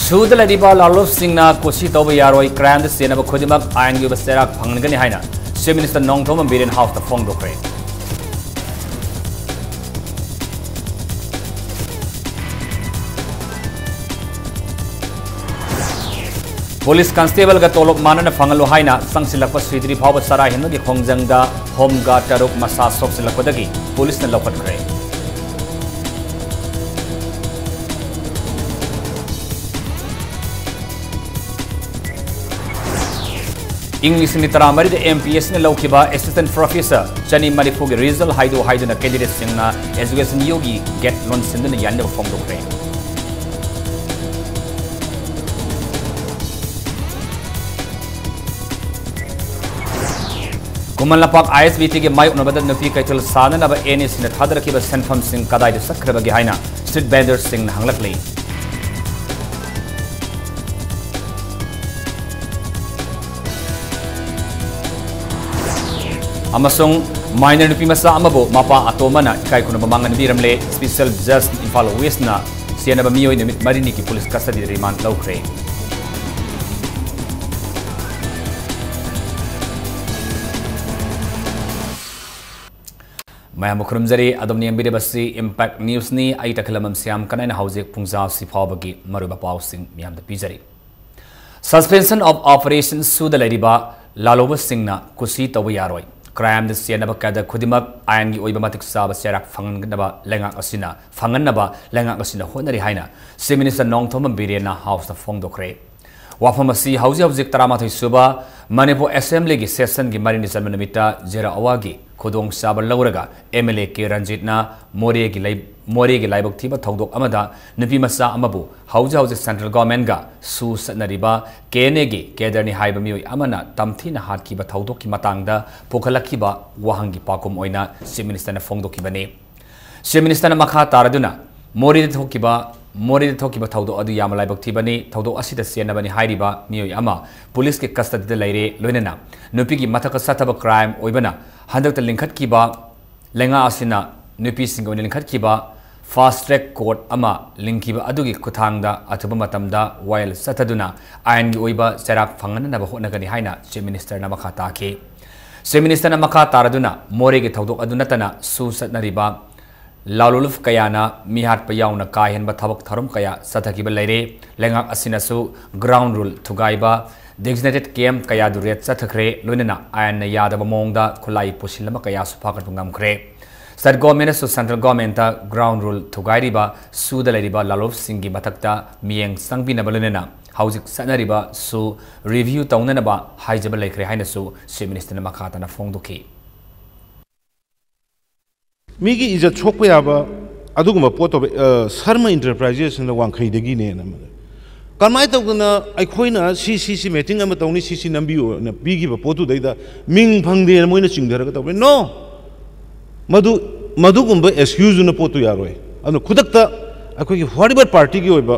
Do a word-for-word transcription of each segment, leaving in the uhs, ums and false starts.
ꯁꯨꯗ ꯂꯩꯔꯤꯕ ꯂꯥꯜꯂꯣꯞꯁꯤꯡꯅ ꯀꯨꯁꯤ ꯇꯧꯕ ꯌꯥꯔꯣꯏ, crimeꯗ ꯆꯦꯟꯅꯕ ꯈꯨꯗꯤꯡꯃꯛ ꯑꯥꯏꯟꯒꯤ ꯑꯣꯏꯕ ꯆꯩꯔꯥꯛ ꯐꯪꯍꯟꯒꯅꯤ ꯍꯥꯏꯅ Chief Minister Nongthombam Biren Houseꯇ ꯐꯣꯡꯗꯣꯛꯈ꯭ꯔꯦ꯫ Police Constableꯒ ꯇꯣꯂꯣꯞ ꯃꯥꯟꯅꯅ ꯐꯪꯍꯜꯂꯨ ꯍꯥꯏꯅ ꯆꯪꯁꯤꯜꯂꯛꯄ ꯁꯤꯗ꯭ꯔꯤ ꯐꯥꯎꯕ ꯆꯔꯥ ꯍꯦꯟꯕꯒꯤ ꯈꯣꯡꯖꯪꯗ Home Guard ꯇꯔꯨꯛ ꯃꯁꯥ ꯁꯣꯛꯆꯤꯜꯂꯛꯄꯗꯒꯤ policeꯅ ꯂꯧꯈꯠꯈ꯭ꯔꯦ꯫ ꯏꯪ ꯂꯤꯁꯤꯡ ꯑꯅꯤ ꯇꯔꯥꯃꯔꯤꯗ MPSCꯅ ꯂꯧꯈꯤꯕ Assistant Professor ꯆꯅꯤ ꯃꯔꯤꯐꯨꯒꯤ result ꯍꯥꯏꯗꯣꯛ ꯍꯥꯏꯗꯨꯅ candidateꯁꯤꯡꯅ Education Uꯒꯤ gate ꯂꯣꯟꯁꯤꯟꯗꯨꯅ ꯌꯥꯅꯕ ꯐꯣꯡꯗꯣꯛꯈ꯭ꯔꯦ꯫ ꯈꯨꯃꯟ ꯂꯝꯄꯥꯛ ISBTꯒꯤ ꯃꯥꯌꯣꯛꯅꯕꯗ ꯅꯨꯄꯤ ꯀꯩꯊꯦꯜ ꯁꯥꯅꯅꯕ NECꯅ ꯊꯥꯗꯔꯛꯈꯤꯕ ꯁꯦꯟꯐꯝꯁꯤꯡ ꯀꯗꯥꯏꯗ ꯆꯠꯈ꯭ꯔꯕꯒꯦ ꯍꯥꯏꯅ street vendorꯁꯤꯡꯅ ꯍꯪꯂꯛꯂꯤ꯫ ꯑꯃꯁꯨꯡ minor ꯅꯨꯄꯤ ꯃꯆꯥ ꯑꯃꯕꯨ ꯃꯄꯥ ꯑꯇꯣꯝꯕꯅ ꯏꯀꯥꯏ ꯈꯨꯝꯅꯕ ꯃꯥꯡꯍꯟꯕꯤꯔꯝꯂꯦ꯫ Special Judge ꯏꯝꯐꯥꯜ Westꯅ ꯆꯦꯟꯅꯕ ꯃꯤꯑꯣꯏ ꯅꯨꯃꯤꯠ ꯃꯔꯤꯅꯤꯒꯤ police custodyꯗ remand ꯂꯧꯈ꯭ꯔꯦ꯫ ꯃꯌꯥꯝꯕꯨ ꯈꯨꯔꯨꯝꯖꯔꯤ꯫ ꯑꯗꯣꯝꯅ ꯌꯦꯡꯕꯤꯔꯤꯕꯁꯤ Impact Newsꯅꯤ꯫ ꯑꯩ ꯇꯈꯦꯂꯝꯕꯝ ꯁ꯭ꯌꯥꯝ ꯀꯅꯥꯏꯅ ꯍꯧꯖꯤꯛ ꯄꯨꯡꯖꯥꯁꯤ ꯐꯥꯎꯕꯒꯤ ꯃꯔꯨꯑꯣꯏꯕ ꯄꯥꯎꯁꯤꯡ ꯃꯤꯌꯥꯝꯗ ꯄꯤꯖꯔꯤ꯫ Suspension of Operation ꯁꯨꯗ ꯂꯩꯔꯤꯕ ꯂꯥꯜꯍꯧꯕꯁꯤꯡꯅ ꯀꯨꯁꯤ ꯇꯧꯕ ꯌꯥꯔꯣꯏ꯫ Crimeꯗ ꯆꯦꯟꯅꯕ cadre ꯈꯨꯗꯤꯡꯃꯛ ꯑꯥꯏꯟꯒꯤ ꯑꯣꯏꯕ ꯃꯇꯤꯛ ꯆꯥꯕ ꯆꯩꯔꯥꯛ ꯐꯪꯍꯟꯅꯕ ꯂꯩꯉꯥꯛ ꯑꯁꯤꯅ, ꯐꯪꯍꯟꯅꯕ ꯂꯩꯉꯥꯛ ꯑꯁꯤꯅ ꯍꯣꯠꯅꯔꯤ ꯍꯥꯏꯅ Chief Minister ꯅꯣꯡꯊꯣꯝꯕꯝ ꯕꯤꯔꯦꯟꯅ Houseꯇ ꯐꯣꯡꯗꯣꯛꯈ꯭ꯔꯦ꯫ ꯋꯥꯐꯝ ꯑꯁꯤ ꯍꯧꯖꯤꯛ ꯍꯧꯖꯤꯛ ꯇꯔꯥꯃꯥꯊꯣꯏ ꯁꯨꯕ ꯃꯅꯤꯄꯨꯔ Assemblyꯒꯤ sessionꯒꯤ ꯃꯔꯤꯅꯤ ꯆꯟꯕ ꯅꯨꯃꯤꯠꯇ ꯖꯦꯔꯥ ꯑꯋꯥꯒꯤ ꯈꯨꯗꯣꯡꯆꯥꯕ ꯂꯧꯔꯒ MLA ꯀꯦ ꯔꯟꯖꯤꯠꯅ ꯃꯣꯔꯦꯒꯤ ꯂꯩ-, ꯃꯣꯔꯦꯒꯤ ꯂꯥꯏꯕꯛ ꯊꯤꯕ ꯊꯧꯗꯣꯛ ꯑꯃꯗ ꯅꯨꯄꯤ ꯃꯆꯥ ꯑꯃꯕꯨ ꯍꯧꯖꯤꯛ ꯍꯧꯖꯤꯛ central governmentꯒ ꯁꯨ ꯆꯠꯅꯔꯤꯕ KNAꯒꯤ cadreꯅꯤ ꯍꯥꯏꯕ ꯃꯤꯑꯣꯏ ꯑꯃꯅ ꯇꯝꯊꯤꯅ ꯍꯥꯠꯈꯤꯕ ꯊꯧꯗꯣꯛꯀꯤ ꯃꯇꯥꯡꯗ ꯄꯨꯈꯠꯂꯛꯈꯤꯕ ꯋꯥꯍꯪꯒꯤ ꯄꯥꯎꯈꯨꯝ ꯑꯣꯏꯅ Chief Ministerꯅ ꯐꯣꯡꯗꯣꯛꯈꯤꯕꯅꯤ꯫ Chief Ministerꯅ ꯃꯈꯥ ꯇꯥꯔꯗꯨꯅ, ꯃꯣꯔꯦꯗ ꯊꯣꯛꯈꯤꯕ, ꯃꯣꯔꯦꯗ ꯊꯣꯛꯈꯤꯕ ꯊꯧꯗꯣꯛ ꯑꯗꯨ ꯌꯥꯝꯅ ꯂꯥꯏꯕꯛ ꯊꯤꯕꯅꯤ꯫ ꯊꯧꯗꯣꯛ ꯑꯁꯤꯗ ꯆꯦꯟꯅꯕꯅꯤ ꯍꯥꯏꯔꯤꯕ ꯃꯤꯑꯣꯏ ꯑꯃ policeꯀꯤ custodyꯗ ꯂꯩꯔꯦ꯫ ꯂꯣꯏꯅꯅ ꯅꯨꯄꯤꯒꯤ ꯃꯊꯛꯇ ꯆꯠꯊꯕ crime ꯑꯣꯏꯕꯅ ꯍꯟꯗꯛꯇ ꯂꯤꯡꯈꯠꯈꯤꯕ ꯂꯩꯉꯥꯛ ꯑꯁꯤꯅ ꯅꯨꯄꯤꯁꯤꯡꯒꯤ ꯑꯣꯏꯅ ꯂꯤꯡꯈꯠꯈꯤꯕ Fast track court ꯑꯃ ꯂꯤꯡꯈꯤꯕ ꯑꯗꯨꯒꯤ ꯈꯨꯠꯊꯥꯡꯗ ꯑꯊꯨꯕ ꯃꯇꯝꯗ ꯋꯥꯌꯦꯜ ꯆꯠꯊꯗꯨꯅ ꯑꯥꯏꯟꯒꯤ ꯑꯣꯏꯕ ꯆꯩꯔꯥꯛ ꯐꯪꯍꯟꯅꯕ ꯍꯣꯠꯅꯒꯅꯤ ꯍꯥꯏꯅ Chief Minister ꯅ ꯃꯈꯥ ꯇꯥꯈꯤ꯫ Chief Minister ꯅ ꯃꯈꯥ ꯇꯥꯔꯗꯨꯅ ꯃꯣꯔꯦꯒꯤ ꯊꯧꯗꯣꯛ ꯑꯗꯨ ꯅꯠꯇꯅ ꯁꯨ ꯆꯠꯅꯔꯤꯕ ꯂꯥꯂꯣꯜꯐ ꯀꯌꯥꯅ ꯃꯤꯍꯥꯠꯄ ꯌꯥꯎꯅ ꯀꯥ ꯍꯦꯟꯕ ꯊꯕꯛ ꯊꯧꯔꯝ ꯀꯌꯥ ꯆꯠꯊꯈꯤꯕ ꯂꯩꯔꯦ꯫ ꯂꯩꯉꯥꯛ ꯑꯁꯤꯅꯁꯨ ground rule ꯊꯨꯒꯥꯏꯕ, designated camp ꯀꯌꯥꯗꯨ raid ꯆꯠꯊꯈ꯭ꯔꯦ, ꯂꯣꯏꯅꯅ ꯑꯥꯏꯟꯅ ꯌꯥꯗꯕ ꯃꯑꯣꯡꯗ ꯈꯨꯠꯂꯥꯏ ꯄꯨꯁꯤꯜꯂꯕ ꯀꯌꯥꯁꯨ ꯐꯥꯒꯠꯄ ꯉꯝꯈ꯭ꯔꯦ꯫ State government ꯅꯁꯨ central government ꯇ ground rule ꯊꯨꯒꯥꯏꯔꯤꯕ ꯁꯨꯗ ꯂꯩꯔꯤꯕ ꯂꯥꯂꯣꯜꯐꯁꯤꯡꯒꯤ ꯃꯊꯛꯇ ꯃꯤꯠꯌꯦꯡ ꯆꯪꯕꯤꯅꯕ ꯂꯣꯏꯅꯅ ꯍꯧꯖꯤꯛ ꯆꯠꯅꯔꯤꯕ ꯁꯨ review ꯇꯧꯅꯅꯕ ꯍꯥꯏꯖꯕ ꯂꯩꯈ꯭ꯔꯦ ꯍꯥꯏꯅꯁꯨ Chief Minister ꯅ ꯃꯈꯥ ꯇꯥꯅ ꯐꯣꯡꯗꯣꯛꯈꯤ꯫ ꯃꯤꯒꯤ ꯏꯖꯠ ꯁꯣꯛꯄ ꯌꯥꯕ ꯑꯗꯨꯒꯨꯝꯕ ꯄꯣꯠ ꯇꯧꯕ, ꯑ, ꯁꯔꯃ Enterprises ꯅ ꯋꯥꯡꯈꯩꯗꯒꯤꯅꯦꯅ ꯑꯃ꯫ ꯀꯃꯥꯏꯅ ꯇꯧꯗꯅ ꯑꯩꯈꯣꯏꯅ ꯁꯤ, ꯁꯤ, ꯁꯤ meeting ꯑꯃ ꯇꯧꯅꯤ, ꯁꯤ, ꯁꯤ ꯅꯝꯕꯤꯌꯨꯅ ꯄꯤꯈꯤꯕ ꯄꯣꯠꯇꯨꯗꯩꯗ ꯃꯤꯡ ꯐꯪꯗꯦꯅ ꯃꯣꯏꯅ ꯆꯤꯡꯊꯔꯒ ꯇꯧꯕꯅꯤ? No! ꯃꯗꯨ, ꯃꯗꯨꯒꯨꯝꯕ excuse ꯗꯨꯅ ꯄꯣꯠꯇꯨ ꯌꯥꯔꯣꯏ꯫ ꯑꯗꯨꯅ ꯈꯨꯗꯛꯇ ꯑꯩꯈꯣꯏꯒꯤ whatever party ꯒꯤ ꯑꯣꯏꯕ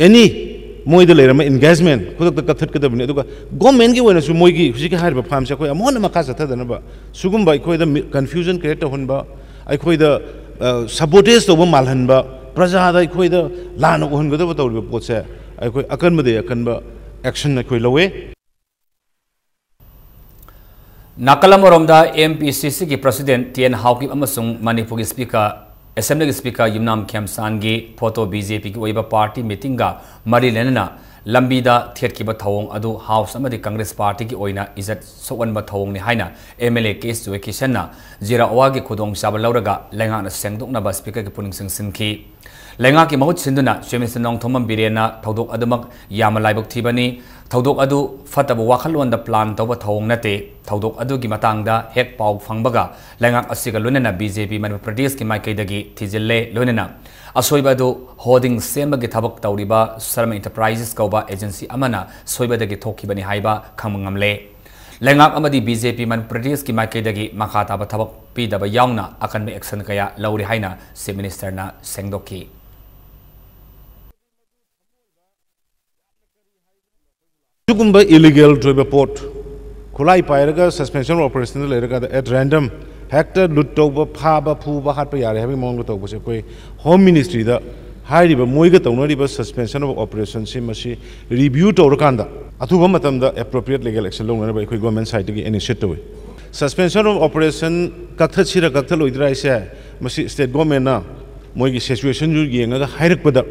any ꯃꯣꯏꯗ ꯂꯩꯔꯝꯕ engagement ꯈꯨꯗꯛꯇ ꯀꯛꯊꯠꯀꯗꯕꯅꯤ꯫ ꯑꯗꯨꯒ government ꯀꯤ ꯑꯣꯏꯅꯁꯨ ꯃꯣꯏꯒꯤ ꯍꯧꯖꯤꯛꯀꯤ ꯍꯥꯏꯔꯤꯕ farm ꯁꯦ ꯑꯩꯈꯣꯏ ꯑꯃꯨꯛ ꯍꯟꯅ ꯃꯈꯥ ꯆꯠꯊꯗꯅꯕ ꯁꯤꯒꯨꯝꯕ ꯑꯩꯈꯣꯏꯗ ꯃꯤ-, confusion create ꯇꯧꯍꯟꯕ, ꯑꯩꯈꯣꯏꯗ, ꯑ, sabotage ꯇꯧꯕ ꯃꯥꯜꯍꯟꯕ, ꯄ꯭ꯔꯖꯥꯗ ꯑꯩꯈꯣꯏꯗ ꯂꯥꯟꯅ ꯎꯍꯟꯒꯗꯕ ꯇꯧꯔꯤꯕ ꯄꯣꯠꯁꯦ ꯑꯩꯈꯣꯏ ꯑꯀꯟꯕꯗꯒꯤ ꯑꯀꯟꯕ action ꯑꯩꯈꯣꯏ ꯂꯧꯋꯦ꯫ ꯅꯥꯀꯜ ꯑꯃꯔꯣꯝꯗ, M P C C ꯒꯤ President ꯇꯤ ꯑꯦꯟ ꯍꯥꯎꯀꯤꯞ ꯑꯃꯁꯨꯡ ꯃꯅꯤꯄꯨꯔꯒꯤ Speaker, Assembly ꯒꯤ Speaker ꯌꯨꯝꯅꯥꯝ ꯈꯦꯝꯆꯥꯟꯒꯤ photo B J P ꯒꯤ ꯑꯣꯏꯕ party meeting ꯒ ꯃꯔꯤ ꯂꯩꯅꯅ ꯂꯝꯕꯤꯗ ꯊꯦꯠꯈꯤꯕ ꯊꯧꯑꯣꯡ ꯑꯗꯨ House ꯑꯃꯗꯤ Congress party ꯒꯤ ꯑꯣꯏꯅ ꯏꯖꯠ ꯁꯣꯛꯍꯟꯕ ꯊꯧꯑꯣꯡꯅꯤ ꯍꯥꯏꯅ M L A ꯀꯦ ꯑꯦꯁ ꯖꯣꯏꯀꯤꯁꯟꯅ ꯖꯤꯔꯥ ꯑꯣꯋꯥꯒꯤ ꯈꯨꯗꯣꯡꯆꯥꯕ ꯂꯧꯔꯒ ꯂꯩꯉꯥꯛꯅ ꯁꯦꯡꯗꯣꯛꯅꯕ Speaker ꯒꯤ ꯄꯨꯛꯅꯤꯡ ꯆꯤꯡꯁꯤꯟꯈꯤ꯫ ꯂꯩꯉꯥꯛꯀꯤ ꯃꯍꯨꯠ ꯁꯤꯟꯗꯨꯅ Chief Minister ꯅꯣꯡꯊꯣꯝꯕꯝ ꯕꯤꯔꯦꯟꯅ ꯊꯧꯗꯣꯛ ꯑꯗꯨꯃꯛ ꯌꯥꯝꯅ ꯂꯥꯏꯕꯛ ꯊꯤꯕꯅꯤ꯫ ꯊꯧꯗꯣꯛ ꯑꯗꯨ ꯐꯠꯇꯕ ꯋꯥꯈꯜꯂꯣꯟꯗ plan ꯇꯧꯕ ꯊꯧꯑꯣꯡ ꯅꯠꯇꯦ꯫ ꯊꯧꯗꯣꯛ ꯑꯗꯨꯒꯤ ꯃꯇꯥꯡꯗ ꯍꯦꯛ ꯄꯥꯎ ꯐꯪꯕꯒ ꯂꯩꯉꯥꯛ ꯑꯁꯤꯒ ꯂꯣꯏꯅꯅ B J P ꯃꯅꯤꯄꯨꯔ ꯄ꯭ꯔꯗꯦꯁꯀꯤ ꯃꯥꯏꯀꯩꯗꯒꯤ ꯊꯤꯖꯤꯜꯂꯦ, ꯂꯣꯏꯅꯅ ꯑꯁꯣꯏꯕ ꯑꯗꯨ hoarding ꯁꯦꯝꯕꯒꯤ ꯊꯕꯛ ꯇꯧꯔꯤꯕ Sharma Enterprises ꯀꯧꯕ agency ꯑꯃꯅ ꯁꯣꯏꯕꯗꯒꯤ ꯊꯣꯛꯈꯤꯕꯅꯤ ꯍꯥꯏꯕ ꯈꯪꯕ ꯉꯝꯂꯦ꯫ ꯂꯩꯉꯥꯛ ꯑꯃꯗꯤ B J P ꯃꯅꯤꯄꯨꯔ ꯄ꯭ꯔꯗꯦꯁꯀꯤ ꯃꯥꯏꯀꯩꯗꯒꯤ ꯃꯈꯥ ꯇꯥꯕ ꯊꯕꯛ ꯄꯤꯗꯕ ꯌꯥꯎꯅ ꯑꯀꯟꯕ action ꯀꯌꯥ ꯂꯧꯔꯤ ꯍꯥꯏꯅ Chief Minister ꯅ ꯁꯦꯡꯗꯣꯛꯈꯤ꯫ ꯁꯤꯒꯨꯝꯕ illegal ꯑꯣꯏꯕ ꯄꯣꯠ, ꯈꯨꯠꯂꯥꯏ ꯄꯥꯏꯔꯒ suspension of operation ꯗ ꯂꯩꯔꯀꯥꯟꯗ at random ꯍꯦꯛꯇ ꯂꯨꯠ ꯇꯧꯕ, ꯐꯥꯕ, ꯐꯨꯕ, ꯍꯥꯠꯄ ꯌꯥꯔꯦ ꯍꯥꯏꯕꯒꯤ ꯃꯑꯣꯡꯗ ꯇꯧꯕꯁꯦ ꯑꯩꯈꯣꯏ ꯍꯣꯝ ꯃꯤꯅꯤꯁꯇ꯭ꯔꯤꯗ ꯍꯥꯏꯔꯤꯕ ꯃꯣꯏꯒ ꯇꯧꯅꯔꯤꯕ ꯁꯁꯄꯦꯟꯁꯟ ꯑꯣꯐ ꯑꯣꯄꯔꯦꯁꯟꯁꯤ ꯃꯁꯤ ꯔꯤꯚ꯭ꯌꯨ ꯇꯧꯔꯀꯥꯟꯗ ꯑꯊꯨꯕ ꯃꯇꯝꯗ ꯑꯦꯄ꯭ꯔꯣꯄ꯭ꯔꯤꯌꯦꯠ ꯂꯤꯒꯦꯜ ꯑꯦꯛꯁꯟ ꯂꯧꯅꯅꯕ ꯑꯩꯈꯣꯏ ꯒꯣꯔꯃꯦꯟ ꯁꯥꯏꯠꯇꯒꯤ ꯏꯅꯤꯁꯤꯌꯦꯠ ꯇꯧꯏ꯫ ꯁꯁꯄꯦꯟꯁꯟ ꯑꯣꯐ ꯑꯣꯄꯔꯦꯁꯟ ꯀꯛꯊꯠꯁꯤꯔ ꯀꯛꯊꯠꯂꯣꯏꯗ꯭ꯔꯥ ꯍꯥꯏꯁꯦ ꯃꯁꯤ ꯁ꯭ꯇꯦꯠ ꯒꯣꯔꯃꯦꯟꯅ ꯃꯣꯏꯒꯤ ꯁꯤꯆꯨꯋꯦꯁꯟꯁꯨ ꯌꯦꯡꯉꯒ ꯍꯥꯏꯔꯛꯄꯗ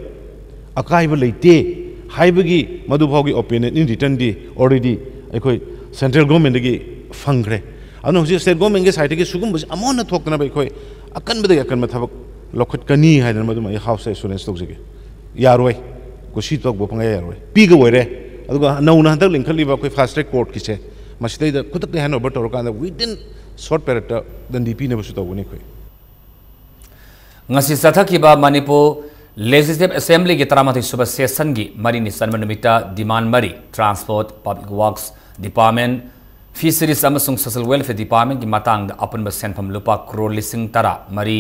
ꯑꯀꯥꯏꯕ ꯂꯩꯇꯦ ꯍꯥꯏꯕꯒꯤ ꯃꯗꯨꯐꯥꯎꯒꯤ ꯑꯣꯄꯤꯅꯤꯌꯟ ꯏꯟ ꯔꯤꯇꯔꯟꯗꯤ ꯑꯣꯜꯔꯦꯗꯤ ꯑꯩꯈꯣꯏ ꯁꯦꯟꯇ꯭ꯔꯦꯜ ꯒꯣꯔꯃꯦꯟꯗꯒꯤ ꯐꯪꯈ꯭ꯔꯦ꯫ ꯑꯗꯨꯅ ꯍꯧꯖꯤꯛ ꯁ꯭ꯇꯦꯠ ꯒꯣꯔꯃꯦꯟꯒꯤ ꯁꯥꯏꯠꯇꯒꯤ ꯁꯤꯒꯨꯝꯕꯁꯤ ꯑꯃꯨꯛ ꯍꯟꯅ ꯊꯣꯛꯇꯅꯕ ꯑꯩꯈꯣꯏ ꯑꯀꯟꯕꯗꯒꯤ ꯑꯀꯟꯕ ꯊꯕꯛ ꯂꯧꯈꯠꯀꯅꯤ ꯍꯥꯏꯗꯅ ꯃꯗꯨꯃ ꯑꯩ ꯍꯥꯎꯁꯇ ꯑꯦꯁꯨꯔꯦꯟꯁ ꯇꯧꯖꯒꯦ꯫ ꯌꯥꯔꯣꯏ, ꯀꯨꯁꯤ ꯇꯧꯕ ꯄꯪꯌꯥ ꯌꯥꯔꯣꯏ, ꯄꯤꯒ ꯑꯣꯏꯔꯦ꯫ ꯑꯗꯨꯒ ꯅꯧꯅ ꯍꯟꯗꯛ ꯂꯤꯡꯈꯠꯂꯤꯕ ꯑꯩꯈꯣꯏ ꯐꯥꯁ ꯇ꯭ꯔꯦꯛ ꯀꯣꯔꯠꯀꯤꯁꯦ ꯃꯁꯤꯗꯩꯗ ꯈꯨꯗꯛꯇ ꯍꯦꯟ ꯑꯣꯚꯔ ꯇꯧꯔꯀꯥꯟꯗ ꯋꯤꯗꯤꯟ ꯁꯣꯔꯠ ꯄꯦꯔꯦꯠꯇ ꯗꯟꯗꯤ ꯄꯤꯅꯕꯁꯨ ꯇꯧꯒꯅꯤ ꯑꯩꯈꯣꯏ꯫ ꯉꯁꯤ ꯆꯠꯊꯈꯤꯕ ꯃꯅꯤꯄꯨꯔ ꯂꯦꯖꯤꯁꯂꯦꯇꯤꯚ ꯑꯦꯁꯦꯝꯕ꯭ꯂꯤꯒꯤ ꯇꯔꯥꯃꯥꯊꯣꯏ ꯁꯨꯕ ꯁꯦꯁꯟꯒꯤ ꯃꯔꯤꯅꯤ ꯆꯟꯕ ꯅꯨꯃꯤꯠꯇ ꯗꯤꯃꯥꯟ ꯃꯔꯤ, ꯇ꯭ꯔꯥꯟꯁꯄꯣꯔꯠ, ꯄꯕ꯭ꯂꯤꯛ ꯋꯥꯔꯛꯁ ꯗꯤꯄꯥꯔꯠꯃꯦꯟ, ꯐꯤꯁꯔꯤꯁ ꯑꯃꯁꯨꯡ ꯁꯣꯁꯤꯌꯦꯜ ꯋꯦꯜꯐꯤꯌꯔ ꯗꯤꯄꯥꯔꯠꯃꯦꯟꯒꯤ ꯃꯇꯥꯡꯗ ꯑꯄꯨꯟꯕ ꯁꯦꯟꯐꯝ ꯂꯨꯄꯥ ꯀ꯭ꯔꯣꯔ ꯂꯤꯁꯤꯡ ꯇꯔꯥ ꯃꯔꯤ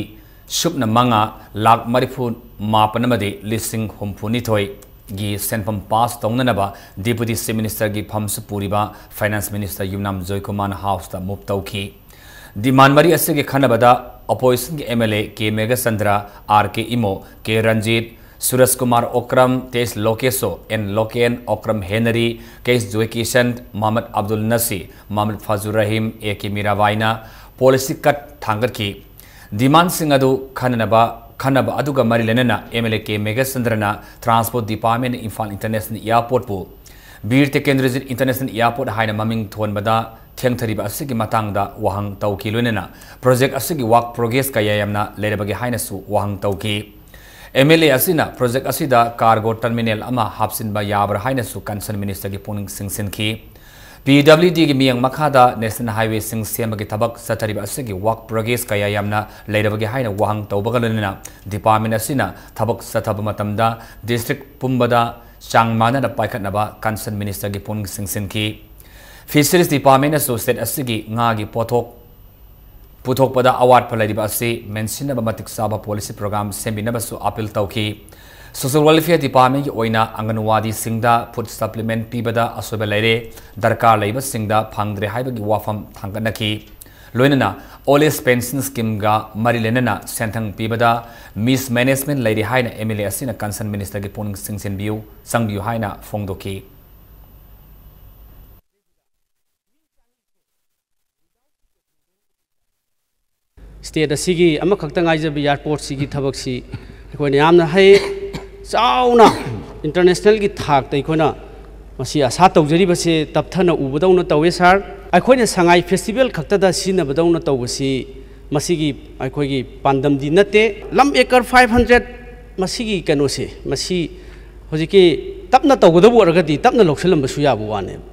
ꯁꯨꯞꯅ ꯃꯉꯥ ꯂꯥꯈ ꯃꯔꯤꯐꯨ ꯃꯥꯄꯟ ꯑꯃꯗꯤ ꯂꯤꯁꯤꯡ ꯍꯨꯝꯐꯨ ꯅꯤꯊꯣꯏꯒꯤ ꯁꯦꯟꯐꯝ ꯄꯥꯁ ꯇꯧꯅꯅꯕ ꯗꯤꯄꯨꯇꯤ ꯆꯤꯐ ꯃꯤꯅꯤꯁꯇꯔꯒꯤ ꯐꯝꯁꯨ ꯄꯨꯔꯤꯕ ꯐꯥꯏꯅꯥꯟꯁ ꯃꯤꯅꯤꯁꯇꯔ ꯌꯨꯝꯅꯥꯝ ꯖꯣꯏꯀꯨꯃꯥꯔꯅ ꯍꯥꯎꯁꯇ ꯃꯨꯚ ꯇꯧꯈꯤ꯫ ꯗꯤꯃꯥꯟ ꯃꯔꯤ ꯑꯁꯤꯒꯤ ꯈꯟꯅꯕꯗ ꯑꯣꯄꯣꯖꯤꯁꯟꯒꯤ M L A K Meghachandra, R K Imo, K Ranjit, Surja Kumar Okram, ꯇꯦꯁ ꯂꯣꯀꯦꯁꯣ, ꯑꯦꯟ ꯂꯣꯀꯦꯟ, ꯑꯣꯀ꯭ꯔꯝ ꯍꯦꯅꯔꯤ, ꯀꯦꯁ Joykishan, Mohammad Abdul Nasir, Mohammad ꯐꯖꯨꯔ Rahim, A K ꯃꯤꯔꯥꯕꯥꯏꯅ policy ꯀꯠ ꯊꯥꯡꯒꯠꯈꯤ꯫ ꯗꯤꯃꯥꯟꯁꯤꯡ ꯑꯗꯨ ꯈꯟꯅꯅꯕ ꯈꯟꯅꯕ ꯑꯗꯨꯒ ꯃꯔꯤ ꯂꯩꯅꯅ ꯑꯦꯝ ꯑꯦꯜ ꯑꯦ ꯀꯦ ꯃꯦꯘꯆꯟꯗ꯭ꯔꯅ ꯇ꯭ꯔꯥꯟꯁꯄꯣꯔꯠ ꯗꯤꯄꯥꯔꯠꯃꯦꯟꯅ ꯏꯝꯐꯥꯜ ꯏꯟꯇꯔꯅꯦꯁꯅꯦꯜ ꯑꯦꯌꯔꯄꯣꯔꯠꯄꯨ ꯕꯤꯔ ꯇꯤꯀꯦꯟꯗ꯭ꯔꯖꯤꯠ ꯏꯟꯇꯔꯅꯦꯁꯅꯦꯜ ꯑꯦꯌꯔꯄꯣꯔꯠ ꯍꯥꯏꯅ ꯃꯃꯤꯡ ꯊꯣꯟꯕꯗ ꯊꯦꯡꯊꯔꯤꯕ ꯑꯁꯤꯒꯤ ꯃꯇꯥꯡꯗ ꯋꯥꯍꯪ ꯇꯧꯈꯤ꯫ ꯂꯣꯏꯅꯅ ꯄ꯭ꯔꯣꯖꯦꯛ ꯑꯁꯤꯒꯤ ꯋꯥꯔꯛ ꯄ꯭ꯔꯣꯒ꯭ꯔꯦꯁ ꯀꯌꯥ ꯌꯥꯝꯅ ꯂꯩꯔꯕꯒꯦ ꯍꯥꯏꯅꯁꯨ ꯋꯥꯍꯪ ꯇꯧꯈꯤ꯫ ꯑꯦꯝ ꯑꯦꯜ ꯑꯦ ꯑꯁꯤꯅ ꯄ꯭ꯔꯣꯖꯦꯛ ꯑꯁꯤꯗ ꯀꯥꯔꯒꯣ ꯇꯔꯃꯤꯅꯦꯜ ꯑꯃ ꯍꯥꯞꯆꯤꯟꯕ ꯌꯥꯕ꯭ꯔꯥ ꯍꯥꯏꯅꯁꯨ ꯀꯟꯁꯔꯟ ꯃꯤꯅꯤꯁꯇꯔꯒꯤ ꯄꯨꯛꯅꯤꯡ ꯆꯤꯡꯁꯤꯟꯈꯤ꯫ ꯄꯤ ꯗꯕ꯭ꯂꯤꯎ ꯗꯤꯒꯤ ꯃꯤꯠꯌꯦꯡ ꯃꯈꯥꯗ ꯅꯦꯁꯅꯦꯜ ꯍꯥꯏꯋꯦꯁꯤꯡ ꯁꯦꯝꯕꯒꯤ ꯊꯕꯛ ꯆꯠꯊꯔꯤꯕ ꯑꯁꯤꯒꯤ ꯋꯥꯔꯛ ꯄ꯭ꯔꯣꯒ꯭ꯔꯦꯁ ꯀꯌꯥ ꯌꯥꯝꯅ ꯂꯩꯔꯕꯒꯦ ꯍꯥꯏꯅ ꯋꯥꯍꯪ ꯇꯧꯕꯒ ꯂꯣꯏꯅꯅ ꯗꯤꯄꯥꯔꯠꯃꯦꯟ ꯑꯁꯤꯅ ꯊꯕꯛ ꯆꯠꯊꯕ ꯃꯇꯝꯗ ꯗꯤꯁꯇ꯭ꯔꯤꯛ ꯄꯨꯝꯕꯗ ꯆꯥꯡ ꯃꯥꯟꯅꯅ ꯄꯥꯏꯈꯠꯅꯕ ꯀꯟꯁꯔꯟ ꯃꯤꯅꯤꯁꯇꯔꯒꯤ ꯄꯨꯛꯅꯤꯡ ꯆꯤꯡꯁꯤꯟꯈꯤ꯫ ꯐꯤꯁꯔꯤꯁ ꯗꯤꯄꯥꯔꯠꯃꯦꯟꯅꯁꯨ ꯁ꯭ꯇꯦꯠ ꯑꯁꯤꯒꯤ ꯉꯥꯒꯤ ꯄꯣꯠꯊꯣꯛ ꯄꯨꯊꯣꯛꯄꯗ ꯑꯋꯥꯠꯄ ꯂꯩꯔꯤꯕ ꯑꯁꯤ ꯃꯦꯟꯁꯤꯟꯅꯕ ꯃꯇꯤꯛ ꯆꯥꯕ ꯄꯣꯂꯤꯁꯤ ꯄ꯭ꯔꯣꯒ꯭ꯔꯥꯝ ꯁꯦꯝꯕꯤꯅꯕꯁꯨ ꯑꯄꯤꯜ ꯇꯧꯈꯤ꯫ ꯁꯣꯁꯤꯌꯦꯜ ꯋꯦꯜꯐꯤꯌꯔ ꯗꯤꯄꯥꯔꯠꯃꯦꯟꯒꯤ ꯑꯣꯏꯅ ꯑꯪꯒꯟꯋꯥꯗꯤꯁꯤꯡꯗ ꯐꯨꯗ ꯁꯄ꯭ꯂꯤꯃꯦꯟꯠ ꯄꯤꯕꯗ ꯑꯁꯣꯏꯕ ꯂꯩꯔꯦ, ꯗꯔꯀꯥꯔ ꯂꯩꯕꯁꯤꯡꯗ ꯐꯪꯗ꯭ꯔꯦ ꯍꯥꯏꯕꯒꯤ ꯋꯥꯐꯝ ꯊꯥꯡꯒꯠꯅꯈꯤ꯫ ꯂꯣꯏꯅꯅ Old Age Pension Scheme ꯒ ꯃꯔꯤ ꯂꯩꯅꯅ ꯁꯦꯟꯊꯪ ꯄꯤꯕꯗ mismanagement ꯂꯩꯔꯤ ꯍꯥꯏꯅ M L A ꯑꯁꯤꯅ Concerned Minister ꯒꯤ ꯄꯨꯛꯅꯤꯡ ꯆꯤꯡꯁꯤꯟꯕꯤꯌꯨ, ꯆꯪꯕꯤꯌꯨ ꯍꯥꯏꯅ ꯐꯣꯡꯗꯣꯛꯈꯤ꯫ State ꯑꯁꯤꯒꯤ ꯑꯃꯈꯛꯇ ꯉꯥꯏꯖꯕ airport ꯁꯤꯒꯤ ꯊꯕꯛꯁꯤ ꯑꯩꯈꯣꯏꯅ ꯌꯥꯝꯅ ꯍꯩ ꯆꯥꯎꯅ international ꯒꯤ ꯊꯥꯛꯇ ꯑꯩꯈꯣꯏꯅ ꯃꯁꯤ ꯑꯁꯥ ꯇꯧꯖꯔꯤꯕꯁꯦ ꯇꯞꯊꯅ ꯎꯕꯗꯧꯅ ꯇꯧꯋꯦ, sir꯫ ꯑꯩꯈꯣꯏꯅ ꯁꯉꯥꯏ festival ꯈꯛꯇꯗ ꯁꯤꯖꯤꯟꯅꯕꯗꯧꯅ ꯇꯧꯕꯁꯤ ꯃꯁꯤꯒꯤ ꯑꯩꯈꯣꯏꯒꯤ ꯄꯥꯟꯗꯝꯗꯤ ꯅꯠꯇꯦ꯫ ꯂꯝ acre five hundred ꯃꯁꯤꯒꯤ ꯀꯩꯅꯣꯁꯦ, ꯃꯁꯤ ꯍꯧꯖꯤꯛꯀꯤ ꯇꯞꯅ ꯇꯧꯒꯗꯕ ꯑꯣꯏꯔꯒꯗꯤ ꯇꯞꯅ ꯂꯧꯁꯤꯜꯂꯝꯕꯁꯨ ꯌꯥꯕ ꯋꯥꯅꯦꯕ꯫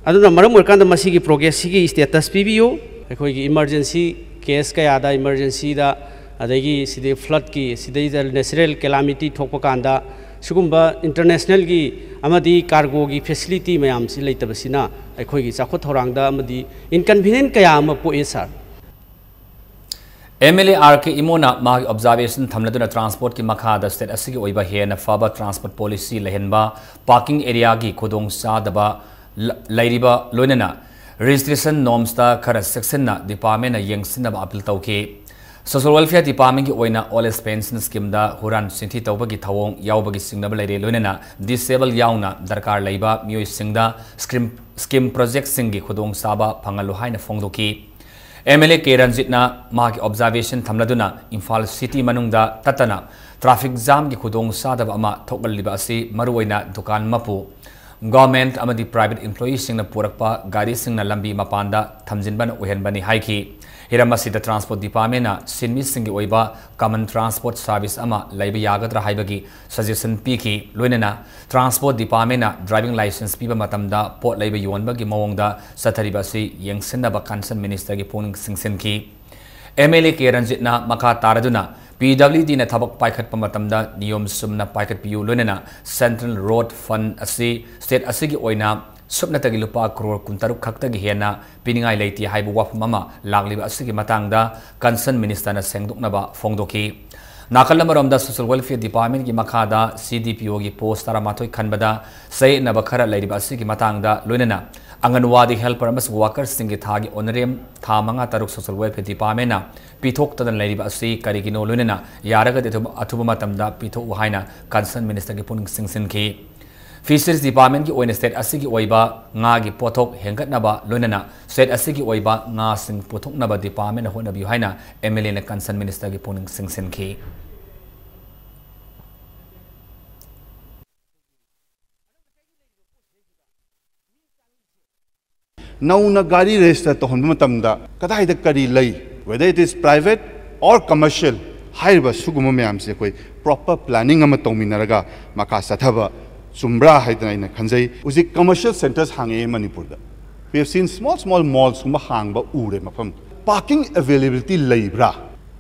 ꯑꯗꯨꯅ ꯃꯔꯝ ꯑꯣꯏꯔꯀꯥꯟꯗ ꯃꯁꯤꯒꯤ progress ꯁꯤꯒꯤ status ꯄꯤꯕꯤꯌꯨ꯫ ꯑꯩꯈꯣꯏꯒꯤ emergency case ꯀꯌꯥꯗ, emergency ꯗ, ꯑꯗꯒꯤ ꯁꯤꯗꯩ flood ꯀꯤ, ꯁꯤꯗꯩꯗ natural calamity ꯊꯣꯛꯄ ꯀꯥꯟꯗ ꯁꯤꯒꯨꯝꯕ international ꯒꯤ ꯑꯃꯗꯤ cargo ꯒꯤ facility ꯃꯌꯥꯝꯁꯤ ꯂꯩꯇꯕꯁꯤꯅ ꯑꯩꯈꯣꯏꯒꯤ ꯆꯥꯎꯈꯠ ꯊꯧꯔꯥꯡꯗ ꯑꯃꯗꯤ inconvenient ꯀꯌꯥ ꯑꯃ ꯄꯣꯛꯑꯦ, sir꯫ M L A R K ꯏꯃꯣꯅ ꯃꯍꯥꯛꯀꯤ observation ꯊꯝꯂꯗꯨꯅ transport ꯀꯤ ꯃꯈꯥꯗ state ꯑꯁꯤꯒꯤ ꯑꯣꯏꯕ ꯍꯦꯟꯅ ꯐꯕ transport policy ꯂꯩꯍꯟꯕ, parking area ꯒꯤ ꯈꯨꯗꯣꯡꯆꯥꯗꯕ ꯂ-, ꯂꯩꯔꯤꯕ ꯂꯣꯏꯅꯅ registration norms ꯇ ꯈꯔ ꯆꯦꯛꯁꯤꯟꯅ department ꯅ ꯌꯦꯡꯁꯤꯟꯅꯕ appeal ꯇꯧꯈꯤ꯫ Social Welfare Department ꯀꯤ ꯑꯣꯏꯅ Old Age Pension Scheme ꯗ ꯍꯨꯔꯥꯟ ꯆꯤꯟꯊꯤ ꯇꯧꯕꯒꯤ ꯊꯧꯑꯣꯡ ꯌꯥꯎꯕꯒꯤ ꯆꯤꯡꯅꯕ ꯂꯩꯔꯦ, ꯂꯣꯏꯅꯅ disable ꯌꯥꯎꯅ ꯗꯔꯀꯥꯔ ꯂꯩꯕ ꯃꯤꯑꯣꯏꯁꯤꯡꯗ scheme, scheme project ꯁꯤꯡꯒꯤ ꯈꯨꯗꯣꯡꯆꯥꯕ ꯐꯪꯍꯜꯂꯨ ꯍꯥꯏꯅ ꯐꯣꯡꯗꯣꯛꯈꯤ꯫ M L A K ꯔꯟꯖꯤꯠꯅ ꯃꯍꯥꯛꯀꯤ observation ꯊꯝꯂꯗꯨꯅ ꯏꯝꯐꯥꯜ city ꯃꯅꯨꯡꯗ ꯇꯠꯇꯅ traffic jam ꯒꯤ ꯈꯨꯗꯣꯡꯆꯥꯗꯕ ꯑꯃ ꯊꯣꯛꯍꯜꯂꯤꯕ ꯑꯁꯤ ꯃꯔꯨꯑꯣꯏꯅ ꯗꯨꯀꯥꯟ ꯃꯄꯨ, government ꯑꯃꯗꯤ private employee ꯁꯤꯡꯅ ꯄꯨꯔꯛꯄ ꯒꯥꯔꯤꯁꯤꯡꯅ ꯂꯝꯕꯤ ꯃꯄꯥꯟꯗ ꯊꯝꯖꯤꯟꯕꯅ ꯑꯣꯏꯍꯟꯕꯅꯤ ꯍꯥꯏꯈꯤ꯫ ꯍꯤꯔꯝ ꯑꯁꯤꯗ transport department ꯅ ꯁꯤꯟꯃꯤꯁꯤꯡꯒꯤ ꯑꯣꯏꯕ common transport service ꯑꯃ ꯂꯩꯕ ꯌꯥꯒꯗ꯭ꯔꯥ ꯍꯥꯏꯕꯒꯤ suggestion ꯄꯤꯈꯤ꯫ ꯂꯣꯏꯅꯅ transport department ꯅ driving licence ꯄꯤꯕ ꯃꯇꯝꯗ ꯄꯣꯠ ꯂꯩꯕ ꯌꯣꯟꯕꯒꯤ ꯃꯑꯣꯡꯗ ꯆꯠꯊꯔꯤꯕ ꯑꯁꯤ ꯌꯦꯡꯁꯤꯟꯅꯕ concerned minister ꯒꯤ ꯄꯨꯛꯅꯤꯡ ꯆꯤꯡꯁꯤꯟꯈꯤ꯫ M L A K ꯔꯟꯖꯤꯠꯅ ꯃꯈꯥ ꯇꯥꯔꯗꯨꯅ P W D ꯅ ꯊꯕꯛ ꯄꯥꯏꯈꯠꯄ ꯃꯇꯝꯗ ꯅꯤꯌꯣꯝ ꯆꯨꯝꯅ ꯄꯥꯏꯈꯠꯄꯤꯌꯨ, ꯂꯣꯏꯅꯅ central road fund ꯑꯁꯤ state ꯑꯁꯤꯒꯤ ꯑꯣꯏꯅ ꯁꯨꯞꯅꯇꯒꯤ ꯂꯨꯄꯥ ꯀ꯭ꯔꯣꯔ ꯀꯨꯟꯇꯔꯨꯛ ꯈꯛꯇꯒꯤ ꯍꯦꯟꯅ ꯄꯤꯅꯤꯡꯉꯥꯏ ꯂꯩꯇꯦ ꯍꯥꯏꯕ ꯋꯥꯐꯝ ꯑꯃ ꯂꯥꯛꯂꯤꯕ ꯑꯁꯤꯒꯤ ꯃꯇꯥꯡꯗ concerned minister ꯅ ꯁꯦꯡꯗꯣꯛꯅꯕ ꯐꯣꯡꯗꯣꯛꯈꯤ꯫ ꯅꯥꯀꯜ ꯑꯃꯔꯣꯝꯗ social welfare department ꯀꯤ ꯃꯈꯥꯗ C D P O ꯒꯤ post ꯇꯔꯥꯃꯥꯊꯣꯏ ꯈꯟꯕꯗ ꯆꯌꯦꯠꯅꯕ ꯈꯔ ꯂꯩꯔꯤꯕ ꯑꯁꯤꯒꯤ ꯃꯇꯥꯡꯗ ꯂꯣꯏꯅꯅ ꯑꯪꯒꯟꯋꯥꯗꯤ helper ꯑꯃꯁꯨꯡ workerꯁꯤꯡꯒꯤ ꯊꯥꯒꯤ honorarium ꯊꯥ ꯃꯉꯥ ꯇꯔꯨꯛ Social Welfare Departmentꯅ ꯄꯤꯊꯣꯛꯇꯅ ꯂꯩꯔꯤꯕ ꯑꯁꯤ ꯀꯔꯤꯒꯤꯅꯣ, ꯂꯣꯏꯅꯅ ꯌꯥꯔꯒꯗꯤ ꯑꯊꯨꯕ, ꯑꯊꯨꯕ ꯃꯇꯝꯗ ꯄꯤꯊꯣꯛꯎ ꯍꯥꯏꯅ concerned ministerꯒꯤ ꯄꯨꯛꯅꯤꯡ ꯆꯤꯡꯁꯤꯟꯈꯤ꯫ Fisheries Departmentꯀꯤ ꯑꯣꯏꯅ state ꯑꯁꯤꯒꯤ ꯑꯣꯏꯕ ꯉꯥꯒꯤ ꯄꯣꯠꯊꯣꯛ ꯍꯦꯟꯒꯠꯅꯕ, ꯂꯣꯏꯅꯅ state ꯑꯁꯤꯒꯤ ꯑꯣꯏꯕ ꯉꯥꯁꯤꯡ ꯄꯨꯊꯣꯛꯅꯕ departmentꯅ ꯍꯣꯠꯅꯕꯤꯌꯨ ꯍꯥꯏꯅ MLAꯅ concerned ministerꯒꯤ ꯄꯨꯛꯅꯤꯡ ꯆꯤꯡꯁꯤꯟꯈꯤ꯫ ꯅꯧꯅ ꯒꯥꯔꯤ register ꯇꯧꯍꯟꯕ ꯃꯇꯝꯗ ꯀꯗꯥꯏꯗ ꯀꯔꯤ ꯂꯩ, whether it is private or commercial, ꯍꯥꯏꯔꯤꯕ ꯁꯤꯒꯨꯝꯕ ꯃꯌꯥꯝꯁꯦ ꯑꯩꯈꯣꯏ proper planning ꯑꯃ ꯇꯧꯃꯤꯟꯅꯔꯒ ꯃꯈꯥ ꯆꯠꯊꯕ ꯆꯨꯝꯕ꯭ꯔꯥ ꯍꯥꯏꯗꯅ ꯑꯩꯅ ꯈꯟꯖꯩ꯫ ꯍꯧꯖꯤꯛ commercial centres ꯍꯥꯡꯉꯛꯑꯦ ꯃꯅꯤꯄꯨꯔꯗ꯫ We have seen small small mallsꯀꯨꯝꯕ ꯍꯥꯡꯕ ꯎꯔꯦ ꯃꯐꯝ꯫ Parking availability ꯂꯩꯕ꯭ꯔꯥ?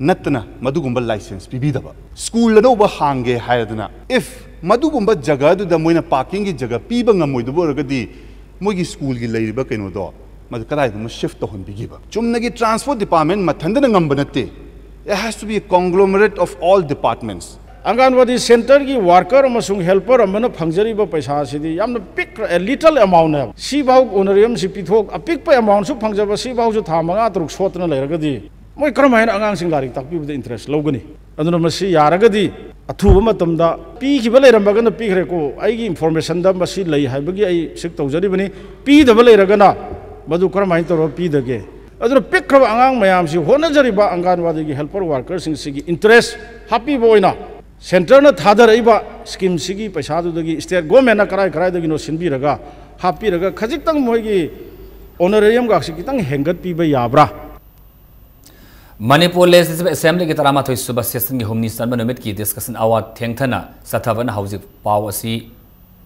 ꯅꯠꯇꯅ ꯃꯗꯨꯒꯨꯝꯕ licence ꯄꯤꯕꯤꯗꯕ꯫ School ꯑꯅꯧꯕ ꯍꯥꯡꯒꯦ ꯍꯥꯏꯔꯗꯅ, if ꯃꯗꯨꯒꯨꯝꯕ ꯖꯒꯥꯗꯨꯗ ꯃꯣꯏꯅ parkingꯒꯤ ꯖꯒꯥ ꯄꯤꯕ ꯉꯝꯃꯣꯏꯗꯕ ꯑꯣꯏꯔꯒꯗꯤ, ꯃꯣꯏꯒꯤ schoolꯒꯤ ꯂꯩꯔꯤꯕ ꯀꯩꯅꯣꯗꯣ ꯃꯗꯨ ꯀꯗꯥꯏꯗꯅꯣ shift ꯇꯧꯍꯟꯕꯤꯈꯤꯕ꯫ ꯆꯨꯝꯅꯒꯤ transport department ꯃꯊꯟꯗꯅ ꯉꯝꯕ ꯅꯠꯇꯦ꯫ It has to be a conglomerate of all departments. ꯑꯪꯒꯟꯋꯥꯗꯤ centreꯒꯤ worker ꯑꯃꯁꯨꯡ helper ꯑꯃꯅ ꯐꯪꯖꯔꯤꯕ ꯄꯩꯁꯥꯁꯤꯗꯤ ꯌꯥꯝꯅ ꯄꯤꯛꯈ꯭ꯔ, a little amountꯅꯦꯕ꯫ ꯁꯤꯐꯥꯎ honorariumꯁꯤ ꯄꯤꯊꯣꯛ, ꯑꯄꯤꯛꯄ amountꯁꯨ ꯐꯪꯖꯕ, ꯁꯤꯐꯥꯎꯁꯨ ꯊꯥ ꯃꯉꯥ ꯇꯔꯨꯛ ꯁꯣꯠꯇꯅ ꯂꯩꯔꯒꯗꯤ ꯃꯣꯏ ꯀꯔꯝ ꯍꯥꯏꯅ ꯑꯉꯥꯡꯁꯤꯡ ꯂꯥꯏꯔꯤꯛ ꯇꯥꯛꯄꯤꯕꯗ interest ꯂꯧꯒꯅꯤ? ꯑꯗꯨꯅ ꯃꯁꯤ ꯌꯥꯔꯒꯗꯤ ꯑꯊꯨꯕ ꯃꯇꯝꯗ, ꯄꯤꯈꯤꯕ ꯂꯩꯔꯝꯃꯒꯅ ꯄꯤꯈ꯭ꯔꯦꯀꯣ, ꯑꯩꯒꯤ informationꯗ ꯃꯁꯤ ꯂꯩ ꯍꯥꯏꯕꯒꯤ ꯑꯩ seek ꯇꯧꯖꯔꯤꯕꯅꯤ꯫ ꯄꯤꯗꯕ ꯂꯩꯔꯒꯅ ꯃꯗꯨ ꯀꯔꯝꯍꯥꯏꯅ ꯇꯧꯔꯒ ꯄꯤꯗꯒꯦ? ꯑꯗꯨꯅ ꯄꯤꯛꯈ꯭ꯔꯕ ꯑꯉꯥꯡ ꯃꯌꯥꯝꯁꯤ, ꯍꯣꯠꯅꯖꯔꯤꯕ ꯑꯪꯒꯟꯋꯥꯗꯤꯒꯤ helper workerꯁꯤꯡꯁꯤꯒꯤ interest ꯍꯥꯞꯄꯤꯕ ꯑꯣꯏꯅ centreꯅ ꯊꯥꯗꯔꯛꯏꯕ schemeꯁꯤꯒꯤ ꯄꯩꯁꯥꯗꯨꯗꯒꯤ state governmentꯅ ꯀꯔꯥꯏ ꯀꯔꯥꯏꯗꯒꯤꯅꯣ ꯁꯤꯟꯕꯤꯔꯒ ꯍꯥꯞꯄꯤꯔꯒ ꯈꯖꯤꯛꯇꯪ ꯃꯣꯏꯒꯤ honorariumꯒꯥꯛꯁꯤ ꯈꯤꯇꯪ ꯍꯦꯟꯒꯠꯄꯤꯕ ꯌꯥꯕ꯭ꯔꯥ? ꯃꯅꯤꯄꯨꯔ Legislative Assemblyꯒꯤ ꯇꯔꯥꯃꯥꯊꯣꯏ ꯁꯨꯕ sessionꯒꯤ ꯍꯨꯝꯅꯤ ꯆꯟꯕ ꯅꯨꯃꯤꯠꯀꯤ discussion hour ꯊꯦꯡꯊꯅ ꯆꯠꯊꯕꯅ ꯍꯧꯖꯤꯛ ꯄꯥꯎ ꯑꯁꯤ,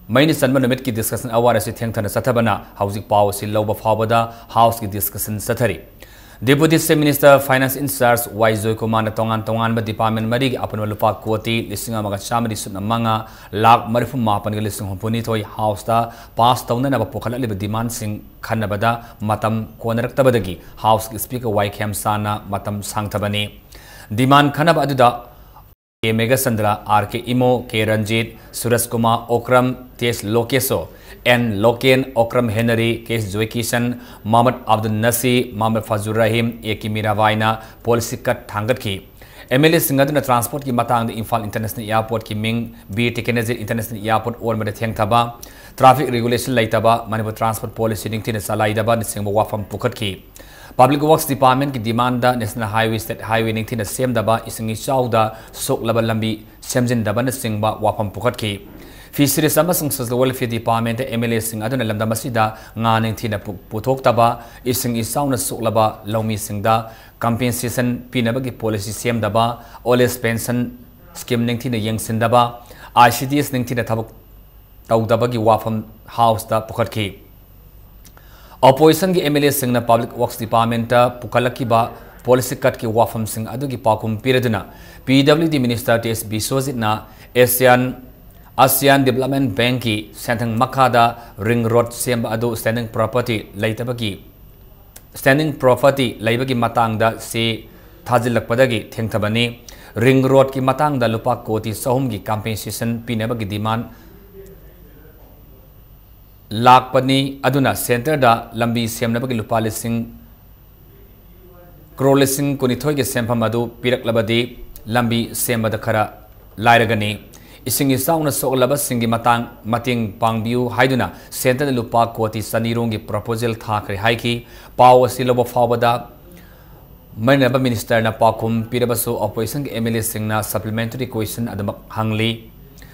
ꯃꯩꯅꯤ ꯆꯟꯕ ꯅꯨꯃꯤꯠꯀꯤ discussion hour ꯑꯁꯤ ꯊꯦꯡꯊꯅ ꯆꯠꯊꯕꯅ ꯍꯧꯖꯤꯛ ꯄꯥꯎ ꯑꯁꯤ ꯂꯧꯕ ꯐꯥꯎꯕꯗ Houseꯀꯤ discussion ꯆꯠꯊꯔꯤ꯫ Deputy Chief Minister, Finance in charge ꯋꯥꯏ ꯖꯣꯏꯀꯨꯃꯥꯔꯅ ꯇꯣꯉꯥꯟ ꯇꯣꯉꯥꯟꯕ department ꯃꯔꯤꯒꯤ ꯑꯄꯨꯟꯕ ꯂꯨꯄꯥ ꯀꯣꯇꯤ ꯂꯤꯁꯤꯡ ꯑꯃꯒ ꯆꯥꯝꯃꯔꯤ ꯁꯨꯞꯅ ꯃꯉꯥ ꯂꯥꯈ ꯃꯔꯤꯐꯨ ꯃꯥꯄꯟꯒ ꯂꯤꯁꯤꯡ ꯍꯨꯝꯐꯨꯅꯤꯊꯣꯏ Houseꯇ pass ꯇꯧꯅꯅꯕ ꯄꯨꯈꯠꯂꯛꯂꯤꯕ demandꯁꯤꯡ ꯈꯟꯅꯕꯗ ꯃꯇꯝ ꯀꯣꯟꯅꯔꯛꯇꯕꯗꯒꯤ Houseꯀꯤ Speaker ꯋꯥꯏ ꯈꯦꯝꯆꯥꯟꯅ ꯃꯇꯝ ꯁꯥꯡꯊꯕꯅꯤ꯫ Demand ꯈꯟꯅꯕ ꯑꯗꯨꯗ K Meghachandra, R K Imo, K Ranjit, Suresh Kumar, Okram, T S Lokeso, N Loken, Okram Henry, K Joykishan, Mohammad Abdul Nasir, Mohammad Fazlur Rahim, A K Miravaina policy cut ꯊꯥꯡꯒꯠꯈꯤ꯫ M L A ꯁꯤꯡ ꯑꯗꯨꯅ transport ꯀꯤ ꯃꯇꯥꯡꯗ Imphal International Airport ꯀꯤ ꯃꯤꯡ Bir Tikendrajit International Airport ꯑꯣꯟꯕꯗ ꯊꯦꯡꯊꯕ, traffic regulation ꯂꯩꯇꯕ, Manipur transport policy ꯅꯤꯡꯊꯤꯅ ꯆꯂꯥꯏꯗꯕꯅꯆꯤꯡꯕ ꯋꯥꯐꯝ ꯄꯨꯈꯠꯈꯤ꯫ Public Works Department ꯀꯤ demand ꯗ National Highway, State Highway ꯅꯤꯡꯊꯤꯅ ꯁꯦꯝꯗꯕ, ꯏꯁꯤꯡ ꯏꯆꯥꯎꯗ ꯁꯣꯛꯂꯕ ꯂꯝꯕꯤ ꯁꯦꯝꯖꯤꯟꯗꯕꯅꯆꯤꯡꯕ ꯋꯥꯐꯝ ꯄꯨꯈꯠꯈꯤ꯫ Fisheries ꯑꯃꯁꯨꯡ Social Welfare Department ꯇ M L A ꯁꯤꯡ ꯑꯗꯨꯅ ꯂꯝꯗꯝ ꯑꯁꯤꯗ ꯉꯥ ꯅꯤꯡꯊꯤꯅ ꯄꯨ-, ꯄꯨꯊꯣꯛꯇꯕ, ꯏꯁꯤꯡ ꯏꯆꯥꯎꯅ ꯁꯣꯛꯂꯕ ꯂꯧꯃꯤꯁꯤꯡꯗ compensation ꯄꯤꯅꯕꯒꯤ policy ꯁꯦꯝꯗꯕ, old age pension scheme ꯅꯤꯡꯊꯤꯅ ꯌꯦꯡꯁꯤꯟꯗꯕ, I C D S ꯅꯤꯡꯊꯤꯅ ꯊꯕꯛ ꯇꯧꯗꯕꯒꯤ ꯋꯥꯐꯝ House ꯇ ꯄꯨꯈꯠꯈꯤ꯫ Opposition ꯒꯤ M L A ꯁꯤꯡꯅ Public Works Department ꯇ ꯄꯨꯈꯠꯂꯛꯈꯤꯕ policy cut ꯀꯤ ꯋꯥꯐꯝꯁꯤꯡ ꯑꯗꯨꯒꯤ ꯄꯥꯎꯈꯨꯝ ꯄꯤꯔꯗꯨꯅ P W D Minister T S ꯕꯤꯁ꯭ꯋꯖꯤꯠꯅ ASEAN, ASEAN Development Bank ꯀꯤ ꯁꯦꯟꯊꯪ ꯃꯈꯥꯗ ring road ꯁꯦꯝꯕ ꯑꯗꯨ standing property ꯂꯩꯇꯕꯒꯤ, standing property ꯂꯩꯕꯒꯤ ꯃꯇꯥꯡꯗ ꯆꯦ ꯊꯥꯖꯤꯜꯂꯛꯄꯗꯒꯤ ꯊꯦꯡꯊꯕꯅꯤ꯫ Ring road ꯀꯤ ꯃꯇꯥꯡꯗ ꯂꯨꯄꯥ ꯀꯣꯇꯤ ꯆꯍꯨꯝꯒꯤ compensation ꯄꯤꯅꯕꯒꯤ demand ꯂꯥꯛꯄꯅꯤ꯫ ꯑꯗꯨꯅ centre ꯗ ꯂꯝꯕꯤ ꯁꯦꯝꯅꯕꯒꯤ ꯂꯨꯄꯥ ꯂꯤꯁꯤꯡ, ꯀ꯭ꯔꯣꯔ ꯂꯤꯁꯤꯡ ꯀꯨꯟꯅꯤꯊꯣꯏꯒꯤ ꯁꯦꯟꯐꯝ ꯑꯗꯨ ꯄꯤꯔꯛꯂꯕꯗꯤ ꯂꯝꯕꯤ ꯁꯦꯝꯕꯗ ꯈꯔ ꯂꯥꯏꯔꯒꯅꯤ꯫ ꯏꯁꯤꯡ ꯏꯆꯥꯎꯅ ꯁꯣꯛꯂꯕꯁꯤꯡꯒꯤ ꯃꯇꯥꯡ ꯃꯇꯦꯡ ꯄꯥꯡꯕꯤꯌꯨ ꯍꯥꯏꯗꯨꯅ centre ꯗ ꯂꯨꯄꯥ ꯀꯣꯇꯤ ꯆꯅꯤ ꯔꯣꯝꯒꯤ proposal ꯊꯥꯈ꯭ꯔꯦ ꯍꯥꯏꯈꯤ꯫ ꯄꯥꯎ ꯑꯁꯤ ꯂꯧꯕ ꯐꯥꯎꯕꯗ ꯃꯔꯤ ꯂꯩꯅꯕ Minister ꯅ ꯄꯥꯎꯈꯨꯝ ꯄꯤꯔꯕꯁꯨ, Opposition ꯒꯤ M L A ꯁꯤꯡꯅ supplementary question ꯑꯗꯨꯃꯛ ꯍꯪꯂꯤ꯫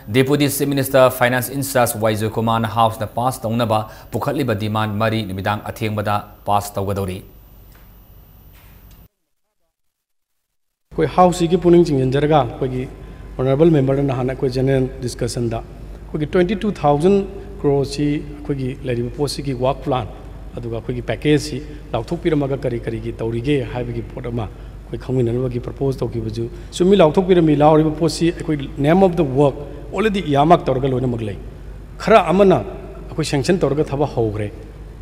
Deputy Chief Minister, Finance in charge Y ꯖꯣꯏꯀꯨꯃꯥꯔꯅ House ꯅ pass ꯇꯧꯅꯕ ꯄꯨꯈꯠꯂꯤꯕ demand ꯃꯔꯤ ꯅꯨꯃꯤꯗꯥꯡ ꯑꯊꯦꯡꯕꯗ pass ꯇꯧꯒꯗꯧꯔꯤ꯫ ꯑꯩꯈꯣꯏ House ꯁꯤꯒꯤ ꯄꯨꯛꯅꯤꯡ ꯆꯤꯡꯁꯤꯟꯖꯔꯒ ꯑꯩꯈꯣꯏꯒꯤ Honourable Member ꯅ ꯅꯍꯥꯟ ꯑꯩꯈꯣꯏ general discussion ꯗ ꯑꯩꯈꯣꯏꯒꯤ twenty two thousand crore ꯁꯤ ꯑꯩꯈꯣꯏꯒꯤ ꯂꯩꯔꯤꯕ ꯄꯣꯠꯁꯤꯒꯤ work plan ꯑꯗꯨꯒ ꯑꯩꯈꯣꯏꯒꯤ package ꯁꯤ ꯂꯥꯎꯊꯣꯛꯄꯤꯔꯝꯃꯒ ꯀꯔꯤ ꯀꯔꯤꯒꯤ ꯇꯧꯔꯤꯒꯦ ꯍꯥꯏꯕꯒꯤ ꯄꯣꯠ ꯑꯃ ꯑꯩꯈꯣꯏ ꯈꯪꯃꯤꯟꯅꯅꯕꯒꯤ propose ꯇꯧꯈꯤꯕꯁꯨ ꯆꯨꯝꯃꯤ꯫ ꯂꯥꯎꯊꯣꯛꯄꯤꯔꯝꯃꯤ꯫ ꯂꯥꯎꯔꯤꯕ ꯄꯣꯠꯁꯤ ꯑꯩꯈꯣꯏ name of the work already earmark ꯇꯧꯔꯒ ꯂꯣꯏꯅꯃꯛ ꯂꯩ꯫ ꯈꯔ ꯑꯃꯅ ꯑꯩꯈꯣꯏ sanction ꯇꯧꯔꯒ ꯊꯕꯛ ꯍꯧꯈ꯭ꯔꯦ꯫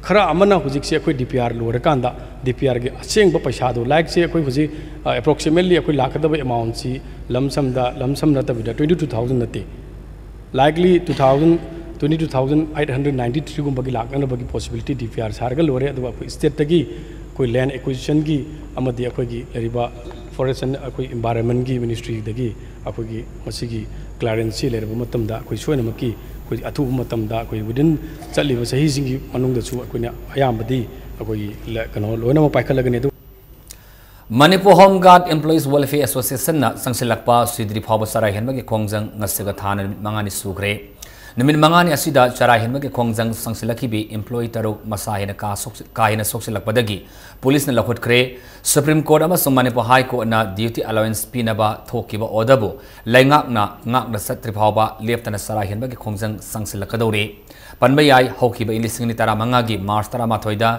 ꯈꯔ ꯑꯃꯅ ꯍꯧꯖꯤꯛꯁꯦ ꯑꯩꯈꯣꯏ ꯗꯤ ꯄꯤ ꯑꯥꯔ ꯂꯣꯏꯔꯀꯥꯟꯗ ꯗꯤ ꯄꯤ ꯑꯥꯔꯒꯤ ꯑꯁꯦꯡꯕ ꯄꯩꯁꯥꯗꯣ, ꯂꯥꯏꯛꯁꯦ ꯑꯩꯈꯣꯏ ꯍꯧꯖꯤꯛ ꯑꯦꯄ꯭ꯔꯣꯛꯁꯤꯃꯦꯠꯂꯤ ꯑꯩꯈꯣꯏ ꯂꯥꯛꯀꯗꯕ ꯑꯦꯃꯥꯎꯟꯁꯤ ꯂꯝ ꯁꯝꯗ, ꯂꯝ ꯁꯝ ꯅꯠꯇꯕꯤꯗ ꯇ꯭ꯋꯦꯟꯇꯤ ꯇꯨ ꯊꯥꯎꯖꯟ ꯅꯠꯇꯦ, ꯂꯥꯏꯛꯂꯤ two thousand, twenty two thousand eight hundred ninety ꯊ꯭ꯔꯤꯒꯨꯝꯕꯒꯤ ꯂꯥꯛꯅꯅꯕꯒꯤ ꯄꯣꯁꯤꯕꯤꯂꯤꯇꯤ ꯗꯤ ꯄꯤ ꯑꯥꯔ ꯁꯥꯔꯒ ꯂꯣꯏꯔꯦ꯫ ꯑꯗꯨꯒ ꯑꯩꯈꯣꯏ ꯁ꯭ꯇꯦꯠꯇꯒꯤ ꯑꯩꯈꯣꯏ ꯂꯦꯟ ꯑꯦꯀ꯭ꯋꯤꯖꯤꯁꯟꯒꯤ ꯑꯃꯗꯤ ꯑꯩꯈꯣꯏꯒꯤ ꯂꯩꯔꯤꯕ ꯐꯣꯔꯦꯁ ꯑꯦꯟ ꯑꯩꯈꯣꯏ ꯏꯟꯚꯥꯏꯔꯟꯃꯦꯟꯒꯤ ꯃꯤꯅꯤꯁꯇ꯭ꯔꯤꯗꯒꯤ ꯑꯩꯈꯣꯏꯒꯤ ꯃꯁꯤꯒꯤ ꯀ꯭ꯂꯤꯌꯥꯔꯦꯟꯁꯁꯤ ꯂꯩꯔꯕ ꯃꯇꯝꯗ ꯑꯩꯈꯣꯏ ꯁꯣꯏꯗꯅꯃꯛꯀꯤ ꯑꯩꯈꯣꯏ ꯑꯊꯨꯕ ꯃꯇꯝꯗ ꯑꯩꯈꯣꯏ ꯋꯤꯗꯤꯟ ꯆꯠꯂꯤꯕ ꯆꯍꯤꯁꯤꯡꯒꯤ ꯃꯅꯨꯡꯗꯁꯨ ꯑꯩꯈꯣꯏꯅ ꯑꯌꯥꯝꯕꯗꯤ ꯑꯩꯈꯣꯏꯒꯤ ꯂ-, ꯀꯩꯅꯣ ꯂꯣꯏꯅꯃꯛ ꯄꯥꯏꯈꯠꯂꯒꯅꯤ꯫ ꯑꯗꯨ Manipur Home Guard Employees Welfare Association ꯅ ꯆꯪꯁꯤꯜꯂꯛꯄ ꯁꯤꯗ꯭ꯔꯤ ꯐꯥꯎꯕ ꯆꯔꯥ ꯍꯦꯟꯕꯒꯤ ꯈꯣꯡꯖꯪ ꯉꯁꯤꯒ ꯊꯥꯅ ꯅꯨꯃꯤꯠ ꯃꯉꯥꯅꯤ ꯁꯨꯈ꯭ꯔꯦ꯫ ꯅꯨꯃꯤꯠ ꯃꯉꯥꯅꯤ ꯑꯁꯤꯗ ꯆꯔꯥ ꯍꯦꯟꯕꯒꯤ ꯈꯣꯡꯖꯪ ꯆꯪꯁꯤꯜꯂꯛꯈꯤꯕꯤ employee ꯇꯔꯨꯛ ꯃꯁꯥ ꯍꯦꯟꯅ ꯀꯥ ꯁꯣꯛ-, ꯀꯥ ꯍꯦꯟꯅ ꯁꯣꯛꯆꯤꯜꯂꯛꯄꯗꯒꯤ ꯄꯨꯂꯤꯁꯅ ꯂꯧꯈꯠꯈ꯭ꯔꯦ꯫ Supreme Court ꯑꯃꯁꯨꯡ Manipur High Court ꯅ duty allowance ꯄꯤꯅꯕ ꯊꯣꯛꯈꯤꯕ order ꯕꯨ ꯂꯩꯉꯥꯛꯅ ꯉꯥꯛꯅ ꯆꯠꯇ꯭ꯔꯤ ꯐꯥꯎꯕ ꯂꯦꯞꯇꯅ ꯆꯔꯥ ꯍꯦꯟꯕꯒꯤ ꯈꯣꯡꯖꯪ ꯆꯪꯁꯤꯜꯂꯛꯀꯗꯧꯔꯤ꯫ ꯄꯟꯕ ꯌꯥꯏ, ꯍꯧꯈꯤꯕ ꯏꯪ ꯂꯤꯁꯤꯡ ꯑꯅꯤ ꯇꯔꯥꯃꯉꯥꯒꯤ March ꯇꯔꯥꯃꯥꯊꯣꯏꯗ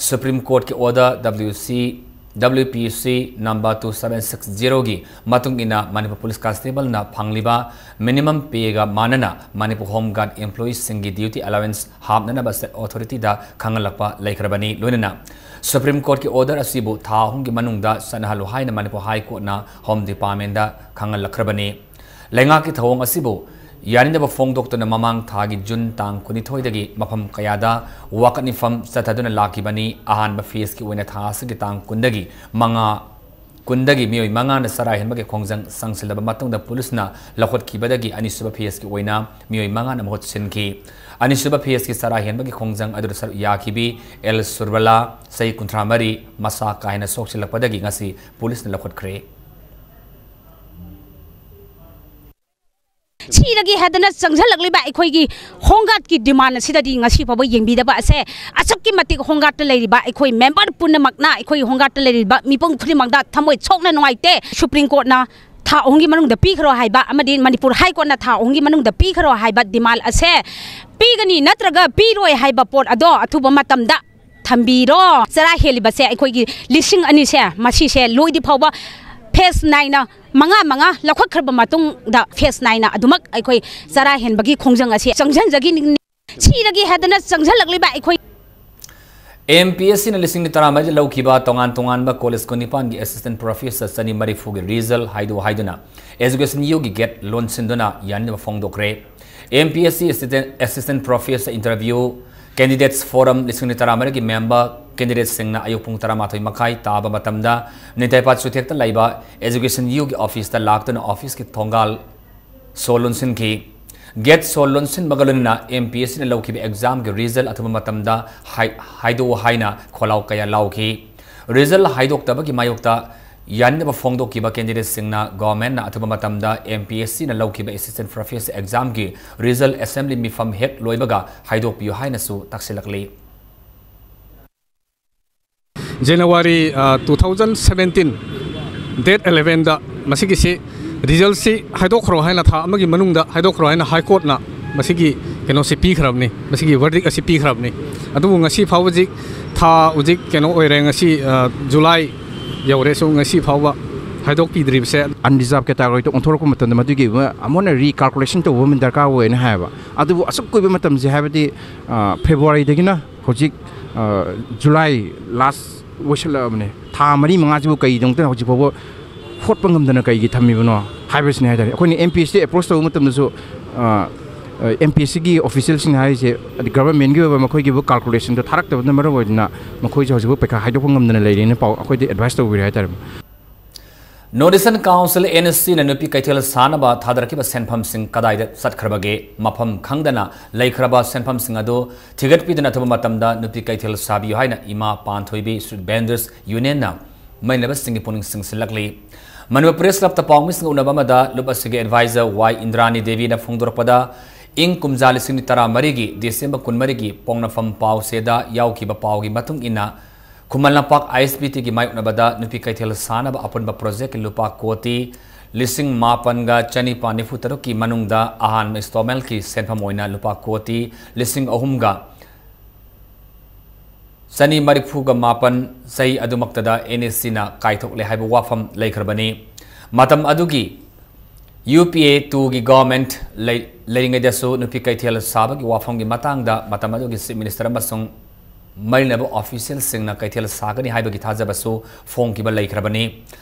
Supreme Court ꯀꯤ order W C, W P C number two seven six zero ꯒꯤ ꯃꯇꯨꯡ ꯏꯟꯅ ꯃꯅꯤꯄꯨꯔ ꯄꯨꯂꯤꯁ ꯀꯟꯁꯇꯦꯕꯜꯅ ꯐꯪꯂꯤꯕ minimum pay ꯒ ꯃꯥꯟꯅꯅ Manipur Home Guard employees ꯁꯤꯡꯒꯤ duty allowance ꯍꯥꯞꯅꯅꯕ state authority ꯗ ꯈꯪꯍꯜꯂꯛꯄ ꯂꯩꯈ꯭ꯔꯕꯅꯤ꯫ ꯂꯣꯏꯅꯅ Supreme Court ꯀꯤ order ꯑꯁꯤꯕꯨ ꯊꯥ ꯑꯍꯨꯝꯒꯤ ꯃꯅꯨꯡꯗ ꯆꯠꯅꯍꯜꯂꯨ ꯍꯥꯏꯅ Manipur High Court ꯅ Home Department ꯗ ꯈꯪꯍꯜꯂꯛꯈ꯭ꯔꯕꯅꯤ꯫ ꯂꯩꯉꯥꯛꯀꯤ ꯊꯧꯑꯣꯡ ꯑꯁꯤꯕꯨ ꯌꯥꯅꯤꯡꯗꯕ ꯐꯣꯡꯗꯣꯛꯇꯨꯅ ꯃꯃꯥꯡ ꯊꯥꯒꯤ June ꯇꯥꯡ ꯀꯨꯟꯅꯤꯊꯣꯏꯗꯒꯤ ꯃꯐꯝ ꯀꯌꯥꯗ ꯋꯥꯀꯠ ꯃꯤꯐꯝ ꯆꯠꯊꯗꯨꯅ ꯂꯥꯛꯈꯤꯕꯅꯤ꯫ ꯑꯍꯥꯟꯕ phase ꯀꯤ ꯑꯣꯏꯅ ꯊꯥ ꯑꯁꯤꯒꯤ ꯇꯥꯡ ꯀꯨꯟꯗꯒꯤ ꯃꯉꯥ, ꯀꯨꯟꯗꯒꯤ ꯃꯤꯑꯣꯏ ꯃꯉꯥꯅ ꯆꯔꯥ ꯍꯦꯟꯕꯒꯤ ꯈꯣꯡꯖꯪ ꯆꯪꯁꯤꯜꯂꯕ ꯃꯇꯨꯡꯗ ꯄꯨꯂꯤꯁꯅ ꯂꯧꯈꯠꯈꯤꯕꯗꯒꯤ ꯑꯅꯤꯁꯨꯕ phase ꯀꯤ ꯑꯣꯏꯅ ꯃꯤꯑꯣꯏ ꯃꯉꯥꯅ ꯃꯍꯨꯠ ꯁꯤꯟꯈꯤ꯫ ꯑꯅꯤꯁꯨꯕ phase ꯀꯤ ꯆꯔꯥ ꯍꯦꯟꯕꯒꯤ ꯈꯣꯡꯖꯪ ꯑꯗꯨꯗ ꯁꯔꯨꯛ ꯌꯥꯈꯤꯕꯤ ꯑꯦꯜ ꯁꯨꯔꯕꯂꯥ, ꯆꯍꯤ ꯀꯨꯟꯊ꯭ꯔꯥ ꯃꯔꯤ, ꯃꯁꯥ ꯀꯥ ꯍꯦꯟꯅ ꯁꯣꯛꯆꯤꯜꯂꯛꯄꯗꯒꯤ ꯉꯁꯤ ꯄꯨꯂꯤꯁꯅ ꯂꯧꯈꯠꯈ꯭ꯔꯦ꯫ ꯁꯤꯗꯒꯤ ꯍꯦꯟꯗꯅ ꯆꯪꯁꯤꯜꯂꯛꯂꯤꯕ ꯑꯩꯈꯣꯏꯒꯤ Home Guard ꯀꯤ demand ꯑꯁꯤꯗꯗꯤ ꯉꯁꯤ ꯐꯥꯎꯕ ꯌꯦꯡꯕꯤꯗꯕ ꯑꯁꯦ ꯑꯁꯨꯛꯀꯤ ꯃꯇꯤꯛ Home Guard ꯇ ꯂꯩꯔꯤꯕ ꯑꯩꯈꯣꯏ member ꯄꯨꯝꯅꯃꯛꯅ, ꯑꯩꯈꯣꯏ Home Guard ꯇ ꯂꯩꯔꯤꯕ ꯃꯤꯄꯨꯝ ꯈꯨꯗꯤꯡꯃꯛꯇ ꯊꯃꯣꯏ ꯁꯣꯛꯅ ꯅꯨꯡꯉꯥꯏꯇꯦ꯫ Supreme Court ꯅ ꯊꯥ ꯑꯍꯨꯝꯒꯤ ꯃꯅꯨꯡꯗ ꯄꯤꯈ꯭ꯔꯣ ꯍꯥꯏꯕ ꯑꯃꯗꯤ Manipur High Court ꯅ ꯊꯥ ꯑꯍꯨꯝꯒꯤ ꯃꯅꯨꯡꯗ ꯄꯤꯈ꯭ꯔꯣ ꯍꯥꯏꯕ demand ꯑꯁꯦ ꯄꯤꯒꯅꯤ ꯅꯠꯇ꯭ꯔꯒ ꯄꯤꯔꯣꯏ ꯍꯥꯏꯕ ꯄꯣꯠ ꯑꯗꯣ ꯑꯊꯨꯕ ꯃꯇꯝꯗ ꯊꯝꯕꯤꯔꯣ꯫ ꯆꯔꯥ ꯍꯦꯜꯂꯤꯕꯁꯦ ꯑꯩꯈꯣꯏꯒꯤ ꯂꯤꯁꯤꯡ ꯑꯅꯤꯁꯦ, ꯃꯁꯤꯁꯦ ꯂꯣꯏꯗ꯭ꯔꯤ ꯐꯥꯎꯕ phase ꯅꯥꯏꯅ ꯃꯉꯥ ꯃꯉꯥ ꯂꯧꯈꯠꯈ꯭ꯔꯕ ꯃꯇꯨꯡꯗ phase ꯅꯥꯏꯅ ꯑꯗꯨꯃꯛ ꯑꯩꯈꯣꯏ ꯆꯔꯥ ꯍꯦꯟꯕꯒꯤ ꯈꯣꯡꯖꯪ ꯑꯁꯤ ꯆꯪꯁꯤꯟꯖꯈꯤꯅꯤ꯫ ꯁꯤꯗꯒꯤ ꯍꯦꯟꯗꯅ ꯆꯪꯁꯤꯜꯂꯛꯂꯤꯕ ꯑꯩꯈꯣꯏ ꯑꯦꯝ ꯄꯤ ꯑꯦꯁ ꯁꯤꯅ ꯂꯤꯁꯤꯡ ꯇꯔꯥꯃꯔꯤꯗ ꯂꯧꯈꯤꯕ ꯇꯣꯉꯥꯟ ꯇꯣꯉꯥꯟꯕ ꯀꯣꯂꯦꯖ ꯀꯨꯟꯅꯤꯄꯥꯟꯒꯤ assistant professor ꯆꯅꯤ ꯃꯔꯤꯐꯨꯒꯤ result ꯍꯥꯏꯗꯣꯛꯎ ꯍꯥꯏꯗꯨꯅ education U ꯒꯤ gate ꯂꯣꯟꯁꯤꯟꯗꯨꯅ ꯌꯥꯅꯤꯡꯗꯕ ꯐꯣꯡꯗꯣꯛꯈ꯭ꯔꯦ꯫ M P S C assistant, assistant professor interview candidates forum ꯂꯤꯁꯤꯡ ꯇꯔꯥꯃꯔꯤꯒꯤ member candidateꯁꯤꯡꯅ ꯑꯌꯨꯛ ꯄꯨꯡ ꯇꯔꯥꯃꯥꯊꯣꯏ ꯃꯈꯥꯏ ꯇꯥꯕ ꯃꯇꯝꯗ ꯅꯤꯡꯊꯧꯄꯥꯠ ꯆꯨꯊꯦꯛꯇ ꯂꯩꯕ education U ꯒꯤ officeꯇ ꯂꯥꯛꯇꯨꯅ officeꯀꯤ ꯊꯣꯡꯒꯥꯜ ꯁꯣ ꯂꯣꯟꯁꯤꯟꯈꯤ꯫ Gate ꯁꯣ ꯂꯣꯟꯁꯤꯟꯕꯒ ꯂꯣꯏꯅꯅ ꯑꯦꯝ ꯄꯤ ꯑꯦꯁ ꯁꯤꯅ ꯂꯧꯈꯤꯕ examꯒꯤ result ꯑꯊꯨꯕ ꯃꯇꯝꯗ ꯍꯥꯏ-, ꯍꯥꯏꯗꯣꯛꯎ ꯍꯥꯏꯅ ꯈꯣꯜꯂꯥꯎ ꯀꯌꯥ ꯂꯥꯎꯈꯤ꯫ Result ꯍꯥꯏꯗꯣꯛꯇꯕꯒꯤ ꯃꯥꯌꯣꯛꯇ ꯌꯥꯅꯤꯡꯗꯕ ꯐꯣꯡꯗꯣꯛꯈꯤꯕ candidateꯁꯤꯡꯅ governmentꯅ ꯑꯊꯨꯕ ꯃꯇꯝꯗ ꯑꯦꯝ ꯄꯤ ꯑꯦꯁ ꯁꯤꯅ ꯂꯧꯈꯤꯕ assistant professor examꯒꯤ result assembly ꯃꯤꯐꯝ ꯍꯦꯛ ꯂꯣꯏꯕꯒ ꯍꯥꯏꯗꯣꯛꯄꯤꯌꯨ ꯍꯥꯏꯅꯁꯨ ꯇꯛꯁꯤꯜꯂꯛꯂꯤ꯫ January, ꯑ, two thousand seventeen, date elevenꯗ ꯃꯁꯤꯒꯤꯁꯤ resultꯁꯤ ꯍꯥꯏꯗꯣꯛꯈ꯭ꯔꯣ ꯍꯥꯏꯅ, ꯊꯥ ꯑꯃꯒꯤ ꯃꯅꯨꯡꯗ ꯍꯥꯏꯗꯣꯛꯈ꯭ꯔꯣ ꯍꯥꯏꯅ High Courtꯅ ꯃꯁꯤꯒꯤ ꯀꯩꯅꯣꯁꯤ ꯄꯤꯈ꯭ꯔꯕꯅꯤ, ꯃꯁꯤꯒꯤ verdict ꯑꯁꯤ ꯄꯤꯈ꯭ꯔꯕꯅꯤ꯫ ꯑꯗꯨꯕꯨ ꯉꯁꯤ ꯐꯥꯎꯕ ꯍꯧꯖꯤꯛ ꯊꯥ ꯍꯧꯖꯤꯛ ꯀꯩꯅꯣ ꯑꯣꯏꯔꯦ, ꯉꯁꯤ, ꯑ, July ꯌꯧꯔꯦ꯫ So ꯉꯁꯤ ꯐꯥꯎꯕ ꯍꯥꯏꯗꯣꯛꯄꯤꯗ꯭ꯔꯤꯕꯁꯦ unreserved categoryꯗ ꯑꯣꯟꯊꯣꯔꯛꯄ ꯃꯇꯝꯗ ꯃꯗꯨꯒꯤ ꯑꯃꯨꯛ ꯍꯟꯅ recalculation ꯇꯧꯕ ꯑꯃ ꯗꯔꯀꯥꯔ ꯑꯣꯏꯅ ꯍꯥꯏꯌꯦꯕ꯫ ꯑꯗꯨꯕꯨ ꯑꯁꯨꯛ ꯀꯨꯏꯕ ꯃꯇꯝꯁꯦ, ꯍꯥꯏꯕꯗꯤ, ꯑ, Februaryꯗꯒꯤꯅ ꯍꯧꯖꯤꯛ, ꯑ, July last ꯑꯣꯏꯁꯜꯂꯛꯑꯕꯅꯦ꯫ ꯊꯥ ꯃꯔꯤ ꯃꯉꯥꯁꯤꯕꯨ ꯀꯩꯗꯃꯛꯇ ꯍꯧꯖꯤꯛ ꯐꯥꯎꯕ ꯍꯣꯠꯄ ꯉꯝꯗꯅ ꯀꯩꯒꯤ ꯊꯝꯃꯤꯕꯅꯣ ꯍꯥꯏꯕꯁꯤꯅꯤ ꯍꯥꯏ ꯇꯥꯔꯦ꯫ ꯑꯩꯈꯣꯏꯅ ꯑꯦꯝ ꯄꯤ ꯑꯦꯁꯇ approach ꯇꯧꯕ ꯃꯇꯝꯗꯁꯨ, ꯑ, ꯑ, ꯑꯦꯝ ꯄꯤ ꯑꯦꯁ ꯁꯤꯒꯤ officialꯁꯤꯡꯅ ꯍꯥꯏꯔꯤꯁꯦ, ꯍꯥꯏꯗꯤ governmentꯒꯤ ꯑꯣꯏꯕ ꯃꯈꯣꯏꯒꯤ ꯑꯣꯏꯕ calculationꯗꯣ ꯊꯥꯔꯛꯇꯕꯅ ꯃꯔꯝ ꯑꯣꯏꯗꯨꯅ ꯃꯈꯣꯏꯁꯦ ꯍꯧꯖꯤꯛꯐꯥꯎ ꯄꯩꯈꯥ ꯍꯥꯏꯗꯣꯛꯄ ꯉꯝꯗꯅ ꯂꯩꯔꯦꯅ ꯄꯥꯎ ꯑꯩꯈꯣꯏꯗ advice ꯇꯧꯕꯤꯔꯦ ꯍꯥꯏ ꯇꯥꯔꯦ꯫ North Eastern Council, N E Cꯅ ꯅꯨꯄꯤ ꯀꯩꯊꯦꯜ ꯁꯥꯅꯕ ꯊꯥꯗꯔꯛꯈꯤꯕ ꯁꯦꯟꯐꯝꯁꯤꯡ ꯀꯗꯥꯏꯗ ꯆꯠꯈ꯭ꯔꯕꯒꯦ? ꯃꯐꯝ ꯈꯪꯗꯅ ꯂꯩꯈ꯭ꯔꯕ ꯁꯦꯟꯐꯝꯁꯤꯡ ꯑꯗꯨ ꯊꯤꯒꯠꯄꯤꯗꯨꯅ ꯑꯊꯨꯕ ꯃꯇꯝꯗ ꯅꯨꯄꯤ ꯀꯩꯊꯦꯜ ꯁꯥꯕꯤꯌꯨ ꯍꯥꯏꯅ ꯏꯃꯥ ꯄꯥꯟꯊꯣꯏꯕꯤ Street Vendors Unionꯅ ꯃꯩꯅꯕꯁꯤꯡꯒꯤ ꯄꯨꯛꯅꯤꯡ ꯆꯤꯡꯁꯤꯜꯂꯛꯂꯤ꯫ ꯃꯅꯤꯄꯨꯔ Press Clubꯇ ꯄꯥꯎꯃꯤꯁꯤꯡꯒ ꯎꯅꯕ ꯑꯃꯗ ꯂꯨꯞ ꯑꯁꯤꯒꯤ advisor ꯋꯥꯏ ꯏꯟꯗ꯭ꯔꯥꯅꯤ ꯗꯦꯕꯤꯅ ꯐꯣꯡꯗꯣꯔꯛꯄꯗ, ꯏꯪ ꯀꯨꯝꯖꯥ ꯂꯤꯁꯤꯡ ꯇꯔꯥꯃꯔꯤꯒꯤ December ꯀꯨꯟꯃꯔꯤꯒꯤ ꯄꯣꯛꯅꯐꯝ ꯄꯥꯎꯆꯦꯗ ꯌꯥꯎꯈꯤꯕ ꯄꯥꯎꯒꯤ ꯃꯇꯨꯡ ꯏꯟꯅ, ꯈꯨꯃꯟ ꯂꯝꯄꯥꯛ ISBTꯒꯤ ꯃꯥꯌꯣꯛꯅꯕꯗ ꯅꯨꯄꯤ ꯀꯩꯊꯦꯜ ꯁꯥꯅꯕ ꯑꯄꯨꯟꯕ projectꯀꯤ ꯂꯨꯄꯥ ꯀꯣꯇꯤ ꯂꯤꯁꯤꯡ ꯃꯥꯄꯟꯒ ꯆꯅꯤꯄꯥꯟ ꯅꯤꯐꯨ ꯇꯔꯨꯛꯀꯤ ꯃꯅꯨꯡꯗ ꯑꯍꯥꯟꯕ installmentꯀꯤ ꯁꯦꯟꯐꯝ ꯑꯣꯏꯅ ꯂꯨꯄꯥ ꯀꯣꯇꯤ ꯂꯤꯁꯤꯡ ꯑꯍꯨꯝꯒ ꯆꯅꯤ ꯃꯔꯤꯐꯨꯒ ꯃꯥꯄꯟ ꯆꯍꯤ ꯑꯗꯨꯃꯛꯇꯗ NECꯅ ꯀꯥꯏꯊꯣꯛꯂꯦ ꯍꯥꯏꯕ ꯋꯥꯐꯝ ꯂꯩꯈ꯭ꯔꯕꯅꯤ꯫ ꯃꯇꯝ ꯑꯗꯨꯒꯤ UPA twoꯒꯤ government ꯂꯩ-, ꯂꯩꯔꯤꯉꯩꯗꯁꯨ ꯅꯨꯄꯤ ꯀꯩꯊꯦꯜ ꯁꯥꯕꯒꯤ ꯋꯥꯐꯝꯒꯤ ꯃꯇꯥꯡꯗ ꯃꯇꯝ ꯑꯗꯨꯒꯤ Chief Minister ꯑꯃꯁꯨꯡ ꯃꯔꯤ ꯂꯩꯅꯕ ꯑꯣꯐꯤꯁꯤꯌꯦꯜꯁꯤꯡꯅ ꯀꯩꯊꯦꯜ ꯁꯥꯒꯅꯤ ꯍꯥꯏꯕꯒꯤ ꯊꯥꯖꯕꯁꯨ ꯐꯣꯡꯈꯤꯕ ꯂꯩꯈ꯭ꯔꯕꯅꯤ꯫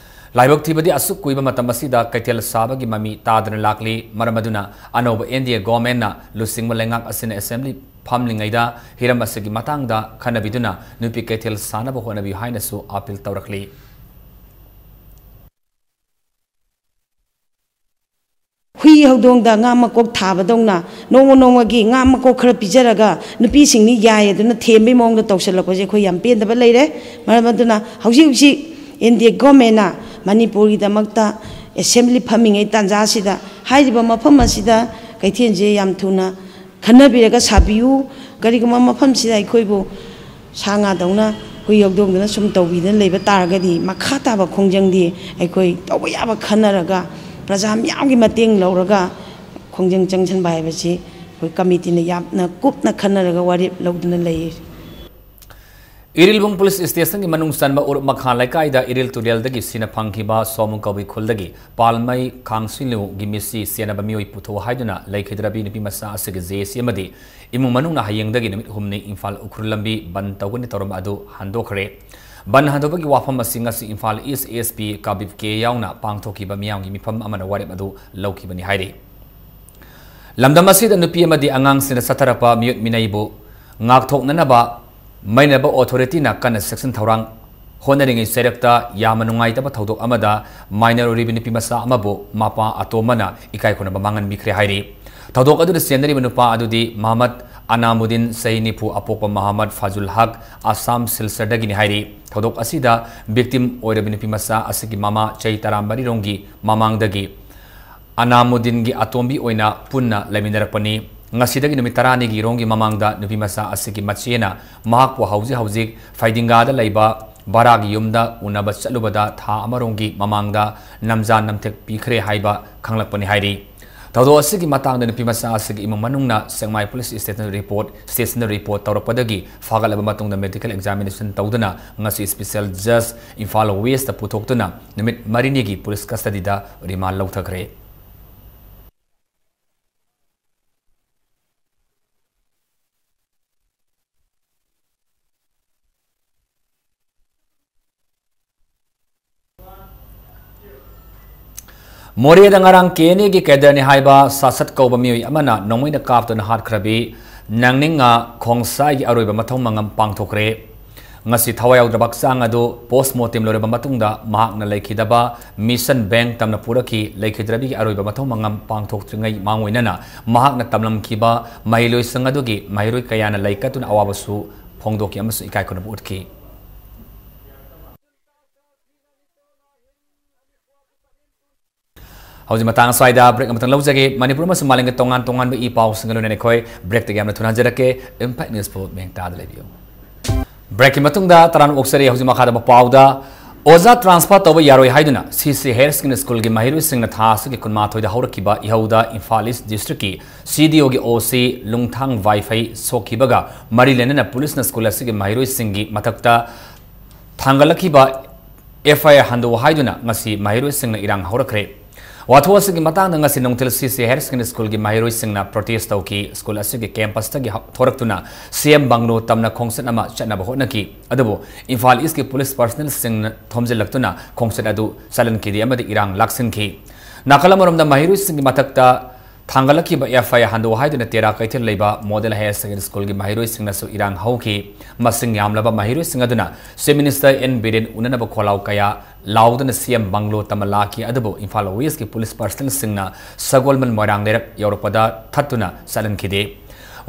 ꯂꯥꯏꯕꯛ ꯊꯤꯕꯗꯤ ꯑꯁꯨꯛ ꯀꯨꯏꯕ ꯃꯇꯝ ꯑꯁꯤꯗ ꯀꯩꯊꯦꯜ ꯁꯥꯕꯒꯤ ꯃꯃꯤ ꯇꯥꯗꯅ ꯂꯥꯛꯂꯤ꯫ ꯃꯔꯝ ꯑꯗꯨꯅ ꯑꯅꯧꯕ N D A governmentꯅ ꯂꯨꯆꯤꯡꯕ ꯂꯩꯉꯥꯛ ꯑꯁꯤꯅ assembly ꯐꯝꯂꯤꯉꯩꯗ ꯍꯤꯔꯝ ꯑꯁꯤꯒꯤ ꯃꯇꯥꯡꯗ ꯈꯟꯅꯕꯤꯗꯨꯅ ꯅꯨꯄꯤ ꯀꯩꯊꯦꯜ ꯁꯥꯅꯕ ꯍꯣꯠꯅꯕꯤꯌꯨ ꯍꯥꯏꯅꯁꯨ appeal ꯇꯧꯔꯛꯂꯤ꯫ ꯍꯨꯏ ꯍꯧꯗꯣꯡꯗ ꯉꯥ ꯃꯀꯣꯛ ꯊꯥꯕꯗꯧꯅ ꯅꯣꯡꯃ ꯅꯣꯡꯃꯒꯤ ꯉꯥ ꯃꯀꯣꯛ ꯈꯔ ꯄꯤꯖꯔꯒ ꯅꯨꯄꯤꯁꯤꯡꯅꯤ ꯌꯥꯏ ꯑꯗꯨꯅ ꯊꯦꯝꯕꯩ ꯃꯑꯣꯡꯗ ꯇꯧꯁꯤꯜꯂꯛꯄꯁꯦ ꯑꯩꯈꯣꯏ ꯌꯥꯝ ꯄꯦꯟꯗꯕ ꯂꯩꯔꯦ꯫ ꯃꯔꯝ ꯑꯗꯨꯅ ꯍꯧꯖꯤꯛ ꯍꯧꯖꯤꯛ N D A governmentꯅ ꯃꯅꯤꯄꯨꯔꯒꯤꯗꯃꯛꯇ assembly ꯐꯝꯃꯤꯉꯩ ꯇꯥꯟꯖꯥꯁꯤꯗ ꯍꯥꯏꯔꯤꯕ ꯃꯐꯝ ꯑꯁꯤꯗ ꯀꯩꯊꯦꯜꯁꯦ ꯌꯥꯝ ꯊꯨꯅ ꯈꯟꯅꯕꯤꯔꯒ ꯁꯥꯕꯤꯌꯨ꯫ ꯀꯔꯤꯒꯨꯝꯕ ꯃꯐꯝꯁꯤꯗ ꯑꯩꯈꯣꯏꯕꯨ ꯁꯥ ꯉꯥꯗꯧꯅ ꯍꯨꯏ ꯍꯧꯗꯣꯡꯗꯨꯅ ꯁꯨꯝ ꯇꯧꯕꯤꯗꯅ ꯂꯩꯕ ꯇꯥꯔꯒꯗꯤ ꯃꯈꯥ ꯇꯥꯕ ꯈꯣꯡꯖꯪꯗꯤ ꯑꯩꯈꯣꯏ ꯇꯧꯕ ꯌꯥꯕ ꯈꯟꯅꯔꯒ ꯄ꯭ꯔꯖꯥ ꯃꯤꯌꯥꯝꯒꯤ ꯃꯇꯦꯡ ꯂꯧꯔꯒ ꯈꯣꯡꯖꯪ ꯆꯪꯁꯤꯟꯕ ꯍꯥꯏꯕꯁꯤ ꯑꯩꯈꯣꯏ ꯀꯃꯤꯇꯤꯅ ꯌꯥꯝꯅ ꯀꯨꯞꯅ ꯈꯟꯅꯔꯒ ꯋꯥꯔꯦꯞ ꯂꯧꯗꯨꯅ ꯂꯩ꯫ ꯏꯔꯤꯜꯕꯨꯡ ꯄꯨꯂꯤꯁ ꯁ꯭ꯇꯦꯁꯟꯒꯤ ꯃꯅꯨꯡ ꯆꯟꯕ ꯎꯔꯨꯞ ꯃꯈꯥ ꯂꯩꯀꯥꯏꯗ ꯏꯔꯤꯜ ꯇꯨꯔꯦꯜꯗꯒꯤ ꯁꯤꯅ ꯐꯪꯈꯤꯕ ꯁꯣꯃꯨ ꯀꯧꯕꯤ ꯈꯨꯜꯗꯒꯤ ꯄꯥꯜꯃꯩ ꯈꯥꯡꯁꯤꯂꯨꯒꯤ ꯃꯤꯠꯁꯤ ꯁꯦꯟꯅꯕ ꯃꯤꯑꯣꯏ ꯄꯨꯊꯣꯛꯎ ꯍꯥꯏꯗꯨꯅ ꯂꯩꯈꯤꯗ꯭ꯔꯕꯤ ꯅꯨꯄꯤ ꯃꯆꯥ ꯑꯁꯤꯒꯤ ꯖꯦ ꯁꯤ ꯑꯃꯗꯤ ꯏꯃꯨꯡ ꯃꯅꯨꯡꯅ ꯍꯌꯦꯡꯗꯒꯤ ꯅꯨꯃꯤꯠ ꯍꯨꯝꯅꯤ ꯏꯝꯐꯥꯜ ꯎꯈ꯭ꯔꯨꯜ ꯂꯝꯕꯤ ꯕꯟ ꯇꯧꯒꯅꯤ ꯇꯧꯔꯝꯕ ꯑꯗꯨ ꯍꯟꯗꯣꯛꯈ꯭ꯔꯦ꯫ ꯕꯟ ꯍꯟꯗꯣꯛꯄꯒꯤ ꯋꯥꯐꯝ ꯑꯁꯤ ꯉꯁꯤ ꯏꯝꯐꯥꯜ ꯏꯁ ꯑꯦꯁ ꯄꯤ ꯀꯥꯕꯤꯞ ꯀꯦ ꯌꯥꯎꯅ ꯄꯥꯡꯊꯣꯛꯈꯤꯕ ꯃꯤꯌꯥꯝꯒꯤ ꯃꯤꯐꯝ ꯑꯃꯅ ꯋꯥꯔꯦꯞ ꯑꯗꯨ ꯂꯧꯈꯤꯕꯅꯤ ꯍꯥꯏꯔꯤ꯫ ꯂꯝꯗꯝ ꯑꯁꯤꯗ ꯅꯨꯄꯤ ꯑꯃꯗꯤ ꯑꯉꯥꯡꯁꯤꯡꯅ ꯆꯠꯊꯔꯛꯄ ꯃꯤꯑꯣꯠ ꯃꯤꯅꯩꯕꯨ ꯉꯥꯛꯊꯣꯛꯅꯅꯕ ꯃꯩꯅꯕ ꯑꯣꯊꯣꯔꯤꯇꯤꯅ ꯀꯟꯅ ꯆꯦꯛꯁꯤꯟ ꯊꯧꯔꯥꯡ ꯍꯣꯠꯅꯔꯤꯉꯩ ꯆꯩꯔꯛꯇ ꯌꯥꯝꯅ ꯅꯨꯡꯉꯥꯏꯇꯕ ꯊꯧꯗꯣꯛ ꯑꯃꯗ ꯃꯥꯏꯅꯔ ꯑꯣꯏꯔꯤꯕ ꯅꯨꯄꯤ ꯃꯆꯥ ꯑꯃꯕꯨ ꯃꯄꯥ ꯑꯇꯣꯝꯕꯅ ꯏꯀꯥꯏ ꯈꯨꯝꯅꯕ ꯃꯥꯡꯍꯟꯕꯤꯈ꯭ꯔꯦ ꯍꯥꯏꯔꯤ꯫ ꯊꯧꯗꯣꯛ ꯑꯗꯨꯗ ꯆꯦꯟꯅꯔꯤꯕ ꯅꯨꯄꯥ ꯑꯗꯨꯗꯤ ꯃꯍꯃꯗ ꯑꯅꯥꯃꯨꯗꯤꯟ, ꯆꯍꯤ ꯅꯤꯐꯨ, ꯑꯄꯣꯛꯄ ꯃꯍꯃꯗ ꯐꯥꯖꯨꯜ ꯍꯛ, ꯑꯁꯥꯝ ꯁꯤꯜꯆꯔꯗꯒꯤꯅꯤ ꯍꯥꯏꯔꯤ꯫ ꯊꯧꯗꯣꯛ ꯑꯁꯤꯗ ꯚꯤꯛꯇꯤꯝ ꯑꯣꯏꯔꯕ ꯅꯨꯄꯤ ꯃꯆꯥ ꯑꯁꯤꯒꯤ ꯃꯃꯥ ꯆꯍꯤ ꯇꯔꯥꯃꯔꯤꯔꯣꯝꯒꯤ ꯃꯃꯥꯡꯗꯒꯤ ꯑꯅꯥꯃꯨꯗꯤꯟꯒꯤ ꯑꯇꯣꯝꯕꯤ ꯑꯣꯏꯅ ꯄꯨꯟꯅ ꯂꯩꯃꯤꯟꯅꯔꯛꯄꯅꯤ꯫ ꯉꯁꯤꯗꯒꯤ ꯅꯨꯃꯤꯠ ꯇꯔꯥꯅꯤꯒꯤ ꯔꯣꯝꯒꯤ ꯃꯃꯥꯡꯗ ꯅꯨꯄꯤ ꯃꯆꯥ ꯑꯁꯤꯒꯤ ꯃꯆꯦꯅ ꯃꯍꯥꯛꯄꯨ ꯍꯧꯖꯤꯛ ꯍꯧꯖꯤꯛ ꯐꯩꯗꯤꯡꯒꯥꯗ ꯂꯩꯕ ꯚꯔꯥꯒꯤ ꯌꯨꯝꯗ ꯎꯅꯕ ꯆꯠꯂꯨꯕꯗ ꯊꯥ ꯑꯃꯔꯣꯝꯒꯤ ꯃꯃꯥꯡꯗ ꯅꯝꯖꯥ ꯅꯝꯊꯦꯛ ꯄꯤꯈ꯭ꯔꯦ ꯍꯥꯏꯕ ꯈꯪꯂꯛꯄꯅꯤ ꯍꯥꯏꯔꯤ꯫ ꯊꯧꯗꯣꯛ ꯑꯁꯤꯒꯤ ꯃꯇꯥꯡꯗ ꯅꯨꯄꯤ ꯃꯆꯥ ꯑꯁꯤꯒꯤ ꯏꯃꯨꯡ ꯃꯅꯨꯡꯅ ꯁꯦꯛꯃꯥꯏ ꯄꯨꯂꯤꯁ ꯁ꯭ꯇꯦꯁꯟꯗ ꯔꯤꯄꯣꯔꯠ, ꯁ꯭ꯇꯦꯁꯟꯗ ꯔꯤꯄꯣꯔꯠ ꯇꯧꯔꯛꯄꯗꯒꯤ ꯐꯥꯒꯠꯂꯕ ꯃꯇꯨꯡꯗ ꯃꯦꯗꯤꯀꯦꯜ ꯑꯦꯛꯖꯥꯃꯤꯅꯦꯁꯟ ꯇꯧꯗꯨꯅ ꯉꯁꯤ ꯁ꯭ꯄꯤꯁꯦꯜ ꯖꯖ ꯏꯝꯐꯥꯜ ꯋꯦꯁꯇ ꯄꯨꯊꯣꯛꯇꯨꯅ ꯅꯨꯃꯤꯠ ꯃꯔꯤꯅꯤꯒꯤ ꯄꯨꯂꯤꯁ ꯀꯁꯇꯗꯤꯗ ꯔꯤꯃꯥꯟ ꯂꯧꯊꯈ꯭ꯔꯦ꯫ ꯃꯣꯔꯦꯗ ꯉꯔꯥꯡ ꯀꯦ ꯑꯦꯟ ꯑꯦꯒꯤ ꯀꯦꯗꯔꯅꯤ ꯍꯥꯏꯕ ꯁꯥꯁꯠ ꯀꯧꯕ ꯃꯤꯑꯣꯏ ꯑꯃꯅ ꯅꯣꯡꯃꯩꯅ ꯀꯥꯞꯇꯨꯅ ꯍꯥꯠꯈ꯭ꯔꯕꯤ ꯅꯥꯡꯅꯤꯡꯉꯥ ꯈꯣꯡꯁꯥꯏꯒꯤ ꯑꯔꯣꯏꯕ ꯃꯊꯧ ꯃꯉꯝ ꯄꯥꯡꯊꯣꯛꯈ꯭ꯔꯦ꯫ ꯉꯁꯤ ꯊꯋꯥꯏ ꯌꯥꯎꯗ꯭ꯔꯕ ꯍꯛꯆꯥꯡ ꯑꯗꯨ ꯄꯣꯁꯃꯣꯔꯇꯦꯝ ꯂꯣꯏꯔꯕ ꯃꯇꯨꯡꯗ ꯃꯍꯥꯛꯅ ꯂꯩꯈꯤꯗꯕ ꯃꯤꯁꯟ ꯕꯦꯡ ꯇꯝꯅ ꯄꯨꯔꯛꯈꯤ꯫ ꯂꯩꯈꯤꯗ꯭ꯔꯕꯤꯒꯤ ꯑꯔꯣꯏꯕ ꯃꯊꯧ ꯃꯉꯝ ꯄꯥꯡꯊꯣꯛꯇ꯭ꯔꯤꯉꯩ ꯃꯥꯡꯑꯣꯏꯅꯅ ꯃꯍꯥꯛꯅ ꯇꯝꯂꯝꯈꯤꯕ ꯃꯍꯩꯂꯣꯏꯁꯪ ꯑꯗꯨꯒꯤ ꯃꯍꯩꯔꯣꯏ ꯀꯌꯥꯅ ꯂꯩ ꯀꯠꯇꯨꯅ ꯑꯋꯥꯕꯁꯨ ꯐꯣꯡꯗꯣꯛꯈꯤ ꯑꯃꯁꯨꯡ ꯏꯀꯥꯏ ꯈꯨꯝꯅꯕ ꯎꯠꯈꯤ꯫ ꯍꯧꯖꯤꯛ ꯃꯇꯥꯡ ꯑꯁ꯭ꯋꯥꯏꯗ ꯕ꯭ꯔꯦꯛ ꯑꯃꯇꯪ ꯂꯧꯖꯒꯦ꯫ ꯃꯅꯤꯄꯨꯔ ꯑꯃꯁꯨꯡ ꯃꯥꯂꯦꯝꯒꯤ ꯇꯣꯉꯥꯟ ꯇꯣꯉꯥꯟꯕ ꯏ ꯄꯥꯎꯁꯤꯡꯒ ꯂꯣꯏꯅꯅ ꯑꯩꯈꯣꯏ ꯕ꯭ꯔꯦꯛꯇꯒꯤ ꯌꯥꯝꯅ ꯊꯨꯅ ꯍꯟꯖꯔꯛꯀꯦ꯫ ꯏꯝꯄꯦꯛ ꯅ꯭ꯌꯨꯁꯄꯨ ꯃꯤꯡ ꯇꯥꯗ ꯂꯩꯕꯤꯌꯨ꯫ ꯕ꯭ꯔꯦꯛꯀꯤ ꯃꯇꯨꯡꯗ ꯇꯔꯥꯝꯅ ꯑꯣꯛꯆꯔꯤ꯫ ꯍꯧꯖꯤꯛ ꯃꯈꯥꯗ ꯄꯥꯎꯗ ꯑꯣꯖꯥ ꯇ꯭ꯔꯥꯟꯁꯐꯔ ꯇꯧꯕ ꯌꯥꯔꯣꯏ ꯍꯥꯏꯗꯨꯅ ꯁꯤ ꯁꯤ ꯍꯥꯌꯔ ꯁꯦꯀꯦꯟꯗꯔꯤ ꯁ꯭ꯀꯨꯜꯒꯤ ꯃꯍꯩꯔꯣꯏꯁꯤꯡꯅ ꯊꯥ ꯑꯁꯤꯒꯤ ꯀꯨꯟꯃꯥꯊꯣꯏꯗ ꯍꯧꯔꯛꯈꯤꯕ ꯏꯍꯧꯗ ꯏꯝꯐꯥꯜ ꯏꯁ ꯗꯤꯁꯇ꯭ꯔꯤꯛꯀꯤ ꯁꯤ ꯗꯤ ꯑꯣꯒꯤ ꯑꯣ ꯁꯤ ꯂꯨꯡꯊꯥꯡ ꯋꯥꯏꯐꯩ ꯁꯣꯛꯈꯤꯕꯒ ꯃꯔꯤ ꯂꯩꯅꯅ ꯄꯨꯂꯤꯁꯅ ꯁ꯭ꯀꯨꯜ ꯑꯁꯤꯒꯤ ꯃꯍꯩꯔꯣꯏꯁꯤꯡꯒꯤ ꯃꯊꯛꯇ ꯊꯥꯡꯒꯠꯂꯛꯈꯤꯕ ꯑꯦꯐ ꯑꯥꯏ ꯑꯥꯔ ꯍꯟꯗꯣꯛꯎ ꯍꯥꯏꯗꯨꯅ ꯉꯁꯤ ꯃꯍꯩꯔꯣꯏꯁꯤꯡꯅ ꯏꯔꯥꯡ ꯍꯧꯔꯛꯈ꯭ꯔꯦ꯫ ꯋꯥꯊꯣꯛ ꯑꯁꯤꯒꯤ ꯃꯇꯥꯡꯗ ꯉꯁꯤ ꯅꯨꯡꯊꯤꯜ ꯁꯤ ꯁꯤ ꯍꯥꯌꯔ ꯁꯦꯀꯦꯟꯗꯔꯤ ꯁ꯭ꯀꯨꯜꯒꯤ ꯃꯍꯩꯔꯣꯏꯁꯤꯡꯅ ꯄ꯭ꯔꯣꯇꯦꯁ ꯇꯧꯈꯤ꯫ ꯁ꯭ꯀꯨꯜ ꯑꯁꯤꯒꯤ ꯀꯦꯝꯄꯁꯇꯒꯤ ꯍꯧ-, ꯊꯣꯔꯛꯇꯨꯅ ꯁꯤ ꯑꯦꯝ ꯕꯪꯒ꯭ꯂꯣ ꯇꯝꯅ ꯈꯣꯡꯆꯠ ꯑꯃ ꯆꯠꯅꯕ ꯍꯣꯠꯅꯈꯤ꯫ ꯑꯗꯨꯕꯨ ꯏꯝꯐꯥꯜ ꯏꯁꯀꯤ ꯄꯨꯂꯤꯁ ꯄꯔꯁꯅꯦꯜꯁꯤꯡꯅ ꯊꯣꯝꯖꯤꯜꯂꯛꯇꯨꯅ ꯈꯣꯡꯆꯠ ꯑꯗꯨ ꯆꯠꯍꯟꯈꯤꯗꯦ ꯑꯃꯗꯤ ꯏꯔꯥꯡ ꯂꯥꯛꯁꯤꯟꯈꯤ꯫ ꯅꯥꯀꯜ ꯑꯃꯔꯣꯝꯗ ꯃꯍꯩꯔꯣꯏꯁꯤꯡꯒꯤ ꯃꯊꯛꯇ ꯊꯥꯡꯒꯠꯂꯛꯈꯤꯕ ꯑꯦꯐ ꯑꯥꯏ ꯑꯥꯔ ꯍꯟꯗꯣꯛꯎ ꯍꯥꯏꯗꯨꯅ ꯇꯦꯔꯥ ꯀꯩꯊꯦꯜ ꯂꯩꯕ ꯃꯣꯗꯦꯜ ꯍꯥꯌꯔ ꯁꯦꯀꯦꯟꯗꯔꯤ ꯁ꯭ꯀꯨꯜꯒꯤ ꯃꯍꯩꯔꯣꯏꯁꯤꯡꯅꯁꯨ ꯏꯔꯥꯡ ꯍꯧꯈꯤ꯫ ꯃꯁꯤꯡ ꯌꯥꯝꯂꯕ ꯃꯍꯩꯔꯣꯏꯁꯤꯡ ꯑꯗꯨꯅ ꯆꯤꯐ ꯃꯤꯅꯤꯁꯇꯔ ꯑꯦꯟ ꯕꯤꯔꯦꯟ ꯎꯅꯅꯕ ꯈꯣꯜꯂꯥꯎ ꯀꯌꯥ ꯂꯥꯎꯗꯨꯅ ꯁꯤ ꯑꯦꯝ ꯕꯪꯒ꯭ꯂꯣ ꯇꯝꯕ ꯂꯥꯛꯈꯤ꯫ ꯑꯗꯨꯕꯨ ꯏꯝꯐꯥꯜ ꯋꯦꯁꯀꯤ ꯄꯨꯂꯤꯁ ꯄꯔꯁꯅꯦꯜꯁꯤꯡꯅ ꯁꯒꯣꯜꯕꯟ ꯃꯣꯏꯔꯥꯡ ꯂꯩꯔꯛ ꯌꯧꯔꯛꯄꯗ ꯊꯠꯇꯨꯅ ꯆꯠꯍꯟꯈꯤꯗꯦ꯫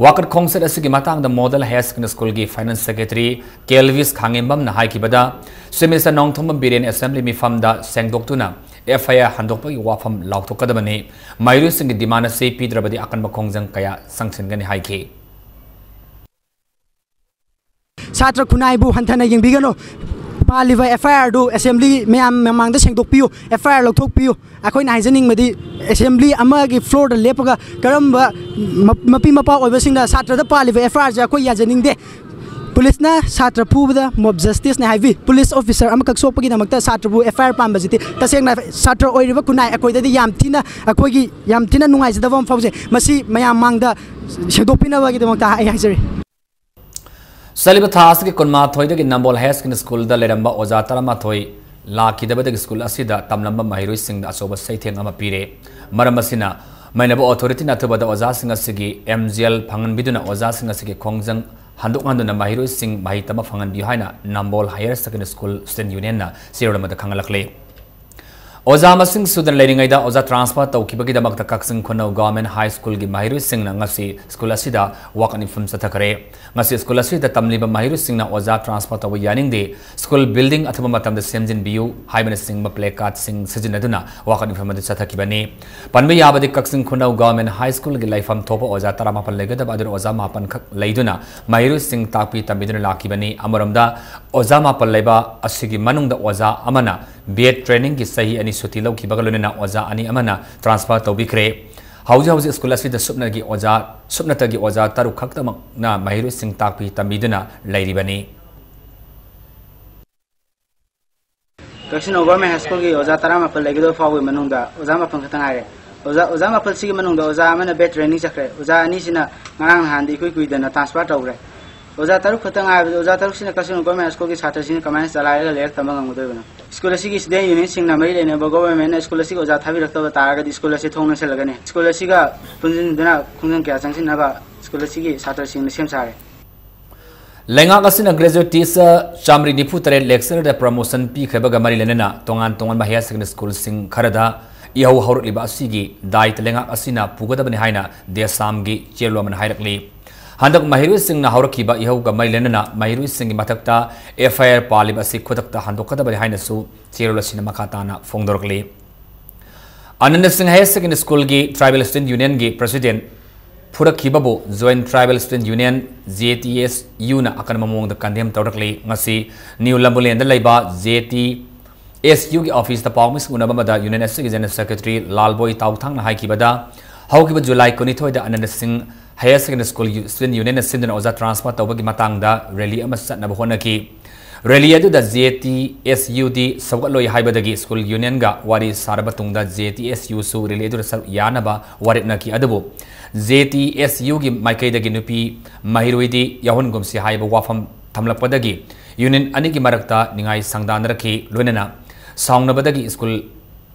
ꯋꯥꯀꯠ ꯈꯣꯡꯆꯠ ꯑꯁꯤꯒꯤ ꯃꯇꯥꯡꯗ ꯃꯣꯗꯦꯜ ꯍꯥꯌꯔ ꯁꯦꯀꯦꯟꯗꯔꯤ ꯁ꯭ꯀꯨꯜꯒꯤ ꯐꯥꯏꯅꯥꯟꯁ ꯁꯦꯀ꯭ꯔꯦꯇꯔꯤ ꯀꯦꯜꯚꯤꯁ ꯈꯥꯉꯦꯝꯕꯝꯅ ꯍꯥꯏꯈꯤꯕꯗ, chief minister Nongthombam Biren assembly ꯃꯤꯐꯝꯗ ꯁꯦꯡꯗꯣꯛꯇꯨꯅ ꯑꯦꯐ ꯑꯥꯏ ꯑꯥꯔ ꯍꯟꯗꯣꯛꯄꯒꯤ ꯋꯥꯐꯝ ꯂꯥꯎꯊꯣꯛꯀꯗꯕꯅꯤ꯫ ꯃꯍꯩꯔꯣꯏꯁꯤꯡꯒꯤ ꯗꯤꯃꯥꯟ ꯑꯁꯤ ꯄꯤꯗ꯭ꯔꯕꯗꯤ ꯑꯀꯟꯕ ꯈꯣꯡꯖꯪ ꯀꯌꯥ ꯆꯪꯁꯤꯟꯒꯅꯤ ꯍꯥꯏꯈꯤ꯫ ꯁꯥꯇ꯭ꯔ ꯈꯨꯟꯅꯥꯏꯕꯨ ꯍꯟꯊꯅ ꯌꯦꯡꯕꯤꯒꯅꯨ꯫ ꯄꯥꯜꯂꯤꯕ ꯑꯦꯐ ꯑꯥꯏ ꯑꯥꯔꯗꯨ ꯑꯦꯁꯦꯝꯕ꯭ꯂꯤ ꯃꯌꯥꯝ ꯃꯃꯥꯡꯗ ꯁꯦꯡꯗꯣꯛꯄꯤꯌꯨ, ꯑꯦꯐ ꯑꯥꯏ ꯑꯥꯔ ꯂꯧꯊꯣꯛꯄꯤꯌꯨ꯫ ꯑꯩꯈꯣꯏꯅ ꯍꯥꯏꯖꯅꯤꯡꯕꯗꯤ ꯑꯦꯁꯦꯝꯕ꯭ꯂꯤ ꯑꯃꯒꯤ ꯐ꯭ꯂꯣꯔꯗ ꯂꯦꯞꯄꯒ ꯀꯔꯝꯕ ꯃ-, ꯃꯄꯤ ꯃꯄꯥ ꯑꯣꯏꯕꯁꯤꯡꯅ ꯁꯥꯇ꯭ꯔꯗ ꯄꯥꯜꯂꯤꯕ ꯑꯦꯐ ꯑꯥꯏ ꯑꯥꯔꯁꯦ ꯑꯩꯈꯣꯏ ꯌꯥꯖꯅꯤꯡꯗꯦ꯫ ꯄꯨꯂꯤꯁꯅ ꯁꯥꯇ꯭ꯔ ꯐꯨꯕꯗ ꯃꯣꯕ ꯖꯁꯇꯤꯁꯅꯦ ꯍꯥꯏꯕꯤ꯫ ꯄꯨꯂꯤꯁ ꯑꯣꯐꯤꯁꯔ ꯑꯃꯈꯛ ꯁꯣꯛꯄꯒꯤꯗꯃꯛꯇ ꯁꯥꯇ꯭ꯔꯕꯨ ꯑꯦꯐ ꯑꯥꯏ ꯑꯥꯔ ꯄꯥꯟꯕꯁꯤꯗꯤ ꯇꯁꯦꯡꯅ ꯁꯥꯇ꯭ꯔ ꯑꯣꯏꯔꯤꯕ ꯈꯨꯟꯅꯥꯏ ꯑꯩꯈꯣꯏꯗꯗꯤ ꯌꯥꯝ ꯊꯤꯅ, ꯑꯩꯈꯣꯏꯒꯤ ꯌꯥꯝ ꯊꯤꯅ ꯅꯨꯡꯉꯥꯏꯖꯗꯕ ꯑꯃ ꯐꯥꯎꯖꯩ꯫ ꯃꯁꯤ ꯃꯌꯥꯝ ꯃꯥꯡꯗ ꯁꯦꯡꯗꯣꯛꯄꯤꯅꯕꯒꯤꯗꯃꯛꯇ ꯑꯩ ꯍꯥꯏꯖꯔꯤ꯫ ꯆꯠꯂꯤꯕ ꯊꯥ ꯑꯁꯤꯒꯤ ꯀꯨꯟꯃꯥꯊꯣꯏꯗꯒꯤ ꯅꯝꯕꯣꯜ ꯍꯥꯌꯔ ꯁꯦꯀꯦꯟꯗꯔꯤ ꯁ꯭ꯀꯨꯜꯗ ꯂꯩꯔꯝꯕ ꯑꯣꯖꯥ ꯇꯔꯥꯃꯥꯊꯣꯏ ꯂꯥꯛꯈꯤꯗꯕꯗꯒꯤ ꯁ꯭ꯀꯨꯜ ꯑꯁꯤꯗ ꯇꯝꯂꯝꯕ ꯃꯍꯩꯔꯣꯏꯁꯤꯡꯗ ꯑꯆꯧꯕ ꯆꯩꯊꯦꯡ ꯑꯃ ꯄꯤꯔꯦ꯫ ꯃꯔꯝ ꯑꯁꯤꯅ ꯃꯩꯅꯕ ꯑꯣꯊꯣꯔꯤꯇꯤꯅ ꯑꯊꯨꯕꯗ ꯑꯣꯖꯥꯁꯤꯡ ꯑꯁꯤꯒꯤ ꯑꯦꯝ ꯖꯤ ꯑꯦꯜ ꯐꯪꯍꯟꯕꯤꯗꯨꯅ ꯑꯣꯖꯥꯁꯤꯡ ꯑꯁꯤꯒꯤ ꯈꯣꯡꯖꯪ ꯍꯟꯗꯣꯛꯍꯟꯗꯨꯅ ꯃꯍꯩꯔꯣꯏꯁꯤꯡ ꯃꯍꯩ ꯇꯝꯕ ꯐꯪꯍꯟꯕꯤꯌꯨ ꯍꯥꯏꯅ ꯅꯝꯕꯣꯜ ꯍꯥꯌꯔ ꯁꯦꯀꯦꯟꯗꯔꯤ ꯁ꯭ꯀꯨꯜ ꯁ꯭ꯇꯨꯗꯦꯟꯠ ꯌꯨꯅꯤꯌꯟꯅ ꯆꯦꯔꯣꯜ ꯑꯃꯗ ꯈꯪꯍꯜꯂꯛꯂꯤ꯫ ꯑꯣꯖꯥ ꯃꯁꯤꯡ ꯁꯨꯗꯅ ꯂꯩꯔꯤꯉꯩꯗ ꯑꯣꯖꯥ ꯇ꯭ꯔꯥꯟꯁꯐꯔ ꯇꯧꯈꯤꯕꯒꯤꯗꯃꯛꯇ ꯀꯛꯆꯤꯡ ꯈꯨꯅꯧ ꯒꯚꯔꯟꯃꯦꯟꯠ ꯍꯥꯏ ꯁ꯭ꯀꯨꯜꯒꯤ ꯃꯍꯩꯔꯣꯏꯁꯤꯡꯅ ꯉꯁꯤ ꯁ꯭ꯀꯨꯜ ꯑꯁꯤꯗ ꯋꯥꯀꯠ ꯃꯤꯐꯝ ꯆꯠꯊꯈ꯭ꯔꯦ꯫ ꯉꯁꯤ ꯁ꯭ꯀꯨꯜ ꯑꯁꯤꯗ ꯇꯝꯂꯤꯕ ꯃꯍꯩꯔꯣꯏꯁꯤꯡꯅ ꯑꯣꯖꯥ ꯇ꯭ꯔꯥꯟꯁꯐꯔ ꯇꯧꯕ ꯌꯥꯅꯤꯡꯗꯦ, ꯁ꯭ꯀꯨꯜ ꯕꯤꯜꯗꯤꯡ ꯑꯊꯨꯕ ꯃꯇꯝꯗ ꯁꯦꯝꯖꯤꯟꯕꯤꯌꯨ ꯍꯥꯏꯕꯅꯆꯤꯡꯕ ꯄ꯭ꯂꯦ ꯀꯥꯔꯗꯁꯤꯡ ꯁꯤꯖꯤꯟꯅꯗꯨꯅ ꯋꯥꯀꯠ ꯃꯤꯐꯝ ꯑꯗꯨ ꯆꯠꯊꯈꯤꯕꯅꯤ꯫ ꯄꯟꯕ ꯌꯥꯕꯗꯤ, ꯀꯛꯆꯤꯡ ꯈꯨꯅꯧ ꯒꯚꯔꯟꯃꯦꯟꯠ ꯍꯥꯏ ꯁ꯭ꯀꯨꯜꯒꯤ ꯂꯩꯐꯝ ꯊꯣꯛꯄ ꯑꯣꯖꯥ ꯇꯔꯥꯃꯥꯄꯜ ꯂꯩꯒꯗꯕ ꯑꯗꯨꯗ ꯑꯣꯖꯥ ꯃꯥꯄꯟ ꯈꯛ ꯂꯩꯗꯨꯅ ꯃꯍꯩꯔꯣꯏꯁꯤꯡ ꯇꯥꯛꯄꯤ ꯇꯝꯕꯤꯗꯨꯅ ꯂꯥꯛꯈꯤꯕꯅꯤ꯫ ꯑꯃꯔꯣꯝꯗ, ꯑꯣꯖꯥ ꯃꯥꯄꯜ ꯂꯩꯕ ꯑꯁꯤꯒꯤ ꯃꯅꯨꯡꯗ ꯑꯣꯖꯥ ꯑꯃꯅ ꯕꯤ ꯑꯦꯗ ꯇ꯭ꯔꯦꯅꯤꯡꯒꯤ ꯆꯍꯤ ꯑꯅꯤ ꯁꯨꯇꯤ ꯂꯧꯈꯤꯕꯒ ꯂꯣꯏꯅꯅ ꯑꯣꯖꯥ ꯑꯅꯤ ꯑꯃꯅ ꯇ꯭ꯔꯥꯟꯁꯐꯔ ꯇꯧꯕꯤꯈ꯭ꯔꯦ꯫ ꯍꯧꯖꯤꯛ ꯍꯧꯖꯤꯛ ꯁ꯭ꯀꯨꯜ ꯑꯁꯤꯗ ꯁꯨꯞꯅꯒꯤ ꯑꯣꯖꯥ, ꯁꯨꯞꯅꯇꯒꯤ ꯑꯣꯖꯥ ꯇꯔꯨꯛ ꯈꯛꯇꯃꯛꯅ ꯃꯍꯩꯔꯣꯏꯁꯤꯡ ꯇꯥꯛꯄꯤ ꯇꯝꯕꯤꯗꯨꯅ ꯂꯩꯔꯤꯕꯅꯤ꯫ ꯀꯛꯆꯤꯡ ꯒꯚꯔꯟꯃꯦꯟꯠ ꯍꯥꯏ ꯁ꯭ꯀꯨꯜꯒꯤ ꯑꯣꯖꯥ ꯇꯔꯥꯃꯥꯄꯜ ꯂꯩꯒꯗꯕ ꯐꯥꯎꯕꯒꯤ ꯃꯅꯨꯡꯗ ꯑꯣꯖꯥ ꯃꯥꯄꯜ ꯈꯛꯇ ꯉꯥꯏꯔꯦ꯫ ꯑꯣꯖꯥ, ꯑꯣꯖꯥ ꯃꯥꯄꯜꯁꯤꯒꯤ ꯃꯅꯨꯡꯗ ꯑꯣꯖꯥ ꯑꯃꯅ ꯕꯤ ꯑꯦꯗ ꯇ꯭ꯔꯦꯅꯤꯡ ꯆꯠꯈ꯭ꯔꯦ꯫ ꯑꯣꯖꯥ ꯑꯅꯤꯁꯤꯅ ꯉꯔꯥꯡ ꯅꯍꯥꯟꯗ ꯏꯀꯨꯏ ꯀꯨꯏꯗꯅ ꯇ꯭ꯔꯥꯟꯁꯐꯔ ꯇꯧꯈ꯭ꯔꯦ꯫ ꯑꯣꯖꯥ ꯇꯔꯨꯛ ꯈꯛꯇ ꯉꯥꯏꯕꯗ, ꯑꯣꯖꯥ ꯇꯔꯨꯛꯁꯤꯅ ꯀꯛꯆꯤꯡ ꯒꯚꯔꯟꯃꯦꯟꯠ ꯍꯥꯏ ꯁ꯭ꯀꯨꯜꯒꯤ ꯁꯥꯇ꯭ꯔꯁꯤꯡꯅ ꯀꯃꯥꯏꯅ ꯆꯂꯥꯏꯔꯒ ꯂꯥꯏꯔꯤꯛ ꯇꯝꯕ ꯉꯝꯒꯗꯣꯏꯕꯅꯣ? ꯁ꯭ꯀꯨꯜ ꯑꯁꯤꯒꯤ ꯁ꯭ꯇꯨꯗꯦꯟꯠ ꯌꯨꯅꯤꯌꯟꯁꯤꯡꯅ ꯃꯔꯤ ꯂꯩꯅꯕ ꯒꯚꯔꯟꯃꯦꯟꯠꯅ ꯁ꯭ꯀꯨꯜ ꯑꯁꯤꯒꯤ ꯑꯣꯖꯥ ꯊꯥꯕꯤꯔꯛꯇꯕ ꯇꯥꯔꯒꯗꯤ ꯁ꯭ꯀꯨꯜ ꯑꯁꯤ ꯊꯣꯡ ꯂꯣꯟꯁꯤꯜꯂꯒꯅꯤ꯫ ꯁ꯭ꯀꯨꯜ ꯑꯁꯤꯒ ꯄꯨꯟꯁꯤꯟꯗꯨꯅ ꯈꯣꯡꯖꯪ ꯀꯌꯥ ꯆꯪꯁꯤꯟꯅꯕ ꯁ꯭ꯀꯨꯜ ꯑꯁꯤꯒꯤ ꯁꯥꯇ꯭ꯔꯁꯤꯡꯅ ꯁꯦꯝ ꯁꯥꯔꯦ꯫ ꯂꯩꯉꯥꯛ ꯑꯁꯤꯅ ꯒ꯭ꯔꯦꯖꯨꯋꯦꯠ ꯇꯤꯆꯔ ꯆꯥꯃꯔꯤ ꯅꯤꯐꯨ ꯇꯔꯦꯠ ꯂꯦꯛꯆꯔꯔꯗ ꯄ꯭ꯔꯃꯣꯁꯟ ꯄꯤꯈ꯭ꯔꯕꯒ ꯃꯔꯤ ꯂꯩꯅꯅ ꯇꯣꯉꯥꯟ ꯇꯣꯉꯥꯟꯕ ꯍꯥꯌꯔ ꯁꯦꯀꯦꯟꯗꯔꯤ ꯁ꯭ꯀꯨꯜꯁꯤꯡ ꯈꯔꯗ ꯏꯍꯧ ꯍꯧꯔꯛꯂꯤꯕ ꯑꯁꯤꯒꯤ ꯗꯥꯏꯇ ꯂꯩꯉꯥꯛ ꯑꯁꯤꯅ ꯄꯨꯒꯗꯕꯅꯤ ꯍꯥꯏꯅ ꯗꯦꯁꯥꯝꯒꯤ ꯆꯦꯔꯣꯜ ꯑꯃꯅ ꯍꯥꯏꯔꯛꯂꯤ꯫ ꯍꯟꯗꯛ ꯃꯍꯩꯔꯣꯏꯁꯤꯡꯅ ꯍꯧꯔꯛꯈꯤꯕ ꯏꯍꯧꯒ ꯃꯔꯤ ꯂꯩꯅꯅ ꯃꯍꯩꯔꯣꯏꯁꯤꯡꯒꯤ ꯃꯊꯛꯇ ꯑꯦꯐ ꯑꯥꯏ ꯑꯥꯔ ꯄꯥꯜꯂꯤꯕ ꯑꯁꯤ ꯈꯨꯗꯛꯇ ꯍꯟꯗꯣꯛꯀꯗꯕꯅꯤ ꯍꯥꯏꯅꯁꯨ ꯆꯦꯔꯣꯜ ꯑꯁꯤꯅ ꯃꯈꯥ ꯇꯥꯅ ꯐꯣꯡꯗꯣꯔꯛꯂꯤ꯫ ꯑꯅꯟꯗ ꯁꯤꯡ ꯍꯥꯌꯔ ꯁꯦꯀꯦꯟꯗꯔꯤ ꯁ꯭ꯀꯨꯜꯒꯤ ꯇ꯭ꯔꯥꯏꯕꯦꯜ ꯁ꯭ꯇꯨꯗꯦꯟꯠ ꯌꯨꯅꯤꯌꯟꯒꯤ ꯄ꯭ꯔꯁꯤꯗꯦꯟꯠ ꯐꯨꯔꯛꯈꯤꯕꯕꯨ joint tribal student union, J T S ꯌꯨꯅ ꯑꯀꯟꯕ ꯃꯑꯣꯡꯗ ꯀꯟꯗꯦꯝ ꯇꯧꯔꯛꯂꯤ꯫ ꯉꯁꯤ ꯅ꯭ꯌꯨ ꯂꯝꯕꯨꯂꯦꯟꯗ ꯂꯩꯕ ꯖꯦ ꯇꯤ ꯑꯦꯁ ꯌꯨꯒꯤ ꯑꯣꯐꯤꯁꯇ ꯄꯥꯎꯃꯤꯁꯤꯡ ꯎꯅꯕ ꯑꯃꯗ ꯌꯨꯅꯤꯌꯟ ꯑꯁꯤꯒꯤ ꯖꯦꯅꯔꯦꯜ ꯁꯦꯀ꯭ꯔꯦꯇꯔꯤ ꯂꯥꯜꯕꯣꯏ ꯇꯥꯎꯊꯥꯡꯅ ꯍꯥꯏꯈꯤꯕꯗ, ꯍꯧꯈꯤꯕ ꯖꯨꯂꯥꯏ ꯀꯨꯟꯅꯤꯊꯣꯏꯗ Anand Singh higher secondary school ꯌꯨ-, ꯁ꯭ꯇꯨꯗꯦꯟꯠ ꯌꯨꯅꯤꯌꯟꯅ ꯁꯤꯟꯗꯨꯅ ꯑꯣꯖꯥ ꯇ꯭ꯔꯥꯟꯁꯐꯔ ꯇꯧꯕꯒꯤ ꯃꯇꯥꯡꯗ ꯔꯦꯂꯤ ꯑꯃ ꯆꯠꯅꯕ ꯍꯣꯠꯅꯈꯤ꯫ ꯔꯦꯂꯤ ꯑꯗꯨꯗ ꯖꯦ ꯇꯤ ꯑꯦꯁ ꯌꯨꯗꯤ ꯁꯧꯒꯠꯂꯣꯏ ꯍꯥꯏꯕꯗꯒꯤ ꯁ꯭ꯀꯨꯜ ꯌꯨꯅꯤꯌꯟꯒ ꯋꯥꯔꯤ ꯁꯥꯔꯕ ꯇꯨꯡꯗ ꯖꯦ ꯇꯤ ꯑꯦꯁ ꯌꯨꯁꯨ ꯔꯦꯂꯤ ꯑꯗꯨꯗ ꯁꯔꯨꯛ ꯌꯥꯅꯕ ꯋꯥꯔꯦꯞꯅꯈꯤ꯫ ꯑꯗꯨꯕꯨ ꯖꯦ ꯇꯤ ꯑꯦꯁ ꯌꯨꯒꯤ ꯃꯥꯏꯀꯩꯗꯒꯤ ꯅꯨꯄꯤ ꯃꯍꯩꯔꯣꯏꯗꯤ ꯌꯥꯎꯍꯟꯒꯨꯝꯁꯤ ꯍꯥꯏꯕ ꯋꯥꯐꯝ ꯊꯝꯂꯛꯄꯗꯒꯤ ꯌꯨꯅꯤꯌꯟ ꯑꯅꯤꯒꯤ ꯃꯔꯛꯇ ꯅꯤꯡꯉꯥꯏ ꯁꯪꯗꯥꯅꯔꯛꯈꯤ꯫ ꯂꯣꯏꯅꯅ ꯁꯥꯎꯅꯕꯗꯒꯤ ꯁ꯭ꯀꯨꯜ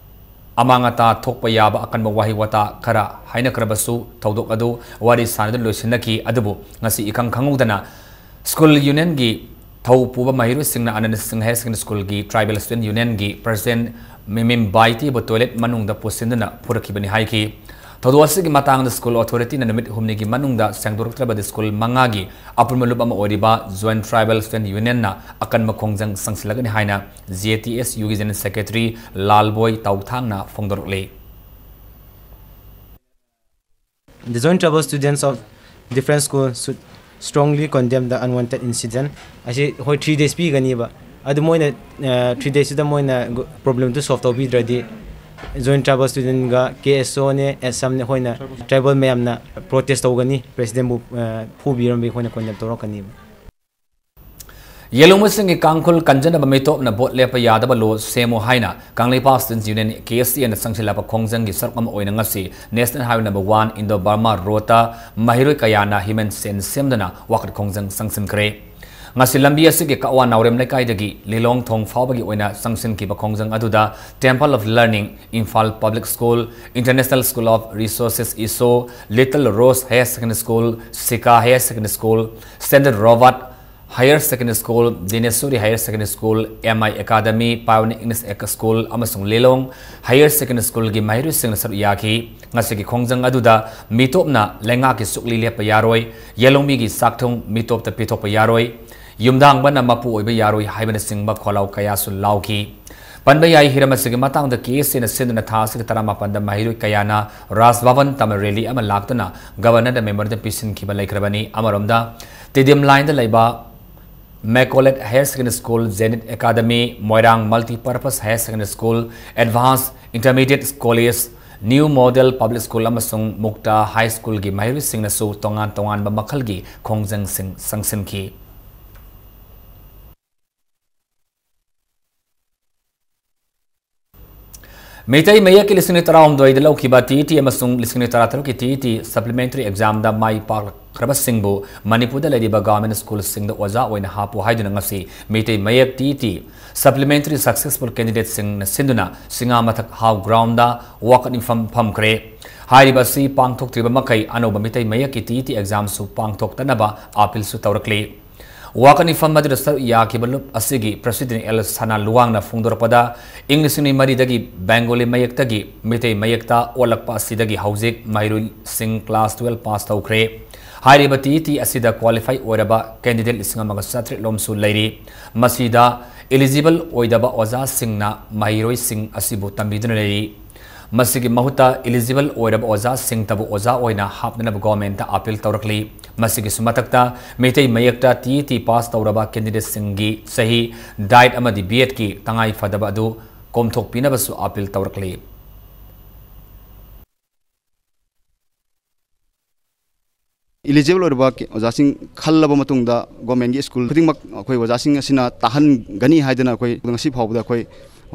ꯑꯃꯥꯡ ꯑꯇꯥ ꯊꯣꯛꯄ ꯌꯥꯕ ꯑꯀꯟꯕ ꯋꯥꯍꯩ ꯋꯥꯇꯥ ꯈꯔ ꯍꯥꯏꯅꯈ꯭ꯔꯕꯁꯨ, ꯊꯧꯗꯣꯛ ꯑꯗꯨ ꯋꯥꯔꯤ ꯁꯥꯅꯗꯨꯅ ꯂꯣꯏꯁꯤꯟꯅꯈꯤ꯫ ꯑꯗꯨꯕꯨ ꯉꯁꯤ ꯏꯈꯪ ꯈꯪꯍꯧꯗꯅ ꯁ꯭ꯀꯨꯜ ꯌꯨꯅꯤꯌꯟꯒꯤ ꯊꯧ ꯄꯨꯕ ꯃꯍꯩꯔꯣꯏꯁꯤꯡꯅ ꯑꯅꯟꯗ ꯁꯤꯡꯍ ꯍꯥꯌꯔ ꯁꯦꯀꯦꯟꯗꯔꯤ ꯁ꯭ꯀꯨꯜꯒꯤ ꯇ꯭ꯔꯥꯏꯕꯦꯜ ꯁ꯭ꯇꯨꯗꯦꯟꯠ ꯌꯨꯅꯤꯌꯟꯒꯤ ꯄ꯭ꯔꯁꯤꯗꯦꯟꯠ ꯃꯤꯃꯤꯝ ꯕꯥꯏꯇꯤꯕꯨ ꯇꯣꯏꯂꯦꯠ ꯃꯅꯨꯡꯗ ꯄꯨꯁꯤꯟꯗꯨꯅ ꯐꯨꯔꯛꯈꯤꯕꯅꯤ ꯍꯥꯏꯈꯤ꯫ ꯊꯧꯗꯣꯛ ꯑꯁꯤꯒꯤ ꯃꯇꯥꯡꯗ ꯁ꯭ꯀꯨꯜ ꯑꯣꯊꯣꯔꯤꯇꯤꯅ ꯅꯨꯃꯤꯠ ꯍꯨꯝꯅꯤꯒꯤ ꯃꯅꯨꯡꯗ ꯁꯦꯡꯗꯣꯔꯛꯇ꯭ꯔꯕꯗꯤ ꯁ꯭ꯀꯨꯜ ꯃꯉꯥꯒꯤ ꯑꯄꯨꯟꯕ ꯂꯨꯞ ꯑꯃ ꯑꯣꯏꯔꯤꯕ ꯖꯣꯏꯟꯠ ꯇ꯭ꯔꯥꯏꯕꯦꯜ ꯁ꯭ꯇꯨꯗꯦꯟꯠ ꯌꯨꯅꯤꯌꯟꯅ ꯑꯀꯟꯕ ꯈꯣꯡꯖꯪ ꯆꯪꯁꯤꯜꯂꯒꯅꯤ ꯍꯥꯏꯅ ꯖꯦ ꯇꯤ ꯑꯦꯁ ꯌꯨꯒꯤ ꯖꯦꯅꯔꯦꯜ ꯁꯦꯀ꯭ꯔꯦꯇꯔꯤ ꯂꯥꯜꯕꯣꯏ ꯇꯥꯎꯊꯥꯡꯅ ꯐꯣꯡꯗꯣꯔꯛꯂꯤ꯫ The Joint Tribal Students of different schools should strongly condemn the unwanted incident. ꯑꯁꯤ ꯍꯣꯏ, ꯊ꯭ꯔꯤ ꯗꯦꯖ ꯄꯤꯒꯅꯤꯕ, ꯑꯗꯨ ꯃꯣꯏꯅ ꯊ꯭ꯔꯤ ꯗꯦꯖꯁꯤꯗ ꯃꯣꯏꯅ ꯄ꯭ꯔꯣꯕ꯭ꯂꯦꯝꯗꯨ ꯁꯣꯜꯕ ꯇꯧꯕꯤꯗ꯭ꯔꯗꯤ, ꯖꯣꯏꯟꯠ ꯇ꯭ꯔꯥꯏꯕꯦꯜ ꯁ꯭ꯇꯨꯗꯦꯟꯠꯒ ꯀꯦ ꯑꯦꯁ ꯑꯣꯅꯦ, ꯑꯦꯁ ꯑꯦꯝꯅꯦ, ꯑꯩꯈꯣꯏꯅ ꯇ꯭ꯔꯥꯏꯕꯦꯜ ꯃꯌꯥꯝꯅ ꯄ꯭ꯔꯣꯇꯦꯁ ꯇꯧꯒꯅꯤ, ꯄ꯭ꯔꯦꯁꯤꯗꯦꯟꯠꯕꯨ ꯐꯨꯕꯤꯔꯝꯕꯒꯤ ꯑꯩꯈꯣꯏꯅ ꯀꯣꯟꯗꯦꯝ ꯇꯧꯔꯛꯀꯅꯤꯕ꯫ ꯌꯦꯜꯍꯧꯃꯤꯁꯤꯡꯒꯤ ꯀꯥꯡꯈꯨꯜ ꯀꯟꯖꯅꯕ ꯃꯤꯇꯣꯞꯅ ꯚꯣꯠ ꯂꯦꯞꯄ ꯌꯥꯗꯕ ꯂꯣ ꯁꯦꯝꯃꯨ ꯍꯥꯏꯅ Kangleipak student union, K S T ꯑꯦꯅ ꯆꯪꯁꯤꯜꯂꯕ ꯈꯣꯡꯖꯪꯒꯤ ꯁꯔꯨꯛ ꯑꯃ ꯑꯣꯏꯅ ꯉꯁꯤ national highway number one Indo Burma ꯔꯣꯗꯇ ꯃꯍꯩꯔꯣꯏ ꯀꯌꯥꯅ ꯍ꯭ꯌꯨꯃꯦꯟ ꯆꯦꯟ ꯁꯦꯝꯗꯨꯅ ꯋꯥꯀꯠ ꯈꯣꯡꯖꯪ ꯆꯪꯁꯤꯟꯈ꯭ꯔꯦ꯫ ꯉꯁꯤ ꯂꯝꯕꯤ ꯑꯁꯤꯒꯤ ꯀꯛꯋꯥ ꯅꯥꯎꯔꯦꯝ ꯂꯩꯀꯥꯏꯗꯒꯤ ꯂꯤꯂꯣꯡ ꯊꯣꯡ ꯐꯥꯎꯕꯒꯤ ꯑꯣꯏꯅ ꯆꯪꯁꯤꯟꯈꯤꯕ ꯈꯣꯡꯖꯪ ꯑꯗꯨꯗ Temple of Learning, Imphal Public School, International School of Resources, ISRO, Little Rose Higher Secondary School, Sikha Higher Secondary School, Standard Robert Higher Secondary School, Dineswari Higher Secondary School, M I Academy, Pioneer English Ac-, School ꯑꯃꯁꯨꯡ ꯂꯤꯂꯣꯡ Higher Secondary Schoolꯒꯤ ꯃꯍꯩꯔꯣꯏꯁꯤꯡꯅ ꯁꯔꯨꯛ ꯌꯥꯈꯤ꯫ ꯉꯁꯤꯒꯤ ꯈꯣꯡꯖꯪ ꯑꯗꯨꯗ ꯃꯤꯇꯣꯞꯅ ꯂꯩꯉꯥꯛꯀꯤ ꯁꯨꯛꯂꯤ ꯂꯦꯞꯄ ꯌꯥꯔꯣꯏ, ꯌꯦꯜꯍꯧꯃꯤꯒꯤ ꯆꯥꯛꯊꯨꯡ ꯃꯤꯇꯣꯞꯇ ꯄꯤꯊꯣꯛꯄ ꯌꯥꯔꯣꯏ, ꯌꯨꯝꯗꯥꯡꯕꯅ ꯃꯄꯨ ꯑꯣꯏꯕ ꯌꯥꯔꯣꯏ ꯍꯥꯏꯕꯅꯆꯤꯡꯕ ꯈꯣꯜꯂꯥꯎ ꯀꯌꯥꯁꯨ ꯂꯥꯎꯈꯤ꯫ ꯄꯟꯕ ꯌꯥꯏ, ꯍꯤꯔꯝ ꯑꯁꯤꯒꯤ ꯃꯇꯥꯡꯗ ꯀꯦ ꯑꯦꯁ ꯇꯤ ꯑꯦꯅ ꯁꯤꯟꯗꯨꯅ ꯊꯥ ꯑꯁꯤꯒꯤ ꯇꯔꯥꯃꯥꯄꯟꯗ ꯃꯍꯩꯔꯣꯏ ꯀꯌꯥꯅ ꯔꯥꯖ ꯚꯕꯟ ꯇꯝꯅ ꯔꯦꯂꯤ ꯑꯃ ꯂꯥꯛꯇꯨꯅ ꯒꯕꯔꯅꯔꯗ ꯃꯦꯃꯣꯔꯦꯟꯗꯝ ꯄꯤꯁꯤꯟꯈꯤꯕ ꯂꯩꯈ꯭ꯔꯕꯅꯤ꯫ ꯑꯃꯔꯣꯝꯗ, ꯇꯤꯗꯤꯝ ꯂꯥꯏꯟꯗ ꯂꯩꯕ ꯃꯦꯀꯣꯂꯦꯠ higher secondary school, Zenith academy, Moirang multipurpose higher secondary school, advance intermediate college, new model public school ꯑꯃꯁꯨꯡ ꯃꯨꯛꯇꯥ ꯍꯥꯏ ꯁ꯭ꯀꯨꯜꯒꯤ ꯃꯍꯩꯔꯣꯏꯁꯤꯡꯅꯁꯨ ꯇꯣꯉꯥꯟ ꯇꯣꯉꯥꯟꯕ ꯃꯈꯜꯒꯤ ꯈꯣꯡꯖꯪꯁꯤꯡ ꯆꯪꯁꯤꯟꯈꯤ꯫ ꯃꯩꯇꯩ ꯃꯌꯦꯛꯀꯤ ꯂꯤꯁꯤꯡ ꯑꯅꯤ ꯇꯔꯥꯍꯨꯝꯗꯣꯏꯗ ꯂꯧꯈꯤꯕ ꯇꯤ ꯏ ꯇꯤ ꯑꯃꯁꯨꯡ ꯂꯤꯁꯤꯡ ꯑꯅꯤ ꯇꯔꯥꯇꯔꯨꯛꯀꯤ ꯇꯤ ꯏ ꯇꯤ ꯁꯄ꯭ꯂꯤꯃꯦꯟꯇꯔꯤ ꯑꯦꯛꯖꯥꯝꯗ ꯃꯥꯏ ꯄꯥꯛꯂꯛ-, ꯈ꯭ꯔꯕꯁꯤꯡꯕꯨ ꯃꯅꯤꯄꯨꯔꯗ ꯂꯩꯔꯤꯕ government schoolꯁꯤꯡꯗ ꯑꯣꯖꯥ ꯑꯣꯏꯅ ꯍꯥꯞꯄꯨ ꯍꯥꯏꯗꯨꯅ ꯉꯁꯤ ꯃꯤꯇꯩ ꯃꯌꯦꯛ TET supplementary successful candidateꯁꯤꯡꯅ ꯁꯤꯟꯗꯨꯅ ꯁꯤꯡꯉꯥ ꯃꯊꯛ ꯍꯥꯎ groundꯗ walk-in ꯃꯤꯐꯝ ꯐꯝꯈ꯭ꯔꯦ꯫ ꯍꯥꯏꯔꯤꯕ ꯑꯁꯤ ꯄꯥꯡꯊꯣꯛꯇ꯭ꯔꯤꯕ ꯃꯈꯩ ꯑꯅꯧꯕ ꯃꯤꯇꯩ ꯃꯌꯦꯛꯀꯤ TET examꯁꯨ ꯄꯥꯡꯊꯣꯛꯇꯅꯕ appealꯁꯨ ꯇꯧꯔꯛꯂꯤ꯫ Walk-in ꯃꯤꯐꯝ ꯑꯗꯨꯗ ꯁꯔꯨꯛ ꯌꯥꯈꯤꯕ ꯂꯨꯞ ꯑꯁꯤꯒꯤ president ꯑꯦꯜ ꯁꯅꯥ ꯂꯨꯋꯥꯡꯅ ꯐꯣꯡꯗꯣꯔꯛꯄꯗ, ꯏꯪ ꯂꯤꯁꯤꯡ ꯑꯅꯤ ꯃꯔꯤꯗꯒꯤ Bengali ꯃꯌꯦꯛꯇꯒꯤ ꯃꯤꯇꯩ ꯃꯌꯦꯛꯇ ꯑꯣꯜꯂꯛꯄ ꯑꯁꯤꯗꯒꯤ ꯍꯧꯖꯤꯛ ꯃꯍꯩꯔꯣꯏꯁꯤꯡ class twelve pass ꯇꯧꯈ꯭ꯔꯦ꯫ ꯍꯥꯏꯔꯤꯕ TET ꯑꯁꯤꯗ qualify ꯑꯣꯏꯔꯕ candidate ꯂꯤꯁꯤꯡ ꯑꯃꯒ ꯆꯥꯇ꯭ꯔꯦꯠ ꯂꯣꯝꯁꯨ ꯂꯩꯔꯤ꯫ ꯃꯁꯤꯗ eligible ꯑꯣꯏꯗꯕ ꯑꯣꯖꯥꯁꯤꯡꯅ ꯃꯍꯩꯔꯣꯏꯁꯤꯡ ꯑꯁꯤꯕꯨ ꯇꯝꯕꯤꯗꯨꯅ ꯂꯩꯔꯤ꯫ ꯃꯁꯤꯒꯤ ꯃꯍꯨꯠꯇ eligible ꯑꯣꯏꯔꯕ ꯑꯣꯖꯥꯁꯤꯡꯇꯕꯨ ꯑꯣꯖꯥ ꯑꯣꯏꯅ ꯍꯥꯞꯅꯅꯕ governmentꯇ appeal ꯇꯧꯔꯛꯂꯤ꯫ ꯃꯁꯤꯒꯤꯁꯨ ꯃꯊꯛꯇ ꯃꯩꯇꯩ ꯃꯌꯦꯛꯇ TET pass ꯇꯧꯔꯕ candidateꯁꯤꯡꯒꯤ ꯆꯍꯤ DET ꯑꯃꯗꯤ B.Edꯀꯤ ꯇꯉꯥꯏ ꯐꯗꯕ ꯑꯗꯨ ꯀꯣꯝꯊꯣꯛꯄꯤꯅꯕꯁꯨ appeal ꯇꯧꯔꯛꯂꯤ꯫ Eligible ꯑꯣꯏꯔꯕ ꯑꯣꯖꯥꯁꯤꯡ ꯈꯜꯂꯕ ꯃꯇꯨꯡꯗ governmentꯀꯤ school ꯈꯨꯗꯤꯡꯃꯛ ꯑꯩꯈꯣꯏ ꯑꯣꯖꯥꯁꯤꯡ ꯑꯁꯤꯅ ꯇꯥꯍꯟꯒꯅꯤ ꯍꯥꯏꯗꯅ ꯑꯩꯈꯣꯏ ꯉꯁꯤ ꯐꯥꯎꯕꯗ ꯑꯩꯈꯣꯏ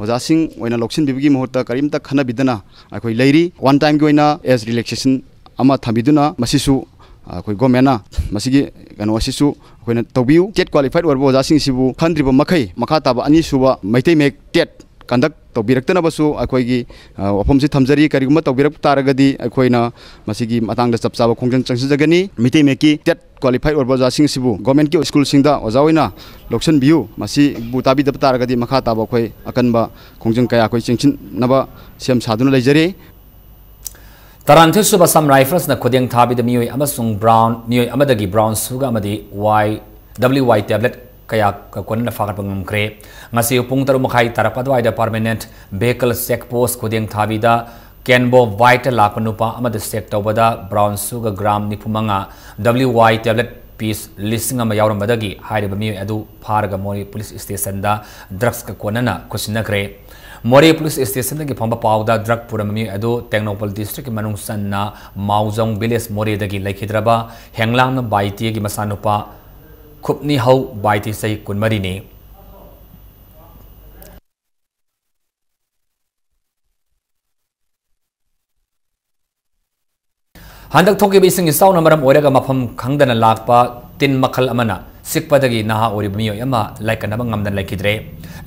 ꯑꯣꯖꯥꯁꯤꯡ ꯑꯣꯏꯅ ꯂꯧꯁꯤꯟꯕꯤꯕꯒꯤ ꯃꯍꯨꯠꯇ ꯀꯔꯤꯝꯇ ꯈꯟꯅꯕꯤꯗꯅ ꯑꯩꯈꯣꯏ ꯂꯩꯔꯤ꯫ One timeꯒꯤ ꯑꯣꯏꯅ age relaxation ꯑꯃ ꯊꯝꯕꯤꯗꯨꯅ ꯃꯁꯤꯁꯨ ꯑꯩꯈꯣꯏ governmentꯅ ꯃꯁꯤꯒꯤ ꯀꯩꯅꯣ ꯑꯁꯤꯁꯨ ꯑꯩꯈꯣꯏꯅ ꯇꯧꯕꯤꯌꯨ꯫ TET qualified ꯑꯣꯏꯔꯕ ꯑꯣꯖꯥꯁꯤꯡꯁꯤꯕꯨ ꯈꯟꯗ꯭ꯔꯤꯕ ꯃꯈꯩ ꯃꯈꯥ ꯇꯥꯕ ꯑꯅꯤꯁꯨꯕ ꯃꯩꯇꯩ ꯃꯌꯦꯛ TET conduct ꯇꯧꯕꯤꯔꯛꯇꯅꯕꯁꯨ ꯑꯩꯈꯣꯏꯒꯤ, ꯑ, ꯋꯥꯐꯝꯁꯤ ꯊꯝꯖꯔꯤ꯫ ꯀꯔꯤꯒꯨꯝꯕ ꯇꯧꯕꯤꯔꯛ ꯇꯥꯔꯒꯗꯤ ꯑꯩꯈꯣꯏꯅ ꯃꯁꯤꯒꯤ ꯃꯇꯥꯡꯗ ꯆꯞ ꯆꯥꯕ ꯈꯣꯡꯖꯪ ꯆꯪꯁꯤꯟꯖꯒꯅꯤ꯫ ꯃꯤꯇꯩ ꯃꯌꯦꯛꯀꯤ TET qualified ꯑꯣꯏꯔꯕ ꯑꯣꯖꯥꯁꯤꯡ ꯑꯁꯤꯕꯨ governmentꯀꯤ schoolꯁꯤꯡꯗ ꯑꯣꯖꯥ ꯑꯣꯏꯅ ꯂꯧꯁꯤꯟꯕꯤꯌꯨ꯫ ꯃꯁꯤꯕꯨ ꯇꯥꯕꯤꯗꯕ ꯇꯥꯔꯒꯗꯤ ꯃꯈꯥ ꯇꯥꯕ ꯑꯩꯈꯣꯏ ꯑꯀꯟꯕ ꯈꯣꯡꯖꯪ ꯀꯌꯥ ꯑꯩꯈꯣꯏ ꯆꯪꯁꯤꯟꯅꯕ ꯁꯦꯝ ꯁꯥꯗꯨꯅ ꯂꯩꯖꯔꯤ꯫ ꯇꯔꯥꯅꯤꯊꯣꯏ ꯁꯨꯕ Assam Riflesꯅ ꯈꯨꯗꯦꯡ ꯊꯥꯕꯤꯗ ꯃꯤꯑꯣꯏ ꯑꯃꯁꯨꯡ brown, ꯃꯤꯑꯣꯏ ꯑꯃꯗꯒꯤ brown sugar ꯑꯃꯗꯤ Y, W Y tablet ꯀꯌꯥ ꯀꯣꯟꯅꯅ ꯐꯥꯒꯠꯄ ꯉꯝꯈ꯭ꯔꯦ꯫ ꯉꯁꯤ ꯄꯨꯡ ꯇꯔꯨꯛ ꯃꯈꯥꯏ ꯇꯥꯔꯛꯄ ꯑꯗꯨꯋꯥꯏꯗ permanent vehicle check post ꯈꯨꯗꯦꯡ ꯊꯥꯕꯤꯗ Kenbo Whiteꯇ ꯂꯥꯛꯄ ꯅꯨꯄꯥ ꯑꯃꯗ check ꯇꯧꯕꯗ brown sugar gram ꯅꯤꯐꯨ ꯃꯉꯥ, W Y tablet piece ꯂꯤꯁꯤꯡ ꯑꯃ ꯌꯥꯎꯔꯝꯕꯗꯒꯤ ꯍꯥꯏꯔꯤꯕ ꯃꯤꯑꯣꯏ ꯑꯗꯨ ꯐꯥꯔꯒ ꯃꯣꯔꯦ police stationꯗ drugsꯀ ꯀꯣꯟꯅꯅ ꯈꯨꯠꯁꯤꯟꯅꯈ꯭ꯔꯦ꯫ ꯃꯣꯔꯦ police stationꯗꯒꯤ ꯐꯪꯕ ꯄꯥꯎꯗ drug ꯄꯨꯔꯝꯕ ꯃꯤꯑꯣꯏ ꯑꯗꯨ ꯇꯦꯡꯅꯧꯄꯜ districtꯀꯤ ꯃꯅꯨꯡ ꯆꯟꯅ ꯃꯥꯎꯖꯣꯡ village ꯃꯣꯔꯦꯗꯒꯤ ꯂꯩꯈꯤꯗ꯭ꯔꯕ ꯍꯦꯡꯂꯥꯡꯅ ꯕꯥꯏꯇꯤꯒꯤ ꯃꯆꯥꯅꯨꯄꯥ ꯈꯨꯞꯅꯤꯍꯧ ꯕꯥꯏꯇꯤ ꯆꯍꯤ ꯀꯨꯟꯃꯔꯤꯅꯤ꯫ ꯍꯟꯗꯛ ꯊꯣꯛꯈꯤꯕ ꯏꯁꯤꯡ ꯏꯆꯥꯎꯅ ꯃꯔꯝ ꯑꯣꯏꯔꯒ ꯃꯐꯝ ꯈꯪꯗꯅ ꯂꯥꯛꯄ ꯇꯤꯟ ꯃꯈꯜ ꯑꯃꯅ ꯆꯤꯛꯄꯗꯒꯤ ꯅꯍꯥ ꯑꯣꯏꯔꯤꯕ ꯃꯤꯑꯣꯏ ꯑꯃ ꯂꯥꯏꯀꯠꯅꯕ ꯉꯝꯗꯅ ꯂꯩꯈꯤꯗ꯭ꯔꯦ꯫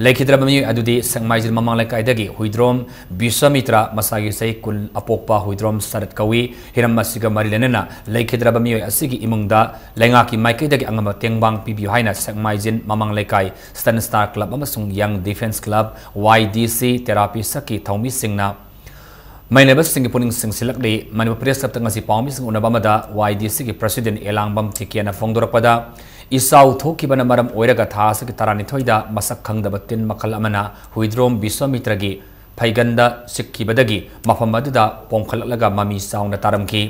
ꯂꯩꯈꯤꯗ꯭ꯔꯕ ꯃꯤꯑꯣꯏ ꯑꯗꯨꯗꯤ ꯁꯦꯛꯃꯥꯏꯖꯤꯟ ꯃꯃꯥꯡ ꯂꯩꯀꯥꯏꯗꯒꯤ ꯍꯨꯏꯗ꯭ꯔꯣꯝ ꯕꯤꯁ꯭ꯋꯥꯃꯤꯇ꯭ꯔ, ꯃꯁꯥꯒꯤ ꯆꯍꯤ ꯀꯨꯟ, ꯑꯄꯣꯛꯄ ꯍꯨꯏꯗ꯭ꯔꯣꯝ ꯁꯔꯠ ꯀꯧꯏ꯫ ꯍꯤꯔꯝ ꯑꯁꯤꯒ ꯃꯔꯤ ꯂꯩꯅꯅ ꯂꯩꯈꯤꯗ꯭ꯔꯕ ꯃꯤꯑꯣꯏ ꯑꯁꯤꯒꯤ ꯏꯃꯨꯡꯗ ꯂꯩꯉꯥꯛꯀꯤ ꯃꯥꯏꯀꯩꯗꯒꯤ ꯑꯉꯝꯕ ꯇꯦꯡꯕꯥꯡ ꯄꯤꯕꯤꯌꯨ ꯍꯥꯏꯅ ꯁꯦꯛꯃꯥꯏꯖꯤꯟ ꯃꯃꯥꯡ ꯂꯩꯀꯥꯏ Sun Star Club ꯑꯃꯁꯨꯡ Young Defence Club, Y D C, ꯇꯦꯔꯥ ꯄꯤꯁꯛꯀꯤ ꯊꯧꯃꯤꯁꯤꯡꯅ ꯃꯩꯅꯕꯁꯤꯡꯒꯤ ꯄꯨꯛꯅꯤꯡ ꯆꯤꯡꯁꯤꯜꯂꯛꯂꯤ꯫ ꯃꯅꯤꯄꯨꯔ Press Clubꯇ ꯉꯁꯤ ꯄꯥꯎꯃꯤꯁꯤꯡ ꯎꯅꯕ ꯑꯃꯗ Y D Cꯒꯤ President ꯑꯦꯂꯥꯡꯕꯝ ꯇꯤꯀꯦꯅ ꯐꯣꯡꯗꯣꯔꯛꯄꯗ, ꯏꯆꯥꯎ ꯊꯣꯛꯈꯤꯕꯅ ꯃꯔꯝ ꯑꯣꯏꯔꯒ ꯊꯥ ꯑꯁꯤꯒꯤ ꯇꯔꯥꯅꯤꯊꯣꯏꯗ ꯃꯁꯛ ꯈꯪꯗꯕ ꯇꯤꯟ ꯃꯈꯜ ꯑꯃꯅ ꯍꯨꯏꯗ꯭ꯔꯣꯝ ꯕꯤꯁ꯭ꯋꯥꯃꯤꯇ꯭ꯔꯒꯤ ꯐꯩꯒꯟꯗ ꯆꯤꯛꯈꯤꯕꯗꯒꯤ ꯃꯐꯝ ꯑꯗꯨꯗ ꯄꯣꯝꯈꯠꯂꯛꯂꯒ ꯃꯃꯤ ꯆꯥꯎꯅ ꯇꯥꯔꯝꯈꯤ꯫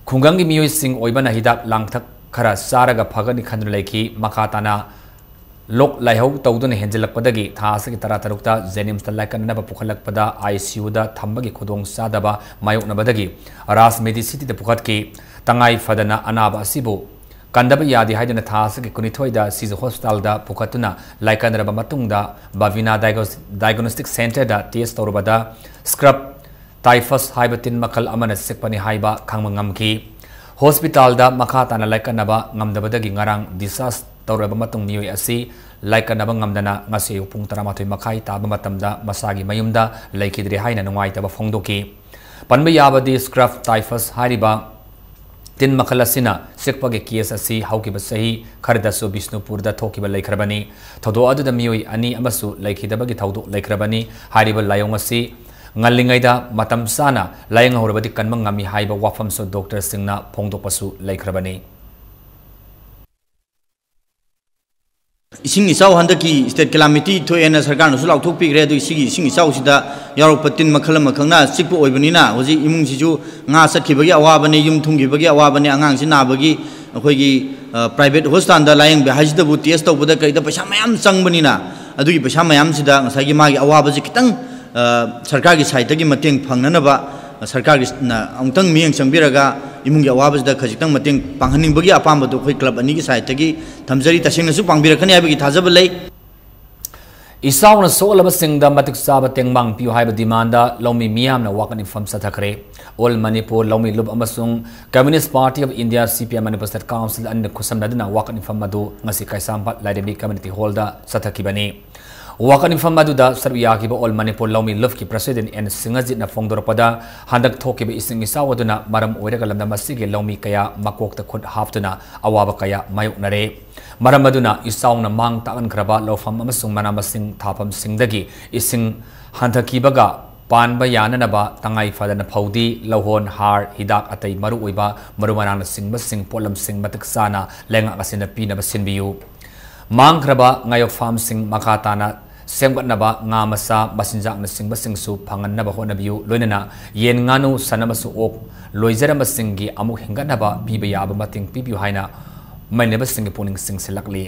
ꯈꯨꯡꯒꯪꯒꯤ ꯃꯤꯑꯣꯏꯁꯤꯡ ꯑꯣꯏꯕꯅ ꯍꯤꯗꯥꯛ ꯂꯥꯡꯊꯛ ꯈꯔ ꯆꯥꯔꯒ ꯐꯒꯅꯤ ꯈꯟꯗꯨꯅ ꯂꯩꯈꯤ꯫ ꯃꯈꯥ ꯇꯥꯅ ꯂꯣꯛ ꯂꯥꯏꯍꯧ ꯇꯧꯗꯨꯅ ꯍꯦꯟꯖꯤꯜꯂꯛꯄꯗꯒꯤ ꯊꯥ ꯑꯁꯤꯒꯤ ꯇꯔꯥꯇꯔꯨꯛꯇ JNIMSꯇ ꯂꯥꯏꯀꯠꯅꯅꯕ ꯄꯨꯈꯠꯂꯛꯄꯗ ICUꯗ ꯊꯝꯕꯒꯤ ꯈꯨꯗꯣꯡꯆꯥꯗꯕ ꯃꯥꯌꯣꯛꯅꯕꯗꯒꯤ Raj Medicityꯗ ꯄꯨꯈꯠꯈꯤ꯫ ꯇꯉꯥꯏ ꯐꯗꯅ ꯑꯅꯥꯕ ꯑꯁꯤꯕꯨ ꯀꯟꯗꯕ ꯌꯥꯗꯦ ꯍꯥꯏꯗꯨꯅ ꯊꯥ ꯑꯁꯤꯒꯤ ꯀꯨꯟꯅꯤꯊꯣꯏꯗ ꯁꯤꯖ Hospitalꯗ ꯄꯨꯈꯠꯇꯨꯅ ꯂꯥꯏꯀꯠꯅꯔꯕ ꯃꯇꯨꯡꯗ ꯕꯕꯤꯅꯥ Diagnos-, Diagnostic Centreꯗ test ꯇꯧꯔꯕꯗ scrub typhus ꯍꯥꯏꯕ ꯇꯤꯟ ꯃꯈꯜ ꯑꯃꯅ ꯆꯤꯛꯄꯅꯤ ꯍꯥꯏꯕ ꯈꯪꯕ ꯉꯝꯈꯤ꯫ Hospitalꯗ ꯃꯈꯥ ꯇꯥꯅ ꯂꯥꯏꯀꯠꯅꯕ ꯉꯝꯗꯕꯗꯒꯤ ꯉꯔꯥꯡ discharge ꯇꯧꯔꯕ ꯃꯇꯨꯡ ꯃꯤꯑꯣꯏ ꯑꯁꯤ ꯂꯥꯏꯀꯠꯅꯕ ꯉꯝꯗꯅ ꯉꯁꯤ ꯑꯌꯨꯛ ꯄꯨꯡ ꯇꯔꯥꯃꯥꯊꯣꯏ ꯃꯈꯥꯏ ꯇꯥꯕ ꯃꯇꯝꯗ ꯃꯁꯥꯒꯤ ꯃꯌꯨꯝꯗ ꯂꯩꯈꯤꯗ꯭ꯔꯦ ꯍꯥꯏꯅ ꯅꯨꯡꯉꯥꯏꯇꯕ ꯐꯣꯡꯗꯣꯛꯈꯤ꯫ ꯄꯟꯕ ꯌꯥꯕꯗꯤ scrub typhus ꯍꯥꯏꯔꯤꯕ ꯇꯤꯟ ꯃꯈꯜ ꯑꯁꯤꯅ ꯆꯤꯛꯄꯒꯤ case ꯑꯁꯤ ꯍꯧꯈꯤꯕ ꯆꯍꯤ ꯈꯔꯗꯁꯨ ꯕꯤꯁꯅꯨꯄꯨꯔꯗ ꯊꯣꯛꯈꯤꯕ ꯂꯩꯈ꯭ꯔꯕꯅꯤ꯫ ꯊꯧꯗꯣꯛ ꯑꯗꯨꯗ ꯃꯤꯑꯣꯏ ꯑꯅꯤ ꯑꯃꯁꯨ ꯂꯩꯈꯤꯗꯕꯒꯤ ꯊꯧꯗꯣꯛ ꯂꯩꯈ꯭ꯔꯕꯅꯤ꯫ ꯍꯥꯏꯔꯤꯕ ꯂꯥꯏꯑꯣꯡ ꯑꯁꯤ ꯉꯜꯂꯤꯉꯩꯗ ꯃꯇꯝ ꯆꯥꯅ ꯂꯥꯌꯦꯡꯍꯧꯔꯕꯗꯤ ꯀꯟꯕ ꯉꯝꯃꯤ ꯍꯥꯏꯕ ꯋꯥꯐꯝꯁꯨ doctorꯁꯤꯡꯅ ꯐꯣꯡꯗꯣꯛꯄꯁꯨ ꯂꯩꯈ꯭ꯔꯕꯅꯤ꯫ ꯏꯁꯤꯡ ꯏꯆꯥꯎ ꯍꯟꯗꯛꯀꯤ state calamity ꯊꯣꯛꯑꯦꯅ ꯁꯔꯀꯥꯔꯅꯁꯨ ꯂꯥꯎꯊꯣꯛꯄꯤꯈ꯭ꯔꯦ꯫ ꯑꯗꯨ ꯁꯤꯒꯤ ꯏꯁꯤꯡ ꯏꯆꯥꯎꯁꯤꯗ ꯌꯥꯎꯔꯛꯄ ꯇꯤꯟ ꯃꯈꯜ ꯑꯃꯈꯛꯅ ꯆꯤꯛꯄ ꯑꯣꯏꯕꯅꯤꯅ ꯍꯧꯖꯤꯛ ꯏꯃꯨꯡꯁꯤꯁꯨ ꯉꯥ ꯆꯠꯈꯤꯕꯒꯤ ꯑꯋꯥꯕꯅꯦ, ꯌꯨꯝ ꯊꯨꯝꯈꯤꯕꯒꯤ ꯑꯋꯥꯕꯅꯦ, ꯑꯉꯥꯡꯁꯤ ꯅꯥꯕꯒꯤ ꯑꯩꯈꯣꯏꯒꯤ, ꯑ, private hospitalꯗ ꯂꯥꯌꯦꯡꯕ ꯍꯥꯏꯁꯤꯗꯕꯨ test ꯇꯧꯕꯗ ꯀꯩꯗ ꯄꯩꯁꯥ ꯃꯌꯥꯝ ꯆꯪꯕꯅꯤꯅ, ꯑꯗꯨꯒꯤ ꯄꯩꯁꯥ ꯃꯌꯥꯝꯁꯤꯗ ꯉꯁꯥꯏꯒꯤ ꯃꯥꯒꯤ ꯑꯋꯥꯕꯁꯤ ꯈꯤꯇꯪ, ꯑ, ꯁꯔꯀꯥꯔꯒꯤ sideꯇꯒꯤ ꯃꯇꯦꯡ ꯐꯪꯅꯅꯕ, ꯑ, ꯁꯔꯀꯥꯔꯒꯤꯅ ꯑꯃꯨꯛꯇꯪ ꯃꯤꯠꯌꯦꯡ ꯆꯪꯕꯤꯔꯒ ꯏꯃꯨꯡꯒꯤ ꯑꯋꯥꯕꯁꯤꯗ ꯈꯖꯤꯛꯇꯪ ꯃꯇꯦꯡ ꯄꯥꯡꯍꯟꯅꯤꯡꯕꯒꯤ ꯑꯄꯥꯝꯕꯗꯨ ꯑꯩꯈꯣꯏ club ꯑꯅꯤꯒꯤ sideꯇꯒꯤ ꯊꯝꯖꯔꯤ꯫ ꯇꯁꯦꯡꯅꯁꯨ ꯄꯥꯡꯕꯤꯔꯛꯀꯅꯤ ꯍꯥꯏꯕꯒꯤ ꯊꯥꯖꯕ ꯂꯩ꯫ ꯏꯆꯥꯎꯅ ꯁꯣꯛꯍꯜꯂꯕꯁꯤꯡꯗ ꯃꯇꯤꯛ ꯆꯥꯕ ꯇꯦꯡꯕꯥꯡ ꯄꯤꯌꯨ ꯍꯥꯏꯕ ꯗꯤꯃꯥꯟꯗ ꯂꯧꯃꯤ ꯃꯤꯌꯥꯝꯅ ꯋꯥꯀꯠ ꯃꯤꯐꯝ ꯆꯠꯊꯈ꯭ꯔꯦ꯫ ꯑꯣꯜ ꯃꯅꯤꯄꯨꯔ ꯂꯧꯃꯤ ꯂꯨꯞ ꯑꯃꯁꯨꯡ Communist Party of India, C P I, Manipur State Council ꯑꯅꯤꯅ ꯈꯨꯠꯁꯝꯅꯗꯨꯅ ꯋꯥꯀꯠ ꯃꯤꯐꯝ ꯑꯗꯨ ꯉꯁꯤ ꯀꯩꯁꯥꯝꯄꯥꯠ ꯂꯥꯏꯔꯦꯝꯕꯤ Community Hall ꯗ ꯆꯠꯊꯈꯤꯕꯅꯤ꯫ ꯋꯥꯀꯠ ꯃꯤꯐꯝ ꯑꯗꯨꯗ ꯁꯔꯨꯛ ꯌꯥꯈꯤꯕ ꯑꯣꯜ ꯃꯅꯤꯄꯨꯔ ꯂꯧꯃꯤ ꯂꯨꯞꯀꯤ President N ꯁꯤꯡꯍꯖꯤꯠꯅ ꯐꯣꯡꯗꯣꯔꯛꯄꯗ, ꯍꯟꯗꯛ ꯊꯣꯛꯈꯤꯕ ꯏꯁꯤꯡ ꯏꯆꯥꯎ ꯑꯗꯨꯅ ꯃꯔꯝ ꯑꯣꯏꯔꯒ ꯂꯝꯗꯝ ꯑꯁꯤꯒꯤ ꯂꯧꯃꯤ ꯀꯌꯥ ꯃꯀꯣꯛꯇ ꯈꯨꯠ ꯍꯥꯞꯇꯨꯅ ꯑꯋꯥꯕ ꯀꯌꯥ ꯃꯥꯌꯣꯛꯅꯔꯦ꯫ ꯃꯔꯝ ꯑꯗꯨꯅ ꯏꯆꯥꯎꯅ ꯃꯥꯡ ꯇꯥꯛꯍꯟꯈ꯭ꯔꯕ ꯂꯧꯐꯝ ꯑꯃꯁꯨꯡ ꯃꯅꯥ ꯃꯁꯤꯡ ꯊꯥꯐꯝꯁꯤꯡꯗꯒꯤ ꯏꯁꯤꯡ ꯍꯟꯊꯈꯤꯕꯒ ꯄꯥꯟꯕ ꯌꯥꯅꯅꯕ ꯇꯉꯥꯏ ꯐꯗꯅ ꯐꯧꯗꯤ, ꯂꯧꯍꯣꯟ, ꯍꯥꯔ, ꯍꯤꯗꯥꯛ, ꯑꯇꯩ ꯃꯔꯨꯑꯣꯏꯕ ꯃꯔꯨ ꯃꯔꯥꯡꯅꯆꯤꯡꯕꯁꯤꯡ ꯄꯣꯠꯂꯝꯁꯤꯡ ꯃꯇꯤꯛ ꯆꯥꯅ ꯂꯩꯉꯥꯛ ꯑꯁꯤꯅ ꯄꯤꯅꯕ ꯁꯤꯟꯕꯤꯌꯨ꯫ ꯃꯥꯡꯈ꯭ꯔꯕ ꯉꯥꯌꯣꯛ ꯐꯥꯝꯁꯤꯡ ꯃꯈꯥ ꯇꯥꯅ ꯁꯦꯝꯒꯠꯅꯕ ꯉꯥ ꯃꯆꯥ, ꯃꯆꯤꯟꯖꯥꯛꯅꯆꯤꯡꯕꯁꯤꯡꯁꯨ ꯐꯪꯍꯟꯅꯕ ꯍꯣꯠꯅꯕꯤꯌꯨ꯫ ꯂꯣꯏꯅꯅ ꯌꯦꯟ, ꯉꯥꯅꯨ, ꯁꯟ ꯑꯃꯁꯨꯡ ꯑꯣꯛ ꯂꯣꯏꯖꯔꯝꯕꯁꯤꯡꯒꯤ ꯑꯃꯨꯛ ꯍꯤꯡꯒꯠꯅꯕ ꯄꯤꯕ ꯌꯥꯕ ꯃꯇꯦꯡ ꯄꯤꯕꯤꯌꯨ ꯍꯥꯏꯅ ꯃꯩꯅꯕꯁꯤꯡꯒꯤ ꯄꯨꯛꯅꯤꯡ ꯆꯤꯡꯁꯤꯜꯂꯛꯂꯤ꯫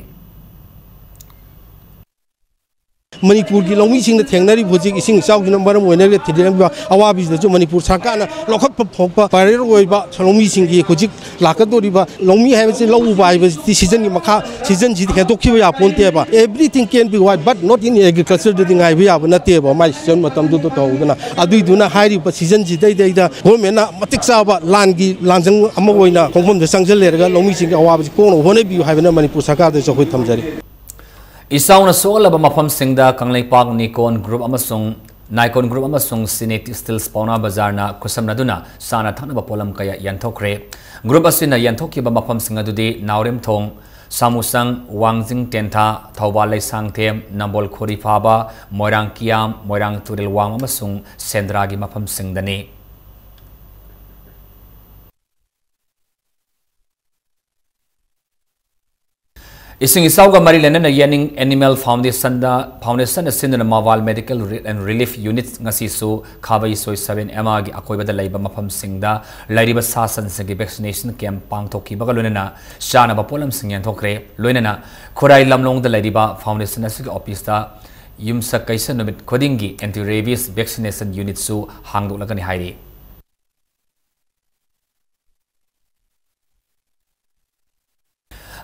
ꯃꯅꯤꯄꯨꯔꯒꯤ ꯂꯧꯃꯤꯁꯤꯡꯅ ꯊꯦꯡꯅꯔꯤꯕ ꯍꯧꯖꯤꯛ ꯏꯁꯤꯡ ꯏꯆꯥꯎꯁꯤꯅ ꯃꯔꯝ ꯑꯣꯏꯅꯔꯒ ꯊꯤꯟꯖꯤꯜꯂꯛꯂꯤꯕ ꯑꯋꯥꯕꯁꯤꯗꯁꯨ ꯃꯅꯤꯄꯨꯔ ꯁꯔꯀꯥꯔꯅ ꯂꯧꯈꯠꯄ ꯊꯣꯛꯄ ꯄꯥꯏꯔꯦꯜ ꯑꯣꯏꯕ ꯂꯧꯃꯤꯁꯤꯡꯒꯤ ꯍꯧꯖꯤꯛ ꯂꯥꯛꯀꯗꯧꯔꯤꯕ ꯂꯧꯃꯤ ꯍꯥꯏꯕꯁꯤ ꯂꯧ ꯎꯕ ꯍꯥꯏꯕꯁꯤꯗꯤ ꯁꯤꯖꯟꯒꯤ ꯃꯈꯥ, ꯁꯤꯖꯟꯁꯤꯗꯤ ꯍꯦꯟꯗꯣꯛꯈꯤꯕ ꯌꯥꯄꯣꯟꯇꯦꯕ꯫ Everything can be wide, but not in agriculture ꯗꯗꯤ ꯉꯥꯏꯕ ꯌꯥꯕ ꯅꯠꯇꯦꯕ, ꯃꯥꯏ ꯁꯤꯖꯟ ꯃꯇꯝꯗꯨꯗ ꯇꯧꯗꯅ꯫ ꯑꯗꯨꯏꯗꯨꯅ ꯍꯥꯏꯔꯤꯕ ꯁꯤꯖꯟꯁꯤꯗꯩꯗꯩꯗ ꯒꯣꯔꯃꯦꯟꯅ ꯃꯇꯤꯛ ꯆꯥꯕ ꯂꯥꯟꯒꯤ ꯂꯥꯟꯖꯪ ꯑꯃ ꯑꯣꯏꯅ ꯈꯣꯡꯐꯝꯗ ꯆꯪꯁꯤꯜꯂꯦꯔꯒ ꯂꯧꯃꯤꯁꯤꯡꯒꯤ ꯑꯋꯥꯕꯁꯤ ꯀꯣꯛꯅꯕ ꯍꯣꯠꯅꯕꯤꯌꯨ ꯍꯥꯏꯕꯅ ꯃꯅꯤꯄꯨꯔ ꯁꯔꯀꯥꯔꯗꯁꯨ ꯑꯩꯈꯣꯏ ꯊꯝꯖꯔꯤ꯫ ꯏꯆꯥꯎꯅ ꯁꯣꯛꯍꯜꯂꯕ ꯃꯐꯝꯁꯤꯡꯗ ꯀꯪꯂꯩꯄꯥꯛ ꯅꯤꯀꯣꯟ ꯒ꯭ꯔꯨꯞ ꯑꯃꯁꯨꯡ ꯅꯥꯏꯀꯣꯟ ꯒ꯭ꯔꯨꯞ ꯑꯃꯁꯨꯡ ꯁꯤꯅꯦꯛ ꯁ꯭ꯇꯤꯜꯁ ꯄꯥꯎꯅꯥ ꯕꯖꯥꯔꯅ ꯈꯨꯠꯁꯝꯅꯗꯨꯅ ꯆꯥꯅ ꯊꯛꯅꯕ ꯄꯣꯠꯂꯝ ꯀꯌꯥ ꯌꯦꯟꯊꯣꯛꯈ꯭ꯔꯦ꯫ ꯒ꯭ꯔꯨꯞ ꯑꯁꯤꯅ ꯌꯦꯟꯊꯣꯛꯈꯤꯕ ꯃꯐꯝꯁꯤꯡ ꯑꯗꯨꯗꯤ ꯅꯥꯎꯔꯦꯝꯊꯣꯡ, ꯁꯥꯃꯨꯁꯪ, ꯋꯥꯡꯖꯤꯡ ꯇꯦꯟꯊꯥ, ꯊꯧꯕꯥꯜ ꯂꯩꯁꯥꯡꯊꯦꯝ, ꯅꯝꯕꯣꯜ ꯈꯣꯔꯤꯐꯥꯕ, ꯃꯣꯏꯔꯥꯡ ꯀꯤꯌꯥꯝ, ꯃꯣꯏꯔꯥꯡ ꯇꯨꯔꯦꯜ ꯋꯥꯡꯃ ꯑꯃꯁꯨꯡ ꯁꯦꯟꯗ꯭ꯔꯥꯒꯤ ꯃꯐꯝꯁꯤꯡꯗꯅꯤ꯫ ꯏꯁꯤꯡ ꯏꯆꯥꯎꯒ ꯃꯔꯤ ꯂꯩꯅꯅ ꯌꯦꯅꯤꯡ ꯑꯦꯅꯤꯃꯦꯜ ꯐꯥꯎꯟꯗꯦꯁꯟꯗ, ꯐꯥꯎꯟꯗꯦꯁꯟꯅ ꯁꯤꯟꯗꯨꯅ ꯃꯥꯋꯥꯜ ꯃꯦꯗꯤꯀꯦꯜ ꯔꯤ-, ꯑꯦꯟ ꯔꯤꯂꯤꯐ ꯌꯨꯅꯤꯠ ꯉꯁꯤꯁꯨ ꯈꯥꯕꯩ ꯁꯣꯏ ꯁꯕꯦꯟ ꯑꯦꯝ ꯑꯥꯔꯒꯤ ꯑꯀꯣꯏꯕꯗ ꯂꯩꯕ ꯃꯐꯝꯁꯤꯡꯗ ꯂꯩꯔꯤꯕ ꯁꯥ ꯁꯟꯁꯤꯡꯒꯤ ꯚꯦꯛꯁꯤꯅꯦꯁꯟ ꯀꯦꯝꯞ ꯄꯥꯡꯊꯣꯛꯈꯤꯕꯒ ꯂꯣꯏꯅꯅ ꯆꯥꯅꯕ ꯄꯣꯠꯂꯝꯁꯤꯡ ꯌꯦꯟꯊꯣꯛꯈ꯭ꯔꯦ꯫ ꯂꯣꯏꯅꯅ ꯈꯨꯔꯥꯏ ꯂꯝꯂꯣꯡꯗ ꯂꯩꯔꯤꯕ ꯐꯥꯎꯟꯗꯦꯁꯟ ꯑꯁꯤꯒꯤ ꯑꯣꯐꯤꯁꯇ ꯌꯨꯝꯁꯀꯩꯁ ꯅꯨꯃꯤꯠ ꯈꯨꯗꯤꯡꯒꯤ ꯑꯦꯟꯇꯤ ꯔꯦꯕꯤꯁ ꯚꯦꯛꯁꯤꯅꯦꯁꯟ ꯌꯨꯅꯤꯠꯁꯨ ꯍꯥꯡꯗꯣꯛꯂꯒꯅꯤ ꯍꯥꯏꯔꯤ꯫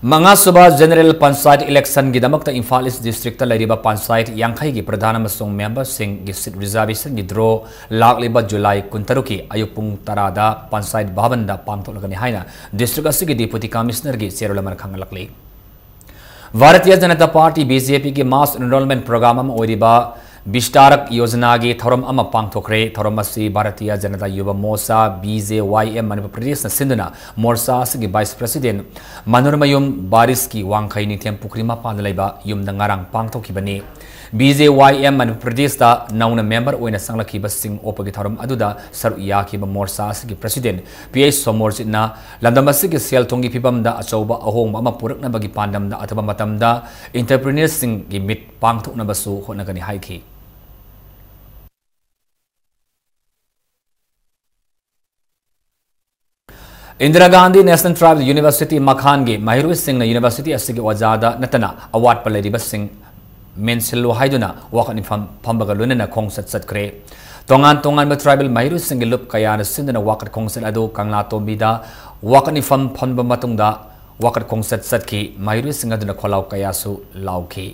ꯃꯉꯥꯁꯨꯕ General Panchayat Election ꯒꯤꯗꯃꯛꯇ Imphal East District ꯇ ꯂꯩꯔꯤꯕ Panchayat ꯌꯥꯡꯈꯩꯒꯤ Pradhan ꯑꯃꯁꯨꯡ Member ꯁꯤꯡꯒꯤ Seat Reservation ꯒꯤ Draw ꯂꯥꯛꯂꯤꯕ July ꯀꯨꯟꯇꯔꯨꯛꯀꯤ ꯑꯌꯨꯛ ꯄꯨꯡ ꯇꯔꯥꯗ Panchayat Bhavan ꯗ ꯄꯥꯡꯊꯣꯛꯂꯒꯅꯤ ꯍꯥꯏꯅ District ꯑꯁꯤꯒꯤ Deputy Commissioner ꯒꯤ ꯆꯦꯔꯣꯜ ꯑꯃꯅ ꯈꯪꯍꯜꯂꯛꯂꯤ꯫ Bharatiya Janata Party, B J P ꯒꯤ Mass Enrollment Program ꯑꯃ ꯑꯣꯏꯔꯤꯕ Vistarak Yojana ꯒꯤ ꯊꯧꯔꯝ ꯑꯃ ꯄꯥꯡꯊꯣꯛꯈ꯭ꯔꯦ꯫ ꯊꯧꯔꯝ ꯑꯁꯤ Bharatiya Janata Yuva Morcha, B J Y M, Manipur ꯄ꯭ꯔꯗꯦꯁꯅ ꯁꯤꯟꯗꯨꯅ Morcha ꯑꯁꯤꯒꯤ Vice President ꯃꯅꯣꯔꯃꯌꯨꯝ ꯕꯥꯔꯤꯁꯀꯤ ꯋꯥꯡꯈꯩ ꯅꯤꯡꯊꯦꯝ ꯄꯨꯈ꯭ꯔꯤ ꯃꯄꯥꯟꯗ ꯂꯩꯕ ꯌꯨꯝꯗ ꯉꯔꯥꯡ ꯄꯥꯡꯊꯣꯛꯈꯤꯕꯅꯤ꯫ B J Y M Manipur ꯄ꯭ꯔꯗꯦꯁꯇ ꯅꯧꯅ member ꯑꯣꯏꯅ ꯆꯪꯂꯛꯈꯤꯕꯁꯤꯡ ꯑꯣꯛꯄꯒꯤ ꯊꯧꯔꯝ ꯑꯗꯨꯗ ꯁꯔꯨꯛ ꯌꯥꯈꯤꯕ Morcha ꯑꯁꯤꯒꯤ President P H ꯁꯣꯃꯣꯔꯖꯤꯠꯅ ꯂꯝꯗꯝ ꯑꯁꯤꯒꯤ ꯁꯦꯜ ꯊꯨꯝꯒꯤ ꯐꯤꯕꯝꯗ ꯑꯆꯧꯕ ꯑꯍꯣꯡꯕ ꯑꯃ ꯄꯨꯔꯛꯅꯕꯒꯤ ꯄꯥꯟꯗꯝꯗ ꯑꯊꯨꯕ ꯃꯇꯝꯗ entrepreneurs ꯁꯤꯡꯒꯤ meet ꯄꯥꯡꯊꯣꯛꯅꯕꯁꯨ ꯍꯣꯠꯅꯒꯅꯤ ꯍꯥꯏꯈꯤ꯫ Indira Gandhi National Tribal University ꯃꯈꯥꯟꯒꯤ ꯃꯍꯩꯔꯣꯏꯁꯤꯡꯅ university ꯑꯁꯤꯒꯤ ꯑꯣꯖꯥꯗ ꯅꯠꯇꯅ ꯑꯋꯥꯠꯄ ꯂꯩꯔꯤꯕꯁꯤꯡ ꯃꯦꯟꯁꯤꯜꯂꯨ ꯍꯥꯏꯗꯨꯅ ꯋꯥꯀꯠ ꯃꯤꯐꯝ ꯐꯝꯕꯒ ꯂꯣꯏꯅꯅ ꯈꯣꯡꯆꯠ ꯆꯠꯈ꯭ꯔꯦ꯫ ꯇꯣꯉꯥꯟ ꯇꯣꯉꯥꯟꯕ tribal ꯃꯍꯩꯔꯣꯏꯁꯤꯡꯒꯤ ꯂꯨꯞ ꯀꯌꯥꯅ ꯁꯤꯟꯗꯨꯅ ꯋꯥꯀꯠ ꯈꯣꯡꯆꯠ ꯑꯗꯨ ꯀꯪꯂꯥꯇꯣꯝꯕꯤꯗ ꯋꯥꯀꯠ ꯃꯤꯐꯝ ꯐꯝꯕ ꯃꯇꯨꯡꯗ ꯋꯥꯀꯠ ꯈꯣꯡꯆꯠ ꯆꯠꯈꯤ꯫ ꯃꯍꯩꯔꯣꯏꯁꯤꯡ ꯑꯗꯨꯅ ꯈꯣꯜꯂꯥꯎ ꯀꯌꯥꯁꯨ ꯂꯥꯎꯈꯤ꯫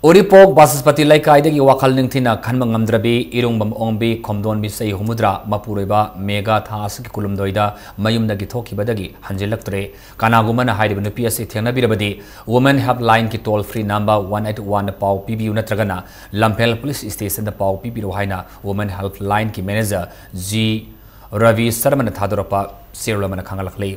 ꯎꯔꯤꯄꯣꯛ ꯕꯥꯆꯁꯄꯇꯤ ꯂꯩꯀꯥꯏꯗꯒꯤ ꯋꯥꯈꯜ ꯅꯤꯡꯊꯤꯅ ꯈꯟꯕ ꯉꯝꯗ꯭ꯔꯕꯤ ꯏꯔꯨꯡꯕꯝ ꯑꯣꯡꯕꯤ ꯈꯣꯝꯗꯣꯟꯕꯤ ꯆꯍꯤ ꯍꯨꯝꯐꯨꯇꯔꯥ ꯃꯄꯨꯔꯣꯏꯕ ꯃꯦꯒꯥ ꯊꯥ ꯑꯁꯤꯒꯤ ꯀꯨꯟꯍꯨꯝꯗꯣꯏꯗ ꯃꯌꯨꯝꯗꯒꯤ ꯊꯣꯛꯈꯤꯕꯗꯒꯤ ꯍꯟꯖꯤꯜꯂꯛꯇ꯭ꯔꯦ꯫ ꯀꯅꯥꯒꯨꯝꯕꯅ ꯍꯥꯏꯔꯤꯕ ꯅꯨꯄꯤ ꯑꯁꯤ ꯊꯦꯡꯅꯕꯤꯔꯕꯗꯤ Women Helpline ꯒꯤ toll free number one eight one ꯗ ꯄꯥꯎ ꯄꯤꯕꯤꯌꯨ ꯅꯠꯇ꯭ꯔꯒꯅ ꯂꯝꯐꯦꯜ police station ꯗ ꯄꯥꯎ ꯄꯤꯕꯤꯔꯛꯎ ꯍꯥꯏꯅ Women Helpline ꯒꯤ manager G ꯔꯕꯤ ꯁꯔꯃꯅ ꯊꯥꯗꯣꯔꯛꯄ ꯆꯦꯔꯣꯜ ꯑꯃꯅ ꯈꯪꯍꯜꯂꯛꯂꯤ꯫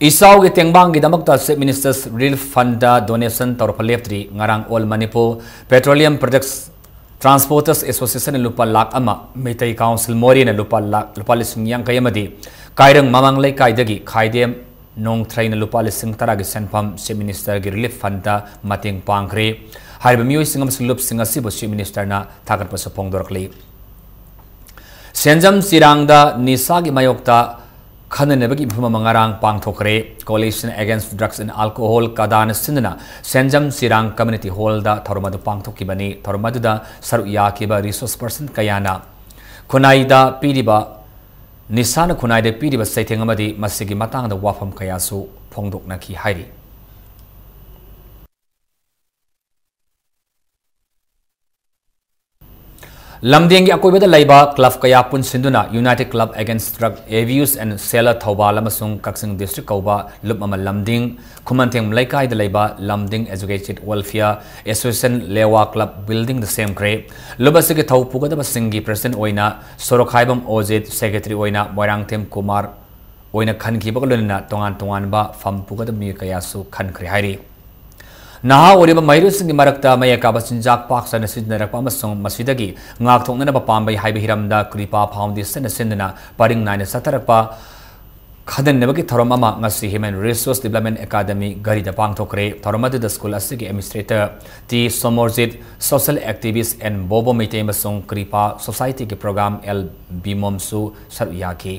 ꯏꯆꯥꯎꯒꯤ ꯇꯦꯡꯕꯥꯡꯒꯤꯗꯃꯛꯇ Chief Minister's Relief Fund ꯗ donation ꯇꯧꯔꯛꯄ ꯂꯦꯞꯇ꯭ꯔꯤ꯫ ꯉꯔꯥꯡ All Manipur Petroleum Products Transporters Association ꯅ ꯂꯨꯄꯥ ꯂꯥꯈ ꯑꯃ, ꯃꯩꯇꯩ Council ꯃꯣꯔꯦꯅ ꯂꯨꯄꯥ ꯂꯥꯈ, ꯂꯨꯄꯥ ꯂꯤꯁꯤꯡ ꯌꯥꯡꯈꯩ ꯑꯃꯗꯤ ꯀꯥꯏꯔꯪ ꯃꯃꯥꯡ ꯂꯩꯀꯥꯏꯗꯒꯤ ꯈꯥꯏꯗꯦꯝ ꯅꯣꯡꯊ꯭ꯔꯩꯅ ꯂꯨꯄꯥ ꯂꯤꯁꯤꯡ ꯇꯔꯥꯒꯤ ꯁꯦꯟꯐꯝ Chief Minister ꯒꯤ Relief Fund ꯗ ꯃꯇꯦꯡ ꯄꯥꯡꯈ꯭ꯔꯦ꯫ ꯍꯥꯏꯔꯤꯕ ꯃꯤꯑꯣꯏꯁꯤꯡ ꯑꯃꯁꯨꯡ ꯂꯨꯞꯁꯤꯡ ꯑꯁꯤꯕꯨ Chief Minister ꯅ ꯊꯥꯒꯠꯄꯁꯨ ꯐꯣꯡꯗꯣꯔꯛꯂꯤ꯫ ꯁꯦꯟꯖꯝ ꯆꯤꯔꯥꯡꯗ ꯅꯤꯁꯥꯒꯤ ꯃꯥꯌꯣꯛꯇ ꯈꯟꯅꯅꯕꯒꯤ ꯃꯤꯐꯝ ꯑꯃ ꯉꯔꯥꯡ ꯄꯥꯡꯊꯣꯛꯈ꯭ꯔꯦ꯫ Coalition Against Drugs and Alcohol, ꯀꯗꯥꯅ ꯁꯤꯟꯗꯨꯅ ꯁꯦꯟꯖꯝ ꯆꯤꯔꯥꯡ Community Hallꯗ ꯊꯧꯔꯝ ꯑꯗꯨ ꯄꯥꯡꯊꯣꯛꯈꯤꯕꯅꯤ꯫ ꯊꯧꯔꯝ ꯑꯗꯨꯗ ꯁꯔꯨꯛ ꯌꯥꯈꯤꯕ resource person ꯀꯌꯥꯅ ꯈꯨꯟꯅꯥꯏꯗ ꯄꯤꯔꯤꯕ, ꯅꯤꯁꯥꯅ ꯈꯨꯟꯅꯥꯏꯗ ꯄꯤꯔꯤꯕ ꯆꯩꯊꯦꯡ ꯑꯃꯗꯤ ꯃꯁꯤꯒꯤ ꯃꯇꯥꯡꯗ ꯋꯥꯐꯝ ꯀꯌꯥꯁꯨ ꯐꯣꯡꯗꯣꯛꯅꯈꯤ ꯍꯥꯏꯔꯤ꯫ ꯂꯝꯗꯤꯡꯒꯤ ꯑꯀꯣꯏꯕꯗ ꯂꯩꯕ club ꯀꯌꯥ ꯄꯨꯟꯁꯤꯟꯗꯨꯅ United Club Against Drug Abuse and Seller Thoubal ꯑꯃꯁꯨꯡ ꯀꯛꯆꯤꯡ district ꯀꯧꯕ ꯂꯨꯞ ꯑꯃ ꯂꯝꯗꯤꯡ ꯈꯨꯃꯟꯊꯦꯡ ꯂꯩꯀꯥꯏꯗ ꯂꯩꯕ ꯂꯝꯗꯤꯡ Educated Welfare Association ꯂꯦꯋꯥ club buildingꯗ ꯁꯦꯝꯈ꯭ꯔꯦ꯫ ꯂꯨꯞ ꯑꯁꯤꯒꯤ ꯊꯧ ꯄꯨꯒꯗꯕꯁꯤꯡꯒꯤ president ꯑꯣꯏꯅ ꯁꯣꯔꯣꯈꯥꯏꯕꯝ ꯑꯣꯖꯤꯠ, secretary ꯑꯣꯏꯅ ꯃꯣꯏꯔꯥꯡꯊꯦꯝ ꯀꯨꯃꯥꯔ ꯑꯣꯏꯅ ꯈꯟꯈꯤꯕꯒ ꯂꯣꯏꯅꯅ ꯇꯣꯉꯥꯟ ꯇꯣꯉꯥꯟꯕ ꯐꯝ ꯄꯨꯒꯗꯕ ꯃꯤꯑꯣꯏ ꯀꯌꯥꯁꯨ ꯈꯟꯈ꯭ꯔꯦ ꯍꯥꯏꯔꯤ꯫ ꯅꯍꯥ ꯑꯣꯏꯔꯤꯕ ꯃꯍꯩꯔꯣꯏꯁꯤꯡꯒꯤ ꯃꯔꯛꯇ ꯃꯌꯦꯛ ꯀꯥꯕ ꯆꯤꯟꯖꯥꯛ ꯄꯥꯛ ꯆꯥꯎꯅ ꯁꯤꯖꯤꯟꯅꯔꯛꯄ ꯑꯃꯁꯨꯡ ꯃꯁꯤꯗꯒꯤ ꯉꯥꯛꯊꯣꯛꯅꯅꯕ ꯄꯥꯝꯕꯩ ꯍꯥꯏꯕ ꯍꯤꯔꯝꯗ ꯀ꯭ꯔꯤꯄꯥ Foundationꯅ ꯁꯤꯟꯗꯨꯅ ꯄꯔꯤꯡ ꯅꯥꯏꯅ ꯆꯠꯊꯔꯛꯄ ꯈꯟꯅꯅꯕꯒꯤ ꯊꯧꯔꯝ ꯑꯃ ꯉꯁꯤ Human Resource Development Academy ꯘꯔꯤꯗ ꯄꯥꯡꯊꯣꯛꯈ꯭ꯔꯦ꯫ ꯊꯧꯔꯝ ꯑꯗꯨꯗ school ꯑꯁꯤꯒꯤ administrator T Somorjit, social activist N Bobo Meitei ꯑꯃꯁꯨꯡ ꯀ꯭ꯔꯤꯄꯥ societyꯒꯤ program ꯑꯦꯜ ꯕꯤꯃꯣꯝꯁꯨ ꯁꯔꯨꯛ ꯌꯥꯈꯤ꯫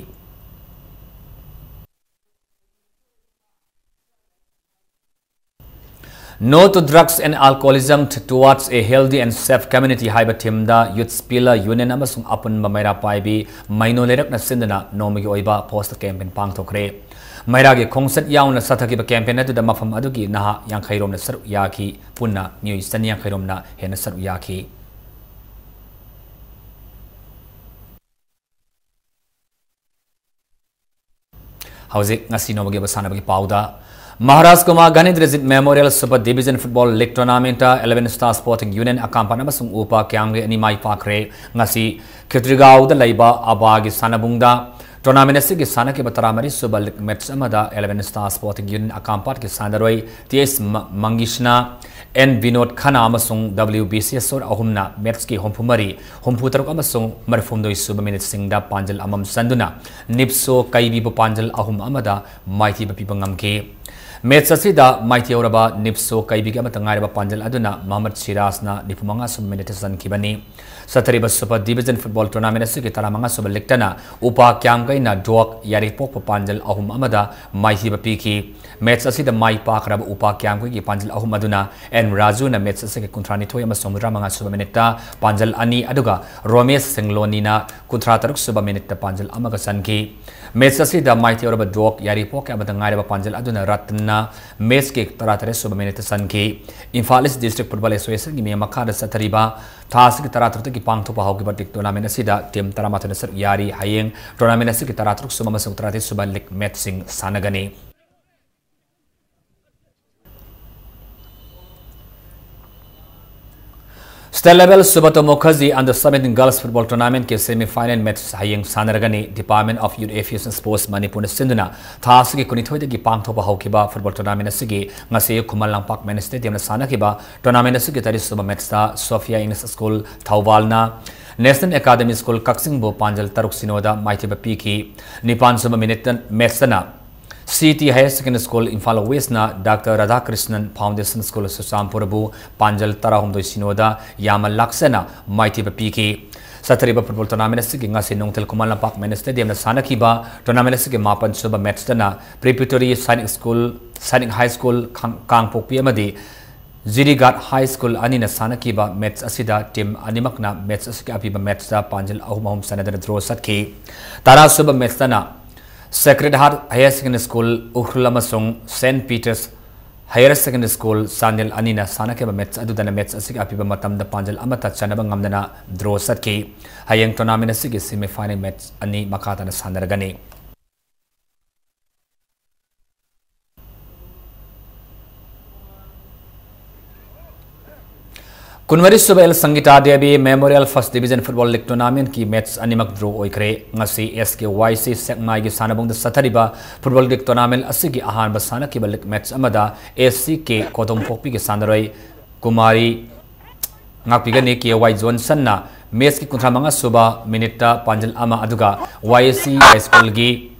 No to Drugs and Alcoholism, Towards a Healthy and Safe Community ꯍꯥꯏꯕ themeꯗ Youth Pillar Union ꯑꯃꯁꯨꯡ ꯑꯄꯨꯟꯕ ꯃꯩꯔꯥ ꯄꯥꯏꯕꯤ ꯃꯩꯅꯣ ꯂꯩꯔꯛꯅ ꯁꯤꯟꯗꯨꯅ ꯅꯣꯡꯃꯒꯤ ꯑꯣꯏꯕ poster campaign ꯄꯥꯡꯊꯣꯛꯈ꯭ꯔꯦ꯫ ꯃꯩꯔꯥꯒꯤ ꯈꯣꯡꯆꯠ ꯌꯥꯎꯅ ꯆꯠꯊꯈꯤꯕ campaign ꯑꯗꯨꯗ ꯃꯐꯝ ꯑꯗꯨꯒꯤ ꯅꯍꯥ ꯌꯥꯡꯈꯩ ꯔꯣꯝꯅ ꯁꯔꯨꯛ ꯌꯥꯈꯤ꯫ ꯄꯨꯟꯅ ꯃꯤꯑꯣꯏ ꯆꯅꯤ ꯌꯥꯡꯈꯩ ꯔꯣꯝꯅ ꯍꯦꯟꯅ ꯁꯔꯨꯛ ꯌꯥꯈꯤ꯫ ꯍꯧꯖꯤꯛ ꯉꯁꯤ ꯅꯣꯡꯃꯒꯤ ꯑꯣꯏꯕ ꯁꯥꯟꯅꯕꯒꯤ ꯄꯥꯎꯗ, Maharaj Kumar ꯒꯥꯅꯤꯟꯗ꯭ꯔꯖꯤꯠ Memorial Super Division Football League Tournamentꯇ Eleven Star Sporting Union ꯑꯀꯥꯝꯄꯥꯠ ꯑꯃꯁꯨꯡ ꯎꯄꯥ ꯀ꯭ꯌꯥꯝꯒꯩ ꯑꯅꯤ ꯃꯥꯏ ꯄꯥꯛꯈ꯭ꯔꯦ꯫ ꯉꯁꯤ ꯈꯦꯇ꯭ꯔꯤꯒꯥꯎꯗ ꯂꯩꯕ ꯑꯕꯥꯒꯤ ꯁꯥꯟꯅꯕꯨꯡꯗ tournament ꯑꯁꯤꯒꯤ ꯁꯥꯟꯅꯈꯤꯕ ꯇꯔꯥꯃꯔꯤ ꯁꯨꯕ league match ꯑꯃꯗ Eleven Star Sporting Union ꯑꯀꯥꯝꯄꯥꯠꯀꯤ ꯁꯥꯟꯅꯔꯣꯏ ꯇꯤ ꯑꯦꯁ ꯃ-, ꯃꯪꯒꯤꯁꯅꯥ, ꯑꯦꯟ ꯕꯤꯅꯣꯗ ꯈꯟꯅꯥ ꯑꯃꯁꯨꯡ ꯗꯕ꯭ꯂꯤꯎ ꯕꯤꯁꯦꯁꯣꯔ ꯑꯍꯨꯝꯅ matchꯀꯤ ꯍꯨꯝꯐꯨ ꯃꯔꯤ, ꯍꯨꯝꯐꯨ ꯇꯔꯨꯛ ꯑꯃꯁꯨꯡ ꯃꯔꯤꯐꯨ ꯍꯨꯝꯗꯣꯏ ꯁꯨꯕ minuteꯁꯤꯡꯗ ꯄꯥꯟꯖꯜ ꯑꯃꯃꯝ ꯆꯟꯗꯨꯅ ꯅꯤꯞꯁꯣ ꯀꯩꯕꯤꯕꯨ ꯄꯥꯟꯖꯜ ꯑꯍꯨꯝ ꯑꯃꯗ ꯃꯥꯏꯊꯤꯕ ꯄꯤꯕ ꯉꯝꯈꯤ꯫ Match ꯑꯁꯤꯗ ꯃꯥꯏꯊꯤꯍꯧꯔꯕ ꯅꯤꯞꯁꯣ ꯀꯩꯕꯤꯒꯤ ꯑꯃꯠꯇ ꯉꯥꯏꯔꯕ ꯄꯥꯟꯖꯜ ꯑꯗꯨꯅ ꯃꯣꯍꯝꯃꯗ ꯁꯤꯔꯥꯖꯅ ꯅꯤꯐꯨ ꯃꯉꯥ ꯁꯨꯕ ꯃꯤꯅꯤꯠꯇ ꯆꯟꯈꯤꯕꯅꯤ꯫ ꯆꯠꯊꯔꯤꯕ Super Division Football Tournament ꯑꯁꯤꯒꯤ ꯇꯔꯥꯃꯉꯥ ꯁꯨꯕ ꯂꯤꯛꯇꯅ ꯎꯄꯥ ꯀ꯭ꯌꯥꯝꯒꯩꯅ ꯗꯣꯛ ꯌꯥꯏꯔꯤꯄꯣꯛꯄ ꯄꯥꯟꯖꯜ ꯑꯍꯨꯝ ꯑꯃꯗ ꯃꯥꯏꯊꯤꯕ ꯄꯤꯈꯤ꯫ Match ꯑꯁꯤꯗ ꯃꯥꯏ ꯄꯥꯛꯈ꯭ꯔꯕ ꯎꯄꯥ ꯀ꯭ꯌꯥꯝꯒꯩꯒꯤ ꯄꯥꯟꯖꯜ ꯑꯍꯨꯝ ꯑꯗꯨꯅ ꯑꯦꯟ ꯔꯥꯖꯨꯅ match ꯑꯁꯤꯒꯤ ꯀꯨꯟꯊ꯭ꯔꯥꯅꯤꯊꯣꯏ ꯑꯃꯁꯨꯡ ꯃꯧꯗ꯭ꯔꯥꯃꯉꯥ ꯁꯨꯕ ꯃꯤꯅꯤꯠꯇ ꯄꯥꯟꯖꯜ ꯑꯅꯤ, ꯑꯗꯨꯒ ꯔꯣꯃꯦꯁ ꯁꯦꯡꯂꯣꯅꯤꯅ ꯀꯨꯟꯊ꯭ꯔꯥ ꯇꯔꯨꯛ ꯁꯨꯕ ꯃꯤꯅꯤꯠꯇ ꯄꯥꯟꯖꯜ ꯑꯃꯒ ꯆꯟꯈꯤ꯫ Match ꯑꯁꯤꯗ ꯃꯥꯏꯊꯤꯍꯧꯔꯕ ꯗꯣꯛ ꯌꯥꯏꯔꯤꯄꯣꯛꯀꯤ ꯑꯃꯗ ꯉꯥꯏꯔꯕ ꯄꯥꯟꯖꯜ ꯑꯗꯨꯅ ꯔꯇꯟꯅ matchꯀꯤ ꯇꯔꯥ ꯇꯔꯦꯠ ꯁꯨꯕ ꯃꯤꯅꯤꯠꯇ ꯆꯟꯈꯤ꯫ Imphal East District Football Associationꯒꯤ ꯃꯤꯡ ꯃꯈꯥꯗ ꯆꯠꯊꯔꯤꯕ ꯊꯥ ꯑꯁꯤꯒꯤ ꯇꯔꯥ ꯇꯔꯨꯛꯇꯒꯤ ꯄꯥꯡꯊꯣꯛꯄ ꯍꯧꯈꯤꯕ league tournamentꯁꯤꯗ team ꯇꯔꯥꯃꯥꯊꯣꯏꯅ ꯁꯔꯨꯛ ꯌꯥꯔꯤ꯫ ꯍꯌꯦꯡ tournament ꯑꯁꯤꯒꯤ ꯇꯔꯥ ꯇꯔꯨꯛ ꯁꯨꯕ ꯑꯃꯁꯨꯡ ꯇꯔꯥ ꯇꯔꯦꯠ ꯁꯨꯕ league matchꯁꯤꯡ ꯁꯥꯟꯅꯒꯅꯤ꯫ State level Subrata Mukherjee under seventeen girls football tournamentꯀꯤ semi final match ꯍꯌꯦꯡ ꯁꯥꯟꯅꯔꯒꯅꯤ꯫ Department of Youth Affairs and Sports ꯃꯅꯤꯄꯨꯔꯅ ꯁꯤꯟꯗꯨꯅ ꯊꯥ ꯑꯁꯤꯒꯤ ꯀꯨꯟꯅꯤꯊꯣꯏꯗꯒꯤ ꯄꯥꯡꯊꯣꯛꯄ ꯍꯧꯈꯤꯕ football tournament ꯑꯁꯤꯒꯤ ꯉꯁꯤ ꯈꯨꯃꯟ ꯂꯝꯄꯥꯛ mini stadiumꯗ ꯁꯥꯟꯅꯈꯤꯕ tournament ꯑꯁꯤꯒꯤ ꯇꯔꯦꯠ ꯁꯨꯕ matchꯇ Sophia English School ꯊꯧꯕꯥꯜꯅ National Academy School ꯀꯛꯆꯤꯡꯕꯨ ꯄꯥꯟꯖꯜ ꯇꯔꯨꯛ ꯁꯤꯅꯣꯗ ꯃꯥꯏꯊꯤꯕ ꯄꯤꯈꯤ꯫ ꯅꯤꯄꯥꯟ ꯁꯨꯕ minute matchꯇꯅ C T Higher Secondary School Imphal Westꯅ Doctor Radhakrishnan Foundation School ꯆꯨꯔꯆꯥꯟꯄꯨꯔꯕꯨ ꯄꯥꯟꯖꯜ ꯇꯔꯥꯍꯨꯝꯗꯣꯏ ꯁꯤꯅꯣꯗ ꯌꯥꯝꯅ ꯂꯥꯛꯆꯅ ꯃꯥꯏꯊꯤꯕ ꯄꯤꯈꯤ꯫ ꯆꯠꯊꯔꯤꯕ football tournament ꯑꯁꯤꯒꯤ ꯉꯁꯤ ꯅꯨꯡꯊꯤꯜ ꯈꯨꯃꯟ ꯂꯝꯄꯥꯛ mini stadiumꯗ ꯁꯥꯟꯅꯈꯤꯕ tournament ꯑꯁꯤꯒꯤ ꯃꯥꯄꯟ ꯁꯨꯕ matchꯇꯅ Preparatory Sainik School, Sainik High School ꯀꯥꯡ-, ꯀꯥꯡꯄꯣꯛꯄꯤ ꯑꯃꯗꯤ ꯖꯤꯔꯤꯒꯥꯠ High School ꯑꯅꯤꯅ ꯁꯥꯟꯅꯈꯤꯕ match ꯑꯁꯤꯗ team ꯑꯅꯤꯃꯛꯅ match ꯑꯁꯤꯒꯤ ꯑꯄꯤꯕ matchꯇ ꯄꯥꯟꯖꯜ ꯑꯍꯨꯝ ꯑꯍꯨꯝ ꯆꯟꯅꯗꯅ draw ꯆꯠꯈꯤ꯫ ꯇꯔꯥ ꯁꯨꯕ matchꯇꯅ Sacred Heart Higher Secondary School Ukhrul ꯑꯃꯁꯨꯡ Saint Peter's Higher Secondary School Chandel ꯑꯅꯤꯅ ꯁꯥꯟꯅꯈꯤꯕ match ꯑꯗꯨꯗꯅ match ꯑꯁꯤꯒꯤ ꯑꯄꯤꯕ ꯃꯇꯝꯗ ꯄꯥꯟꯖꯜ ꯑꯃꯠꯇ ꯆꯟꯅꯕ ꯉꯝꯗꯅ draw ꯆꯠꯈꯤ꯫ ꯍꯌꯦꯡ tournament ꯑꯁꯤꯒꯤ semi final match ꯑꯅꯤ ꯃꯈꯥ ꯇꯥꯅ ꯁꯥꯟꯅꯔꯒꯅꯤ꯫ ꯀꯨꯟꯃꯔꯤ ꯁꯨꯕ L Sangita Devi Memorial First Division Football League Tournamentꯀꯤ match ꯑꯅꯤꯃꯛ draw ꯑꯣꯏꯈ꯭ꯔꯦ꯫ ꯉꯁꯤ S K Y C ꯁꯦꯛꯃꯥꯏꯒꯤ ꯁꯥꯟꯅꯕꯨꯡꯗ ꯆꯠꯊꯔꯤꯕ football league tournament ꯑꯁꯤꯒꯤ ꯑꯍꯥꯟꯕ ꯁꯥꯟꯅꯈꯤꯕ league match ꯑꯃꯗ S C K ꯀꯣꯗꯣꯝꯄꯣꯛꯄꯤꯒꯤ ꯁꯥꯟꯅꯔꯣꯏ ꯀꯨꯃꯥꯔꯤ ꯉꯥꯛꯄꯤꯒꯅꯤ꯫ K Y Johnsonꯅ matchꯀꯤ ꯀꯨꯟꯊ꯭ꯔꯥ ꯃꯉꯥ ꯁꯨꯕ minuteꯇ ꯄꯥꯟꯖꯜ ꯑꯃ, ꯑꯗꯨꯒ Y S C High Schoolꯒꯤ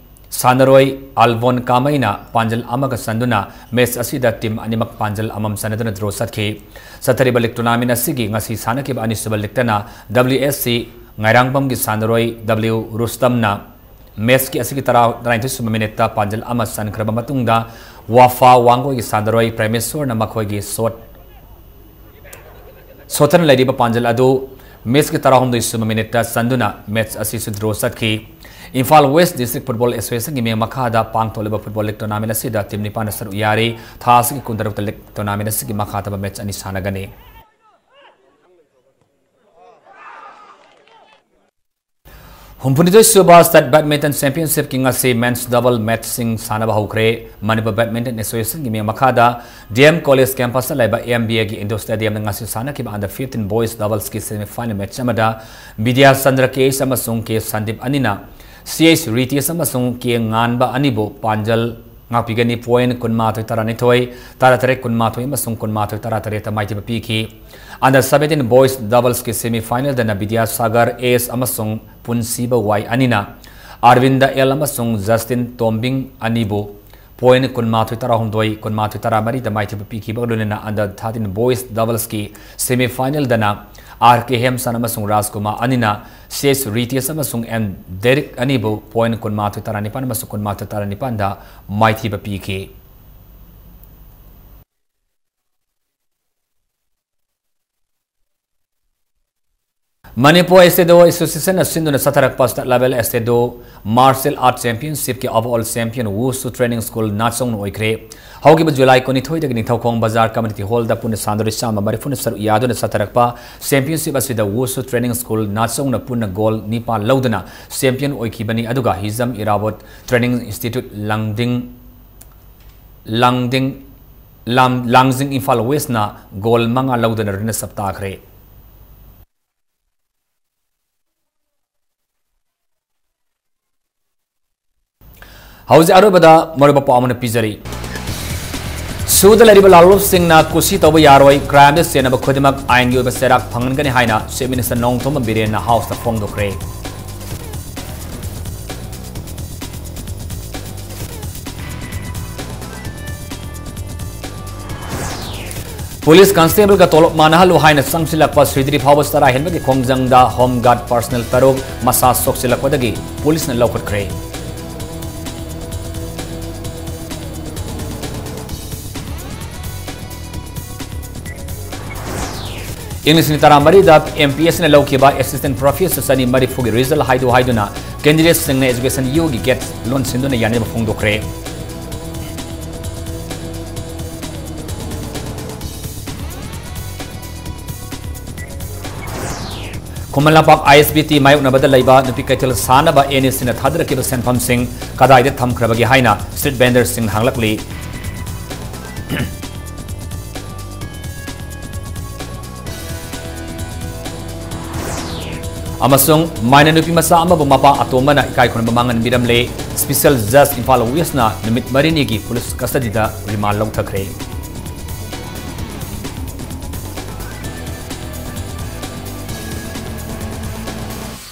ꯁꯥꯟꯅꯔꯣꯏ ꯑꯜꯕꯣꯟ ꯀꯥꯃꯩꯅ ꯄꯥꯟꯖꯜ ꯑꯃꯒ ꯆꯟꯗꯨꯅ ꯃꯦꯆ ꯑꯁꯤꯗ ꯇꯤꯝ ꯑꯅꯤꯃꯛ ꯄꯥꯟꯖꯜ ꯑꯃꯃꯝ ꯆꯟꯅꯗꯨꯅ ꯗ꯭ꯔꯣ ꯆꯠꯈꯤ꯫ ꯆꯠꯊꯔꯤꯕ ꯂꯤꯒ ꯇꯣꯔꯅꯥꯃꯦꯟ ꯑꯁꯤꯒꯤ ꯉꯁꯤ ꯁꯥꯟꯅꯈꯤꯕ ꯑꯅꯤꯁꯨꯕ ꯂꯤꯒꯇꯅ W S C ꯉꯥꯏꯔꯥꯡꯕꯝꯒꯤ ꯁꯥꯟꯅꯔꯣꯏ W ꯔꯨꯁꯇꯝꯅ ꯃꯦꯆꯀꯤ ꯑꯁꯤꯒꯤ ꯇꯔꯥ, ꯇꯔꯥꯅꯤꯊꯣꯏ ꯁꯨꯕ ꯃꯤꯅꯤꯠꯇ ꯄꯥꯟꯖꯜ ꯑꯃ ꯆꯟꯈ꯭ꯔꯕ ꯃꯇꯨꯡꯗ ꯋꯥꯐꯥ ꯋꯥꯡꯒꯣꯏꯒꯤ ꯁꯥꯟꯅꯔꯣꯏ ꯄ꯭ꯔꯦꯃꯦꯁꯣꯔꯅ ꯃꯈꯣꯏꯒꯤ ꯁꯣꯠ ꯁꯣꯠꯊꯅ ꯂꯩꯔꯤꯕ ꯄꯥꯟꯖꯜ ꯑꯗꯨ ꯃꯦꯆꯀꯤ ꯇꯔꯥꯍꯨꯝꯗꯣꯏ ꯁꯨꯕ ꯃꯤꯅꯤꯠꯇ ꯆꯟꯗꯨꯅ ꯃꯦꯆ ꯑꯁꯤꯁꯨ ꯗ꯭ꯔꯣ ꯆꯠꯈꯤ꯫ ꯏꯝꯐꯥꯜ ꯋꯦꯁ ꯗꯤꯁꯇ꯭ꯔꯤꯛ ꯐꯨꯠꯕꯣꯜ ꯑꯦꯁꯣꯁꯤꯌꯦꯁꯟꯒꯤ ꯃꯤꯠꯌꯦꯡ ꯃꯈꯥꯗ ꯄꯥꯡꯊꯣꯛꯂꯤꯕ ꯐꯨꯠꯕꯣꯜ ꯂꯤꯒ ꯇꯣꯔꯅꯥꯃꯦꯟ ꯑꯁꯤꯗ ꯇꯤꯝ ꯅꯤꯄꯥꯟꯅ ꯁꯔꯨꯛ ꯌꯥꯔꯤ꯫ ꯊꯥ ꯑꯁꯤꯒꯤ ꯀꯨꯟꯇꯔꯨꯛꯇ ꯂꯤꯒ ꯇꯣꯔꯅꯥꯃꯦꯟ ꯑꯁꯤꯒꯤ ꯃꯈꯥ ꯇꯥꯕ ꯃꯦꯆ ꯑꯅꯤ ꯁꯥꯟꯅꯒꯅꯤ꯫ ꯍꯨꯝꯐꯨꯅꯤꯊꯣꯏ ꯁꯨꯕ ꯁ꯭ꯇꯦꯠ ꯕꯦꯗꯃꯤꯟꯇꯟ ꯆꯦꯝꯄꯤꯌꯟꯁꯤꯞꯀꯤ ꯉꯁꯤ ꯃꯦꯟꯁ ꯗꯕꯜ ꯃꯦꯠꯁꯁꯤꯡ ꯁꯥꯟꯅꯕ ꯍꯧꯈ꯭ꯔꯦ꯫ ꯃꯅꯤꯄꯨꯔ ꯕꯦꯗꯃꯤꯟꯇꯟ ꯑꯦꯁꯣꯁꯤꯌꯦꯁꯟꯒꯤ ꯃꯤꯠꯌꯦꯡ ꯃꯈꯥꯗ D M ꯀꯣꯂꯦꯖ ꯀꯦꯝꯄꯁꯇ ꯂꯩꯕ M B Aꯒꯤ ꯏꯟꯗꯣꯔ ꯁ꯭ꯇꯦꯗꯤꯌꯝꯗ ꯉꯁꯤ ꯁꯥꯟꯅꯈꯤꯕ under fifteen boys doubleꯁꯀꯤ semifinal match ꯑꯃꯗ ꯕꯤꯗ꯭ꯌꯥ ꯆꯟꯗ꯭ꯔ K H ꯑꯃꯁꯨꯡ K ꯁꯟꯗꯤꯞ ꯑꯅꯤꯅ C H ꯔꯤꯇꯦꯁ ꯑꯃꯁꯨꯡ K ꯉꯥꯟꯕ ꯑꯅꯤꯕꯨ ꯄꯥꯟꯖꯜ ꯉꯥꯛꯄꯤꯒꯅꯤ꯫ Point ꯀꯨꯟꯃꯥꯊꯣꯏ ꯇꯔꯥꯅꯤꯊꯣꯏ, ꯇꯔꯥꯇꯔꯦꯠ ꯀꯨꯟꯃꯥꯊꯣꯏ ꯑꯃꯁꯨꯡ ꯀꯨꯟꯃꯥꯊꯣꯏ ꯇꯔꯥꯇꯔꯦꯠꯇ ꯃꯥꯏꯊꯤꯕ ꯄꯤꯈꯤ꯫ Under seventeen boys doubleꯁꯀꯤ semifinalꯗꯅ Vidyasagar S ꯑꯃꯁꯨꯡ ꯄꯨꯟꯁꯤꯕ Y ꯑꯅꯤꯅ ꯑꯔꯕꯤꯟꯗ L ꯑꯃꯁꯨꯡ ꯖꯁꯇꯤꯟ ꯇꯣꯝꯕꯤꯡ ꯑꯅꯤꯕꯨ point ꯀꯨꯟꯃꯥꯊꯣꯏ ꯇꯔꯥꯍꯨꯝꯗꯣꯏ, ꯀꯨꯟꯃꯥꯊꯣꯏ ꯇꯔꯥꯃꯔꯤꯗ ꯃꯥꯏꯊꯤꯕ ꯄꯤꯈꯤꯕꯒ ꯂꯣꯏꯅꯅ under thirteen boys doubleꯁꯀꯤ semifinalꯗꯅ R K ꯍꯦꯝꯁꯟ ꯑꯃꯁꯨꯡ ꯔꯥꯖꯀꯨꯃꯥꯔ ꯑꯅꯤꯅ C H ꯔꯤꯇꯦꯁ ꯑꯃꯁꯨꯡ M ꯗꯦꯔꯤꯛ ꯑꯅꯤꯕꯨ point ꯀꯨꯟꯃꯥꯊꯣꯏ ꯇꯔꯥꯅꯤꯄꯥꯟ ꯑꯃꯁꯨꯡ ꯀꯨꯟꯃꯥꯊꯣꯏ ꯇꯔꯥꯅꯤꯄꯥꯟꯗ ꯃꯥꯏꯊꯤꯕ ꯄꯤꯈꯤ꯫ ꯃꯅꯤꯄꯨꯔ ꯑꯦꯁꯇꯦꯗꯣ ꯑꯦꯁꯣꯁꯤꯌꯦꯁꯟꯅ ꯁꯤꯟꯗꯨꯅ ꯆꯠꯊꯔꯛꯄ state level ꯑꯦꯁꯇꯦꯗꯣ martial art championshipꯀꯤ overall champion Wushu Training School ꯅꯥꯆꯧꯅ ꯑꯣꯏꯈ꯭ꯔꯦ꯫ ꯍꯧꯈꯤꯕ July ꯀꯨꯟꯅꯤꯊꯣꯏꯗꯒꯤ ꯅꯤꯡꯊꯧꯈꯣꯡ ꯕꯖꯥꯔ community hallꯗ ꯄꯨꯟꯅ ꯁꯥꯟꯅꯔꯣꯏ ꯆꯥꯝꯃ ꯃꯔꯤꯐꯨꯅ ꯁꯔꯨꯛ ꯌꯥꯗꯨꯅ ꯆꯠꯊꯔꯛꯄ championship ꯑꯁꯤꯗ Wushu Training School ꯅꯥꯆꯧꯅ ꯄꯨꯟꯅ gold ꯅꯤꯄꯥꯟ ꯂꯧꯗꯨꯅ champion ꯑꯣꯏꯈꯤꯕꯅꯤ꯫ ꯑꯗꯨꯒ Hijam Irabot Training Institute ꯂꯥꯡꯗꯤꯡ, ꯂꯥꯡꯗꯤꯡ, ꯂꯥꯝ-, ꯂꯥꯡꯖꯤꯡ Imphal ꯋꯦꯁꯅ gold ꯃꯉꯥ ꯂꯧꯗꯨꯅ runners up ꯇꯥꯈ꯭ꯔꯦ꯫ ꯍꯧꯖꯤꯛ ꯑꯔꯣꯏꯕꯗ ꯃꯔꯨꯑꯣꯏꯕ ꯄꯥꯎ ꯑꯃꯅ ꯄꯤꯖꯔꯤ꯫ ꯁꯨꯗ ꯂꯩꯔꯤꯕ ꯂꯥꯜꯂꯣꯞꯁꯤꯡꯅ ꯀꯨꯁꯤ ꯇꯧꯕ ꯌꯥꯔꯣꯏ, crimeꯗ ꯆꯦꯟꯅꯕ ꯈꯨꯗꯤꯡꯃꯛ ꯑꯥꯏꯟꯒꯤ ꯑꯣꯏꯕ ꯆꯩꯔꯥꯛ ꯐꯪꯍꯟꯒꯅꯤ ꯍꯥꯏꯅ Chief Minister Nongthombam ꯕꯤꯔꯦꯟꯅ Houseꯇ ꯐꯣꯡꯗꯣꯛꯈ꯭ꯔꯦ꯫ Police constable ꯒ ꯇꯣꯂꯣꯞ ꯃꯥꯟꯅꯍꯜꯂꯨ ꯍꯥꯏꯅ ꯆꯪꯁꯤꯜꯂꯛꯄ ꯁꯨꯏꯗ꯭ꯔꯤ ꯐꯥꯎꯕ ꯆꯔꯥ ꯍꯦꯟꯕꯒꯤ ꯈꯣꯡꯖꯪꯗ Home Guard personnel ꯇꯔꯨꯛ ꯃꯁꯥ ꯁꯣꯛꯆꯤꯜꯂꯛꯄꯗꯒꯤ police ꯅ ꯂꯧꯈꯠꯈ꯭ꯔꯦ꯫ ꯏꯪ ꯂꯤꯁꯤꯡ ꯇꯔꯥꯃꯔꯤꯗ M P S C ꯅ ꯂꯧꯈꯤꯕ Assistant Professor ꯆꯅꯤ ꯃꯔꯤꯐꯨꯒꯤ result ꯍꯥꯏꯗꯣꯛ ꯍꯥꯏꯗꯨꯅ candidate ꯁꯤꯡꯅ Education U ꯒꯤ gate ꯂꯣꯟꯁꯤꯟꯗꯨꯅ ꯌꯥꯅꯤꯡꯕ ꯐꯣꯡꯗꯣꯛꯈ꯭ꯔꯦ꯫ Khuman Lampak I S B T ꯃꯥꯌꯣꯛꯅꯕꯗ ꯂꯩꯕ ꯅꯨꯄꯤ ꯀꯩꯊꯦꯜ ꯁꯥꯅꯕ N E C ꯅ ꯊꯥꯗꯔꯛꯈꯤꯕ ꯁꯦꯟꯐꯝꯁꯤꯡ ꯀꯗꯥꯏꯗ ꯊꯝꯈ꯭ꯔꯕꯒꯦ ꯍꯥꯏꯅ street vendor ꯁꯤꯡꯅ ꯍꯪꯂꯛꯂꯤ꯫ ꯑꯃꯁꯨꯡ ꯃꯥꯏꯅ ꯅꯨꯄꯤ ꯃꯆꯥ ꯑꯃꯕꯨ ꯃꯄꯥ ꯑꯇꯣꯝꯕꯅ ꯏꯀꯥꯏ ꯈꯨꯝꯅꯕ ꯃꯥꯡꯍꯟꯕꯤꯔꯝꯂꯦ꯫ Special Judge ꯏꯝꯐꯥꯜ West ꯅ ꯅꯨꯃꯤꯠ ꯃꯔꯤꯅꯤꯒꯤ police custody ꯗ remand ꯂꯧꯊꯈ꯭ꯔꯦ꯫